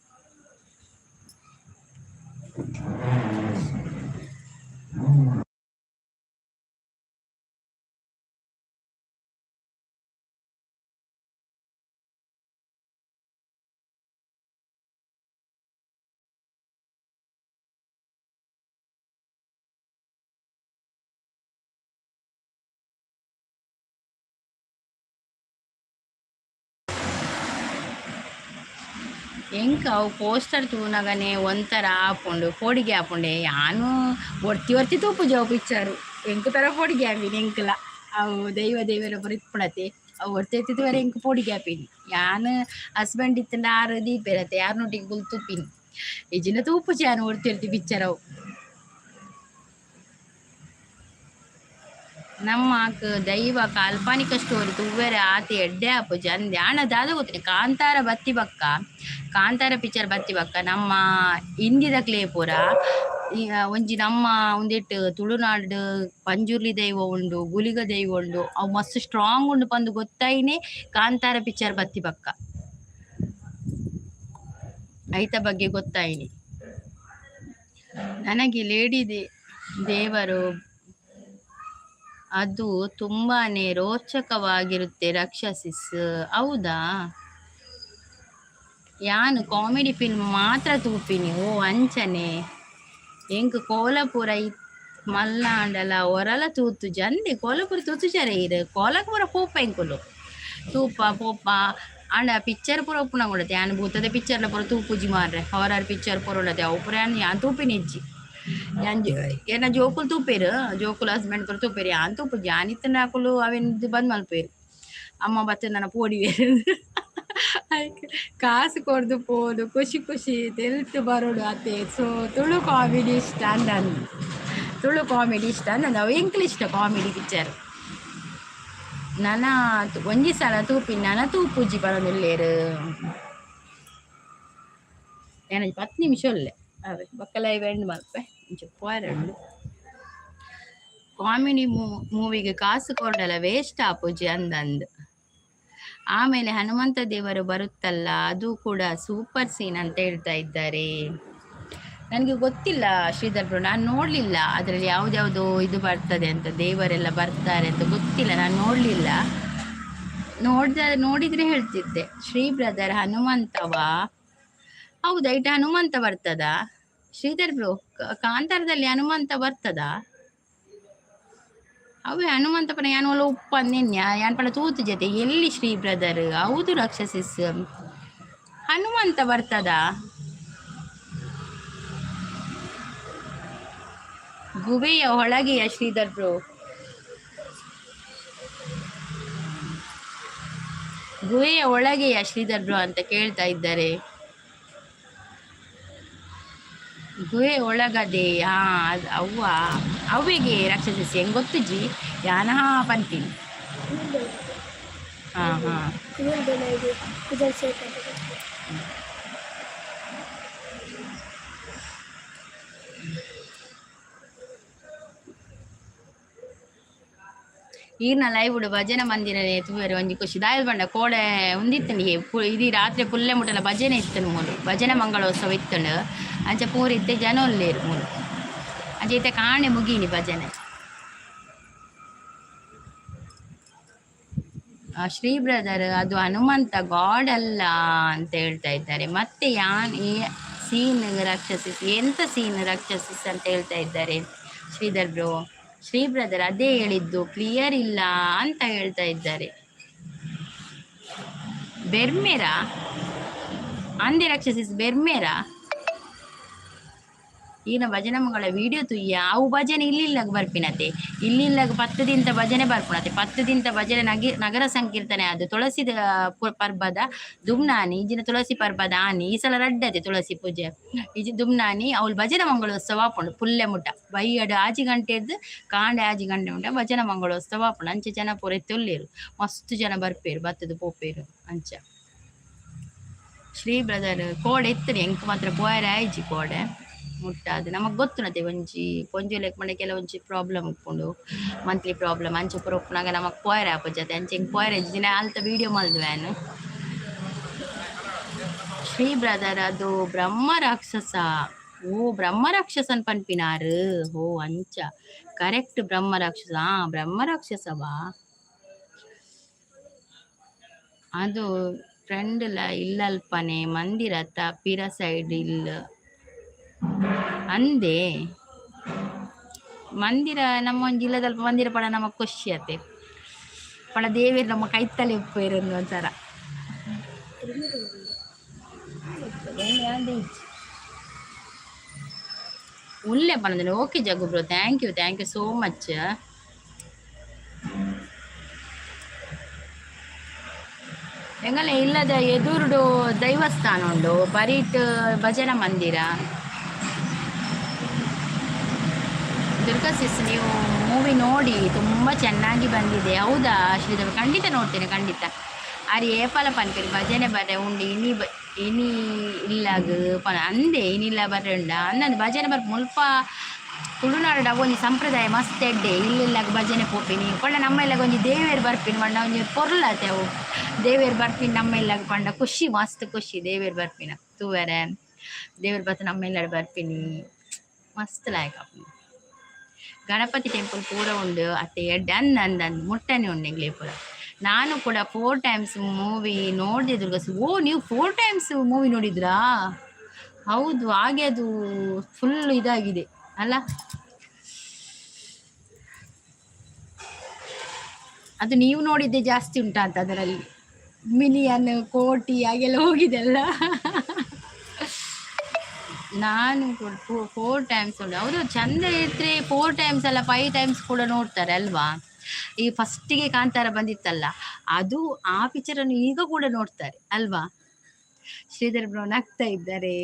Speaker 1: ಎಂಕ್ ಅವು ಪೋಸ್ಟರ್ ತೂನಗನೆ ಒಂಥರ ಆಪುಂಡು, ಪೋಡಿಗೆ ಆಪುಂಡೆ. ಯಾನು ಒರ್ತಿ ಒರ್ತಿ ತೂಪುಜಿ ಅವು ಪಿಕ್ಚರು. ಎಂಕ್ ತರ ಪೋಡಿಗೆ ಆಪಿನಿ. ಎಂಕ್ಲ ಅವು ದೈವ ದೇವರ ಪೂರ ಇಪ್ಪುಣತೆ. ಅವು ಒರ್ತಿ ಒರ್ತಿ ಎಂಕ್ ಪೋಡಿಗೆ ಆಪಿನಿ. ಯಾನ್ ಹಸ್ಬೆಂಡ್ ಇತ್ತಂಡ ಆರು ದೀಪೆರತೆ, ಯಾರ್ನೊಟ್ಟಿಗೆ ಕುಲ್ ತೂಪಿನಿ. ಇಜ್ಜಿಂಡ ತೂಪುಜಿ ಯಾನ್ ಒರ್ತಿ ಒರ್ತಿ ಪಿಕ್ಚರ್ ಅವು. ನಮ್ಮಾಕ್ ದೈವ ಕಾಲ್ಪನಿಕ ಸ್ಟೋರಿ ತೂವೆರೆ ಆತೆ ಎಡ್ಡೆ ಆಪುಜಿ ಅಂದೆ. ಆಂಡ ದಾದ ಗೊತ್ತಿನಿ, ಕಾಂತಾರ ಬತ್ತಿ ಬಕ್ಕ, ಕಾಂತಾರ ಪಿಕ್ಚರ್ ಬತ್ತಿ ಬಕ್ಕ ನಮ್ಮ ಹಿಂದಿದಕ್ಲೆ ಪೂರ ಒಂಜಿ ನಮ್ಮ ಉಂದೆಟ್ ತುಳುನಾಡ್ ಪಂಜುರ್ಲಿ ದೈವ ಉಂಡು, ಗುಲಿಗ ದೈವ ಉಂಡು, ಅವು ಮಸ್ತ್ ಸ್ಟ್ರಾಂಗ್ ಉಂಡು ಪಂದ್ ಗೊತ್ತಾಯಿನೇ ಕಾಂತಾರ ಪಿಕ್ಚರ್ ಬತ್ತಿ ಬಕ್ಕ ಐತ ಬಗ್ಗೆ ಗೊತ್ತಾಯಿನಿ. ನನಗೆ ಲೇಡಿ ದೇವರು ಅದು ತುಂಬಾನೇ ರೋಚಕವಾಗಿರುತ್ತೆ ರಕ್ಷಸಿಸ್. ಹೌದಾ? ಯಾನ್ ಕಾಮಿಡಿ ಫಿಲ್ಮ್ ಮಾತ್ರ ತೂಪಿನಿ. ಓ, ಅಂಚನೆ. ಎಂಕ್ ಕೋಲಪುರ ಇತ್ ಮಲ್ನಾಂಡಲ ಒರಲ ತೂತುಜಿ ಅಂದೆ. ಕೋಲಪುರ ತೂತುಜಾರೆ ಇರ್? ಕೋಲಪುರ ಪೋಪ ಎಂಕುಲು ತೂಪ ಪೋಪ. ಆಂಡ ಪಿಕ್ಚರ್ ಪೂರ ಉಪ್ಪುನ ಕೊಡತೆ. ಯಾನ್ ಭೂತದ ಪಿಕ್ಚರ್ಲ ಪೂರ ತೂಪುಜಿ ಮಾರ್ರೆ. ಹಾರರ್ ಪಿಕ್ಚರ್ ಪೂರ ಉಳ್ಳತೆ, ಅವು ಪೂರ ಯಾನ್ ಯಾನ್ ತೂಪಿನಿ ಇಜ್ಜಿ. ಯಾನ್ ಎನ್ನ ಜೋಕುಲು ತೂಪೆರ್, ಜೋಕುಲು ಹಸ್ಬೆಂಡ್ ಪೂರ ತೂಪೆರ್. ಯಾನ್ ತೂಪುಜಿ. ಯಾನ್ ಇತ್ತಂಡ ಅಕುಲು ಅವೆನ್ ಬಂದ್ ಮಲ್ಪುವೆರ್. ಅಮ್ಮ ಬತ್ತ್ ನನ ಪೋಡಿವೆರ್. ಐಕ್ ಕಾಸು ಕೊರ್ದು ಪೋದು ಖುಷಿ ಖುಷಿ ತೆಲ್ತ್ ಬರೋಡು ಅತೆ. ಸೊ ತುಳು ಕಾಮಿಡಿ ಇಷ್ಟ ಅಂದಂದು. ತುಳು ಕಾಮಿಡಿ ಇಷ್ಟ ಅಂದ, ಅವು ಎಂಕ್ಲ ಇಷ್ಟ ಕಾಮಿಡಿ ಪಿಕ್ಚರ್. ನನ ಒಂಜಿ ಸಲ ತೂಪಿನ, ನನ ತೂಪುಜಿ ಪನೊಂದುಲ್ಲೆರ್. ಯಾನ್ 10 ನಿಮಿಷ ಉಲ್ಲೆ ಅವೇ, ಬೊಕ್ಕ ಲೈವ್ ಎಂಡ್ ಮಲ್ಪೆ. ಇಂಚ ಪೋಯೆರೆ ಉಂಡು. ಕಾಮಿಡಿ ಮೂವಿಗೆ ಕಾಸು ಕೊರ್ಡಲ ವೇಸ್ಟ್ ಆಪುಜಿ ಅಂದಂದ್. ಆಮೇಲೆ ಹನುಮಂತ ದೇವರು ಬರುತ್ತಲ್ಲ, ಅದು ಕೂಡ ಸೂಪರ್ ಸೀನ್ ಅಂತ ಹೇಳ್ತಾ ಇದ್ದಾರೆ. ನನಗೆ ಗೊತ್ತಿಲ್ಲ ಶ್ರೀಧರ್ ಬ್ರೋ, ನಾನು ನೋಡಲಿಲ್ಲ. ಅದರಲ್ಲಿ ಯಾವ್ದ್ಯಾವ್ದು ಇದು ಬರ್ತದೆ ಅಂತ, ದೇವರೆಲ್ಲ ಬರ್ತಾರೆ ಅಂತ ಗೊತ್ತಿಲ್ಲ, ನಾನು ನೋಡಲಿಲ್ಲ. ನೋಡಿದ್ರೆ ಹೇಳ್ತಿದ್ದೆ. ಶ್ರೀ ಬ್ರದರ್, ಹನುಮಂತವಾ? ಹೌದಾ? ಇಟ ಹನುಮಂತ ಬರ್ತದಾ ಶ್ರೀಧರ್ ಬ್ರೋ? ಕಾಂತಾರದಲ್ಲಿ ಹನುಮಂತ ಬರ್ತದಾ? ಅವೇ ಹನುಮಂತ ಪನ ಯಾನ್ ಒಲ್ಲ ಉಪ್ಪಂದೆನ್ಯ, ಯಾನ್ ಪಂಡ ತೂತು ಜೊತೆ ಎಲ್ಲಿ ಶ್ರೀ ಬ್ರದರ್? ಹೌದು ರಾಕ್ಷಸಿಸ್, ಹನುಮಂತ ಬರ್ತದಾ? ಗುವೆಯ ಒಳಗೆಯ ಶ್ರೀಧರ್ ಬ್ರೋ? ಗುಹೆಯ ಒಳಗೆಯ ಶ್ರೀಧರ್ ಬ್ರೋ ಅಂತ ಕೇಳ್ತಾ ಇದ್ದಾರೆ. ಗುಹೆ ಒಳಗದೆ, ಹಾ, ಅವ್ವ ಅವ್ವಿಗೆ ರಾಕ್ಷಸಿ ಹೆಂಗ್ ಗೊತ್ತುಜಿ, ಯಾನಹ ಪಂತೀನಿ. ಹಾ ಹಾ.
Speaker 2: ಕುಜಲ್ ಸೇಟ್ ಅಂತ.
Speaker 1: ಈರ್ನ ಲೈವ್ ಭಜನೆ ಮಂದಿರ ತೂವೆರೆ ಒಂಜಿ ಖುಷಿ. ದಾಯೆಗ್ ಪಂಡ ಕೋಡೆ ಉಂದಿತ್ತುಂಡು, ಇಡೀ ರಾತ್ರಿ ಪುಲ್ಲೆ ಮುಟ್ಟಲ ಭಜನೆ ಇತ್ತುಂಡು ಮೂಲು. ಭಜನೆ ಮಂಗಳೋತ್ಸವ ಇತ್ತುಂಡು. ಅಂಚ ಪೂರ ಇತ್ತೆ ಜನ ಉಲ್ಲೇರು ಮೂಲು. ಅಂಚ ಇತ್ತೆ ಕಾಣೆ ಮುಗೀನಿ ಭಜನೆ. ಶ್ರೀ ಬ್ರದರ್, ಅದು ಹನುಮಂತ ಗಾಡ್ ಅಲ್ಲ ಅಂತ ಹೇಳ್ತಾ ಇದ್ದಾರೆ. ಮತ್ತೆ ಯಾನ್ ಈ ಸೀನ್ ರಾಕ್ಷಸಿಸ್, ಎಂತ ಸೀನ್ ರಾಕ್ಷಸಿಸ್ ಅಂತ ಹೇಳ್ತಾ ಇದ್ದಾರೆ ಶ್ರೀಧರ್ ಬ್ರೋ. ಶ್ರೀ ಬ್ರದರ್, ಅದೇ ಹೇಳಿದ್ದು, ಕ್ಲಿಯರ್ ಇಲ್ಲ ಅಂತ ಹೇಳ್ತಾ ಇದ್ದಾರೆ. ಬೆರ್ಮೇರಾ ಅಂದೆ ರಾಕ್ಷಸಿಸ್, ಬೆರ್ಮೇರಾ? ಈನ ಭಜನೆ ಮಂಗಳ ವಿಡಿಯೋ ತುಯ್ಯ. ಅವು ಭಜನೆ ಇಲ್ಲಿಲ್ಲಾಗ ಬರ್ಪಿನತೆ, ಇಲ್ಲಿಲ್ಲಾಗ 10 ದಿನದ ಭಜನೆ ಬರ್ಪುಣತೆ. 10 ದಿನದ ಭಜನೆ ನಗರ ಸಂಕೀರ್ತನೆ. ಅದು ತುಳಸಿ ಪರ್ಬದ ದುಮ್ನಾನಿ, ಇಂಜಿನ ತುಳಸಿ ಪರ್ಬದ ಆನಿ. ಈ ಸಲ ರಡ್ಡದೆ ತುಳಸಿ ಪೂಜೆ ಇಜಿ. ದುಮ್ನಾನಿ ಅವ್ಲು ಭಜನೆ ಮಂಗಳೋತ್ಸವ ಆಪುಂಡು ಪುಲ್ಲೆ ಮುಟ್ಟ. ಬೈಯಡ್ 6 ಗಂಟೆದ್ದು ಕಾಂಡೆ 6 ಗಂಟೆ ಮುಟ್ಟ ಭಜನೆ ಮಂಗಳೋತ್ಸವ ಆಪುಂಡು. ಅಂಚೆ ಜನ ಪೂರ ಇತ್ತೆ ಮಸ್ತ್ ಜನ ಬರ್ಪೇರು, ಬತ್ತದ ಪೋಪೇರು ಅಂಚ. ಶ್ರೀ ಬ್ರದರ್, ಕೋಡೆ ಇತ್ತನೆ, ಎಂಕ್ ಮಾತ್ರ ಪೋಯರೆ ಆಯ್ಜಿ ಕೋಡೆ ಮುಟ್ಟ. ಅದು ನಮಗ್ ಗೊತ್ತುನತೆ, ಒಂಜಿ ಪೊಂಜೊಲೆಗ್ ಪಂಡ ಕೆಲವೊಂಜಿ ಪ್ರಾಬ್ಲಮ್ ಉಪ್ಪುಂಡು, ಮಂತ್ಲಿ ಪ್ರಾಬ್ಲಮ್ ಅಂಚ ಪೂರ ಉಪ್ಪುನಗ ನಮಕ್ ಪೋಯರೆ ಆಪುಜತೆ. ಅಂಚ ಎಂಕ್ ಪೋಯರೆ ದಿನ ಅಲ್ತ ವಿಡಿಯೋ ಮಲ್ದುವೆ. ಶ್ರೀ ಬ್ರದರ್, ಅದು ಬ್ರಹ್ಮ ರಾಕ್ಷಸ. ಓ, ಬ್ರಹ್ಮ ರಾಕ್ಷಸನ್ ಪನ್ಪಿನಾರು. ಓ, ಅಂಚ ಕರೆಕ್ಟ್, ಬ್ರಹ್ಮ ರಾಕ್ಷಸ. ಆ ಬ್ರಹ್ಮ ರಾಕ್ಷಸವಾ ಅದು? ಫ್ರೆಂಡ್ ಲ ಇಲ್ಲಲ್ಪನೆ ಮಂದಿರ ಪಿರ ಸೈಡ್ ಇಲ್ಲ ಅಂದೆ. ಮಂದಿರ ನಮ್ಮ ಒಂಜಿ ಇಲ್ಲದಲ್ಪ ಮಂದಿರ ಪಡ ನಮಕ್ ಖುಷಿ ಆತೆ ಪಣ ದೇವೆರ್ ನಮ್ಮ ಕೈತಲೆ ಉಪ್ಪೇರು ಒಂಥರ. ಉಲ್ಲೆ ಪನಂದ್ರೆ. Okay Jaggu bro, thank you, thank you so much. ಎಂಗಲ ಇಲ್ಲದ ಎದುರುಡು ದೈವಸ್ಥಾನ ಉಂಡು, ಬರೀಟ್ ಭಜನಾ ಮಂದಿರ. ದುರ್ಗಾ ಸಿಸ್, ನೀವು ಮೂವಿ ನೋಡಿ, ತುಂಬ ಚೆನ್ನಾಗಿ ಬಂದಿದೆ. ಹೌದಾ ಶ್ರೀದೇವಿ? ಖಂಡಿತ ನೋಡ್ತೇನೆ, ಖಂಡಿತ. ಆರ್ ಏಪಲ ಪನ್ಪೆರ್ ಭಜನೆ ಬರೆ ಉಂಡು ಇನಿ ಇನಿ ಇಲ್ಲಾಗ ಪನ ಅಂದೆ. ಇನಿಲ್ಲ ಬರ್ರೆ ಉಂಡ ಅಂದಂದು ಭಜನೆ ಬರ್ಪ. ಮುಲ್ಪ ತುಳುನಾಡು ಒಂಜಿ ಸಂಪ್ರದಾಯ ಮಸ್ತ್ ಎಡ್ಡೆ. ಇಲ್ಲಿಲ್ಲಾಗ ಭಜನೆ ಪೋಪಿನಿ ಪಂಡ ನಮ್ಮ ಇಲ್ಲಾಗ ಒಂಜಿ ದೇವೆರ್ ಬರ್ಪಿನಿ ಪಂಡ ಒಂಜಿ ಪೊರ್ಲಾತೆ ಅವು. ದೇವೆರ್ ಬರ್ಪಿನಿ ನಮ್ಮ ಇಲ್ಲಾಗ ಪಂಡ ಖುಷಿ, ಮಸ್ತ್ ಖುಷಿ. ದೇವೆರ್ ಬರ್ಪಿನ ತೂವೆರೆ, ದೇವೆರ್ ಬತ್ತ ನಮ್ಮ ಇಲ್ಲಡ್ ಬರ್ಪಿನಿ, ಮಸ್ತ್ ಲಾಯ್ಕ್ ಆಪುಂಡು. ಗಣಪತಿ ಟೆಂಪಲ್ ಪೂರ ಉಂಡು ಅತ್ತೆ, ಎಡ್ಡೆ. ಅಂದ್ ಅಂದ್ ಅಂದ್ ಮುಟ್ಟನೆ ಉಂಡು ಎಂಕ್ಲೆ ಪೂರ. ನಾನು ಕೂಡ ಫೋರ್ ಟೈಮ್ಸ್ ಮೂವಿ ನೋಡಿದೆ ದುರ್ಗಾ. ಓ, ನೀವು ಫೋರ್ ಟೈಮ್ಸ್ ಮೂವಿ ನೋಡಿದ್ರಾ? ಹೌದು, ಹಾಗೆ ಅದು ಫುಲ್ ಇದಾಗಿದೆ ಅಲ್ಲ. ಅದು ನೀವು ನೋಡಿದ್ದೆ ಜಾಸ್ತಿ ಉಂಟಾ ಅಂತ. ಅದರಲ್ಲಿ ಮಿಲಿಯನ್ ಕೋಟಿ ಹಾಗೆಲ್ಲ ಹೋಗಿದೆ ಅಲ್ಲ. ನಾನು ಫೋರ್ ಟೈಮ್ಸ್ ಉಂಟು. ಹೌದು, ಚಂದ ಇದ್ರೆ ಫೋರ್ ಟೈಮ್ಸ್ ಅಲ್ಲ, ಫೈವ್ ಟೈಮ್ಸ್ ಕೂಡ ನೋಡ್ತಾರೆ ಅಲ್ವಾ? ಈ ಫಸ್ಟಿಗೆ ಕಾಂತಾರ ಬಂದಿತ್ತಲ್ಲ, ಅದು ಆ ಪಿಕ್ಚರನ್ನು ಈಗ ಕೂಡ ನೋಡ್ತಾರೆ ಅಲ್ವಾ? ಶ್ರೀಧರ್ ಬ್ರೋ ನಗ್ತಾ ಇದ್ದಾರೆ.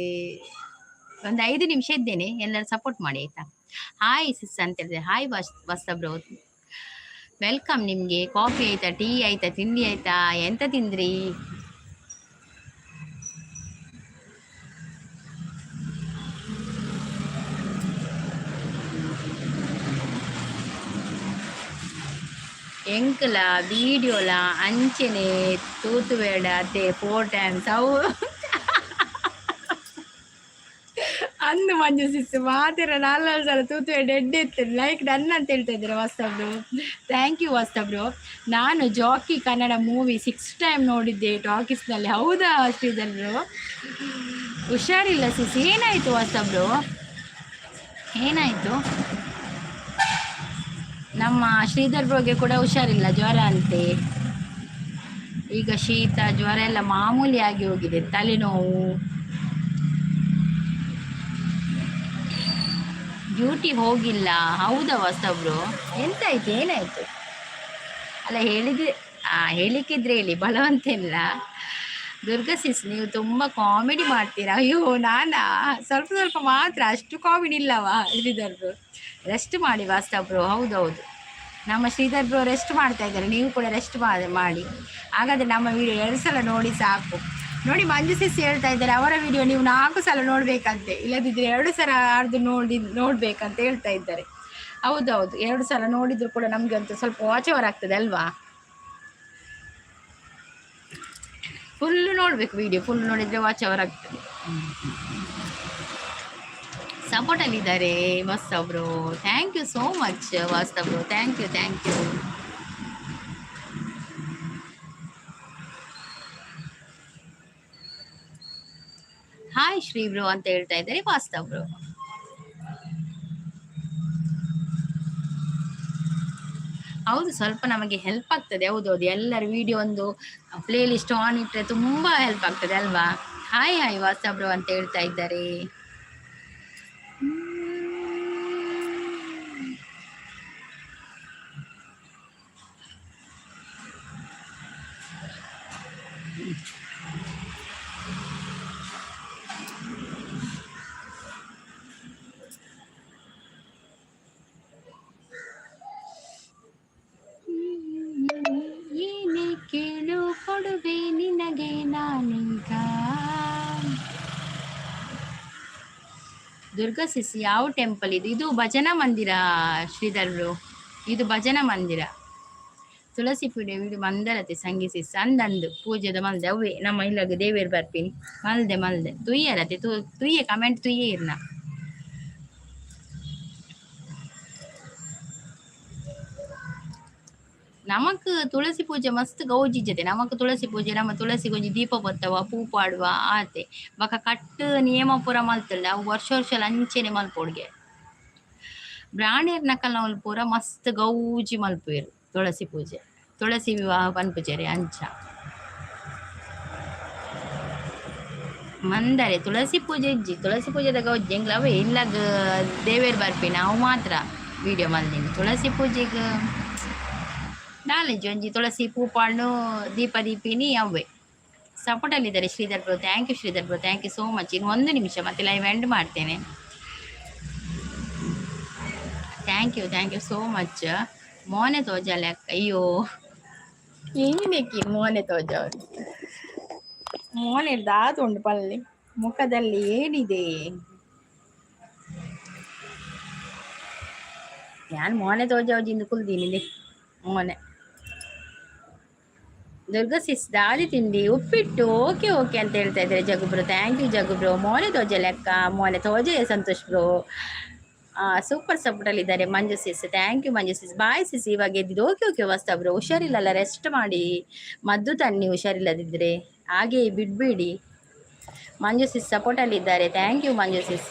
Speaker 1: ಒಂದು 5 ನಿಮಿಷ ಇದ್ದೇನೆ, ಎಲ್ಲರೂ ಸಪೋರ್ಟ್ ಮಾಡಿ ಆಯ್ತಾ? ಹಾಯ್ ಸಿಸ್ ಅಂತ ಹೇಳಿದೆ. Hi Vasta bro, welcome. ನಿಮಗೆ ಕಾಫಿ ಆಯ್ತಾ, ಟೀ ಆಯ್ತಾ, ತಿಂಡಿ ಆಯ್ತಾ, ಎಂತ ತಿಂದ್ರಿ? ಎಂಕಲ ವೀಡಿಯೋಲ ಅಂಚನೆ ತೂತುಬೇಡ ಅತ್ತೆ 4 ಟೈಮ್ಸ್ ಅವು ಅಂದು ಮಂಜು ಸಿಸ್ಸು ಮಾತಿರ ನಾಲ್ಕು ಸಲ ತೂತುಬೇಡ ಎಡ್ಡೆ ಇತ್ತು. ಲೈಕ್ ಡನ್ ಅಂತ ಹೇಳ್ತಾ ಇದ್ದೀರಾ ವಾಸ್ತವ್ರು. Thank you ವಾಸ್ತವ್ರು. ನಾನು ಜಾಕಿ ಕನ್ನಡ ಮೂವಿ 6 ಟೈಮ್ ನೋಡಿದ್ದೆ ಟಾಕೀಸ್ನಲ್ಲಿ. ಹೌದಾ ಶ್ರೀಧರ್ ಬ್ರೋ? ಹುಷಾರಿಲ್ಲ ಸಿಸ್, ಏನಾಯಿತು ವಾಸ್ತವ್ರು, ಏನಾಯಿತು? ನಮ್ಮ ಶ್ರೀಧರ್ ಬ್ರೋಗೆ ಕೂಡ ಹುಷಾರಿಲ್ಲ, ಜ್ವರ ಅಂತೆ. ಈಗ ಶೀತ ಜ್ವರ ಎಲ್ಲ ಮಾಮೂಲಿ ಆಗಿ ಹೋಗಿದೆ, ತಲೆನೋವು. ಡ್ಯೂಟಿ ಹೋಗಿಲ್ಲ. ಹೌದಾ ವಾಸ್ತವ್ರು, ಎಂತಾಯ್ತು, ಏನಾಯ್ತು? ಅಲ್ಲ ಹೇಳಿದ್ರೆ ಹೇಳಿಕ್ಕಿದ್ರೆ ಹೇಳಿ, ಬಲವಂತ ಇಲ್ಲ. ದುರ್ಗಾ ಸಿಸ್, ನೀವು ತುಂಬ ಕಾಮಿಡಿ ಮಾಡ್ತೀರಾ. ಅಯ್ಯೋ ನಾನಾ? ಸ್ವಲ್ಪ ಸ್ವಲ್ಪ ಮಾತ್ರ, ಅಷ್ಟು ಕಾಮಿಡಿ ಇಲ್ಲವಾ ಶ್ರೀಧರ್ ಬ್ರೋ? ರೆಸ್ಟ್ ಮಾಡಿ ವಾಸ್ತವ್ ಬ್ರೋ. ಹೌದೌದು, ನಮ್ಮ ಶ್ರೀಧರ್ ಬ್ರೋ ರೆಸ್ಟ್ ಮಾಡ್ತಾ ಇದ್ದಾರೆ, ನೀವು ಕೂಡ ರೆಸ್ಟ್ ಮಾಡಿ. ಹಾಗಾದರೆ ನಮ್ಮ ವಿಡಿಯೋ 2 ಸಲ ನೋಡಿ ಸಾಕು. ನೋಡಿ ಮಂಜು ಸಿಸ್ ಹೇಳ್ತಾ ಇದ್ದಾರೆ, ಅವರ ವಿಡಿಯೋ ನೀವು 4 ಸಲ ನೋಡಬೇಕಂತೆ, ಇಲ್ಲದಿದ್ದರೆ 2 ಸಲ ಆರ್ದು ನೋಡಿ ನೋಡಬೇಕಂತ ಹೇಳ್ತಾ ಇದ್ದಾರೆ. ಹೌದೌದು, 2 ಸಲ ನೋಡಿದ್ರು ಕೂಡ ನಮಗೆ ಅಂತೂ ಸ್ವಲ್ಪ ವಾಚ್ ಅವರ್ ಆಗ್ತದೆ ಅಲ್ವಾ? ಫುಲ್ಲು ನೋಡಬೇಕು ವಿಡಿಯೋ, ಫುಲ್ ನೋಡಿದರೆ ವಾಚ್ ಅವರ್ ಆಗ್ತದೆ. ಸಪೋರ್ಟಲ್ಲಿದ್ದಾರೆ Vastav bro, thank you so much Vastav bro, thank you, thank you. Hi Shri bro ಅಂತ ಹೇಳ್ತಾ ಇದ್ದಾರೆ ವಾಸ್ತವ್ ಬ್ರೋ. ಹೌದು, ಸ್ವಲ್ಪ ನಮಗೆ ಹೆಲ್ಪ್ ಆಗ್ತದೆ. ಹೌದೌದು, ಎಲ್ಲರ ವಿಡಿಯೋ ಒಂದು ಪ್ಲೇ ಲಿಸ್ಟ್ ಆನ್ ಇಟ್ಟರೆ ತುಂಬ ಹೆಲ್ಪ್ ಆಗ್ತದೆ ಅಲ್ವಾ? ಹಾಯ್ ಹಾಯ್ ವಾಸ್ತವ್ ಬ್ರೋ ಅಂತ ಹೇಳ್ತಾ ಇದ್ದಾರೆ. ಏನೇ ಕೇಳು ಕೊಡುವೆ ನಿನಗೆ ನಾನೀಗ. ದುರ್ಗಾ ಸಿಸ್, ಯಾವ ಟೆಂಪಲ್ ಇದು? ಇದು ಭಜನಾ ಮಂದಿರ ಶ್ರೀಧರ್ ಬ್ರೋ, ಇದು ಭಜನಾ ಮಂದಿರ. ತುಳಸಿ ಪೂಜೆ ಇದು ಮಂದರತೆ ಸಂಗಿ ಸಿಸ್ ಅಂದಂದು ಪೂಜೆದ ಮಲ್ದೆ ಅವೇ ನಮ್ಮ ಇಲ್ಲಗ ದೇವೇರ್ ಬರ್ಪಿನಿ ಮಲ್ದೆ ಮಲ್ದೆ ತುಯ್ಯರತೆ ತುಯ್ಯೆ ಕಮೆಂಟ್ ತುಯ್ಯೆ ಇರ್ನ. ನಮಕ್ ತುಳಸಿ ಪೂಜೆ ಮಸ್ತ್ ಗೌಜಿಜ್ಜತೆ. ನಮಕ್ ತುಳಸಿ ಪೂಜೆ, ನಮ್ಮ ತುಳಸಿ ಗೊಂಜಿ ದೀಪ ಪೊತ್ತವ, ಪೂ ಪಾಡುವ ಆತೆ ಬೊಕ ಕಟ್ಟ್ ನಿಯಮ ಪೂರ ಮಲ್ತುಂಡ ಅವು ವರ್ಷ ವರ್ಷ ಅಂಚೆನೆ ಮಲ್ಪೊಡ್ಗೆ. ಬ್ರಾಣೆರ್ ನಕಲ್ನವ್ಲು ಪೂರ ಮಸ್ತ್ ಗೌಜಿ ಮಲ್ಪುವೆರ್ ತುಳಸಿ ಪೂಜೆ, ತುಳಸಿ ವಿವಾಹ ಪನ್ಪುಜೆರೆ ಅಂಚ. ಮಂದರೆ ತುಳಸಿ ಪೂಜೆ ಇಜ್ಜಿ, ತುಳಸಿ ಪೂಜೆದ ಗೌಜಿ ಎಂಕ್ಲ ಅವೇ ಇಲ್ಲಗ್ ದೇವೇರ್ ಬರ್ಪಿನ ಅವು ಮಾತ್ರ ವಿಡಿಯೋ ಮಲ್ದಿನಿ. ತುಳಸಿ ಪೂಜೆಗ್ ನಾಲೆಜ್ ಒಂಜಿ ತುಳಸಿ ಪೂ ಪಾಡ್ನು ದೀಪ ದೀಪಿನಿ ಅವೇ. ಸಪೋರ್ಟಲ್ಲಿದ್ದಾರೆ Sridhar bro, thank you Sridhar bro, thank you so much. ಇನ್ನು 1 ನಿಮಿಷ ಮತ್ತೆ ಲೈವ್ ಎಂಡ್ ಮಾಡ್ತೇನೆ. Thank you, thank you so much. ಮೋನೆ ತೋಜಾಲೆ ಅಯ್ಯೋ ಏನೇಕಿ ಮೋನೆ ತೋಜವರು, ಮೋನೆ ದಾದುಂಡು ಪಲ್ಲೆ ಮುಖದಲ್ಲಿ ಏನಿದೆ? ನಾನು ಮೋನೆ ತೋಜಾವಜಿಂದ ಕುಲ್ದೀನಿ ಮೋನೆ. ದುರ್ಗಾ ಸಿಸ್ ದಾದಿ ತಿಂಡಿ ಉಪ್ಪಿಟ್ಟು ಓಕೆ ಓಕೆ ಅಂತ ಹೇಳ್ತಾ ಇದ್ದಾರೆ Jagu bro, thank you Jagu bro. ಮೋನೆ ತೋಜ ಲೆಕ್ಕ ಮೋನೆ ತೋಜೆ ಸಂತೋಷ್ ಬ್ರೋ. ಸೂಪರ್ ಸಪೋರ್ಟಲ್ಲಿದ್ದಾರೆ Manju sis, thank you Manju sis. Bye sis, ಇವಾಗ ಎದ್ದಿದ್ದು. ಓಕೆ ಓಕೆ ವಾಸ್ತ ಬ್ರೋ, ಹುಷಾರಿಲ್ಲಲ್ಲ ರೆಸ್ಟ್ ಮಾಡಿ, ಮದ್ದು ತನ್ನಿ ಹುಷಾರಿಲ್ಲದಿದ್ದರೆ, ಹಾಗೆ ಬಿಡಬೇಡಿ. ಮಂಜು ಸಿಸ್ ಸಪೋರ್ಟಲ್ಲಿದ್ದಾರೆ, thank you Manju sis.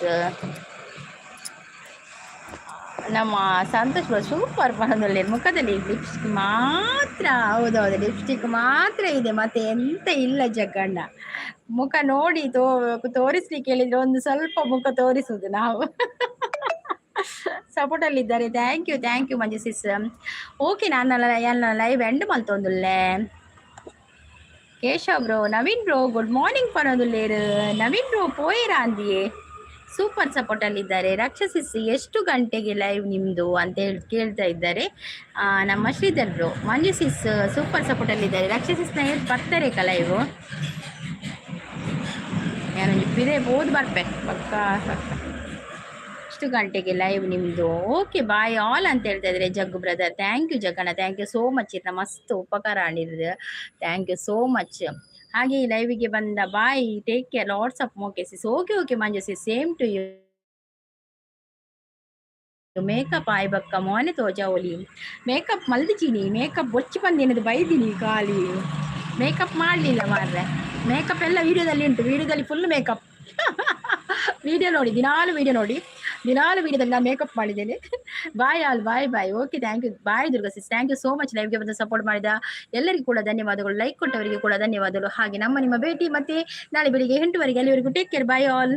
Speaker 1: ನಮ್ಮ ಸಂತೋಷ್ ಬ್ರೋ ಸೂಪರ್ ಪಣದಲ್ಲಿ ಮುಖದಲ್ಲಿ ಲಿಪ್ಸ್ಟಿಕ್ ಮಾತ್ರ, ಹೌದೌದು ಲಿಪ್ಸ್ಟಿಕ್ ಮಾತ್ರ ಇದೆ, ಮತ್ತೆ ಎಂತ ಇಲ್ಲ ಜಗ್ಗಣ್ಣ. ಮುಖ ನೋಡಿ ತೋರಿಸ್ಲಿಕ್ಕೆ ಹೇಳಿದ್ರೆ ಒಂದು ಸ್ವಲ್ಪ ಮುಖ ತೋರಿಸುದು ನಾವು. ಸಪೋರ್ಟಲ್ಲಿದ್ದಾರೆ, thank you, thank you Manju sis. Okay, ನಾನು ಲೈವ್ ಎಂಡ್ ಮಲ್ತೊಂದುಲ್ಲೆ. Keshav bro, Naveen bro good morning ಪನೊಂದುಲ್ಲೇರು. ನವೀನ್ ಬ್ರೋ ಪೋಯಿರಾ ಅಂದಿಯೇ? ಸೂಪರ್ ಸಪೋರ್ಟಲ್ಲಿದ್ದಾರೆ. ರಕ್ಷಸಿಸ್, ಎಷ್ಟು ಗಂಟೆಗೆ ಲೈವ್ ನಿಮ್ಮದು ಅಂತ ಹೇಳಿ ಕೇಳ್ತಾ ಇದ್ದಾರೆ ನಮ್ಮ Sridhar bro. Manju sis super ಸಪೋರ್ಟಲ್ಲಿದ್ದಾರೆ. ರಕ್ಷಸಿಸ್ನ ಏತ್ ಬರ್ತಾರೆ ಲೈವ್? ಯಾನೊಂಜಿ ಪಿರೆ ಪೋದು ಬರ್ಪೆ ಪಕ್ಕ ಪಕ್ಕ. ಎಷ್ಟು ಗಂಟೆಗೆ ಲೈವ್ ನಿಮ್ಮದು? ಓಕೆ, ಬಾಯ್ ಆಲ್ ಅಂತ ಹೇಳ್ತಾ ಇದ್ದಾರೆ ಜಗ್ಗು brother. Thank you Jagganna, thank you so much. ಇರ್ನ ಮಸ್ತ್ ಉಪಕಾರ ಆಂಡಿದ್ದು, thank you so much. ಹಾಗೆ ಈ ಲೈವಿಗೆ ಬಂದ, bye, take care, lots of ಮೋಕೆ sis. Okay okay Manju sis, same to you. Makeup ಆಯ್ ಬಕ್ಕ ಮೋನೆ ತೋಜಾವೊಲಿ. ಮೇಕಪ್ ಮಲ್ದಿಚೀನಿ, ಮೇಕಪ್ ಬೊಚ್ಚಿ ಬಂದೇನದು ಬೈದಿನಿ. ಖಾಲಿ ಮೇಕಪ್ ಮಾಡಲಿಲ್ಲ ಮಾರ್ರೆ. ಮೇಕಪ್ ಎಲ್ಲ ವಿಡಿಯೋದಲ್ಲಿ ಉಂಟು. ವಿಡಿಯೋದಲ್ಲಿ ಫುಲ್ ಮೇಕಪ್. ವಿಡಿಯೋ ನೋಡಿ, ದಿನಾಲು ವಿಡಿಯೋ ನೋಡಿ. ದಿನಾಲು ವಿಡಿಯೋದಲ್ಲಿ ನಾನು ಮೇಕಪ್ ಮಾಡಿದ್ದೇನೆ. Bye all, bye bye. Okay, thank you, bye Durga sis, thank you so much. ಲೈವ್ಗೆ ಬಂದು ಸಪೋರ್ಟ್ ಮಾಡಿದ ಎಲ್ಲರಿಗೂ ಕೂಡ ಧನ್ಯವಾದಗಳು. ಲೈಕ್ ಕೊಟ್ಟವರಿಗೆ ಕೂಡ ಧನ್ಯವಾದಗಳು. ಹಾಗೆ ನಮ್ಮ ನಿಮ್ಮ ಭೇಟಿ ಮತ್ತೆ ನಾಳೆ ಬೆಳಿಗ್ಗೆ 8ವರೆಗೆ. ಅಲ್ಲಿವರೆಗೂ take care, bye all.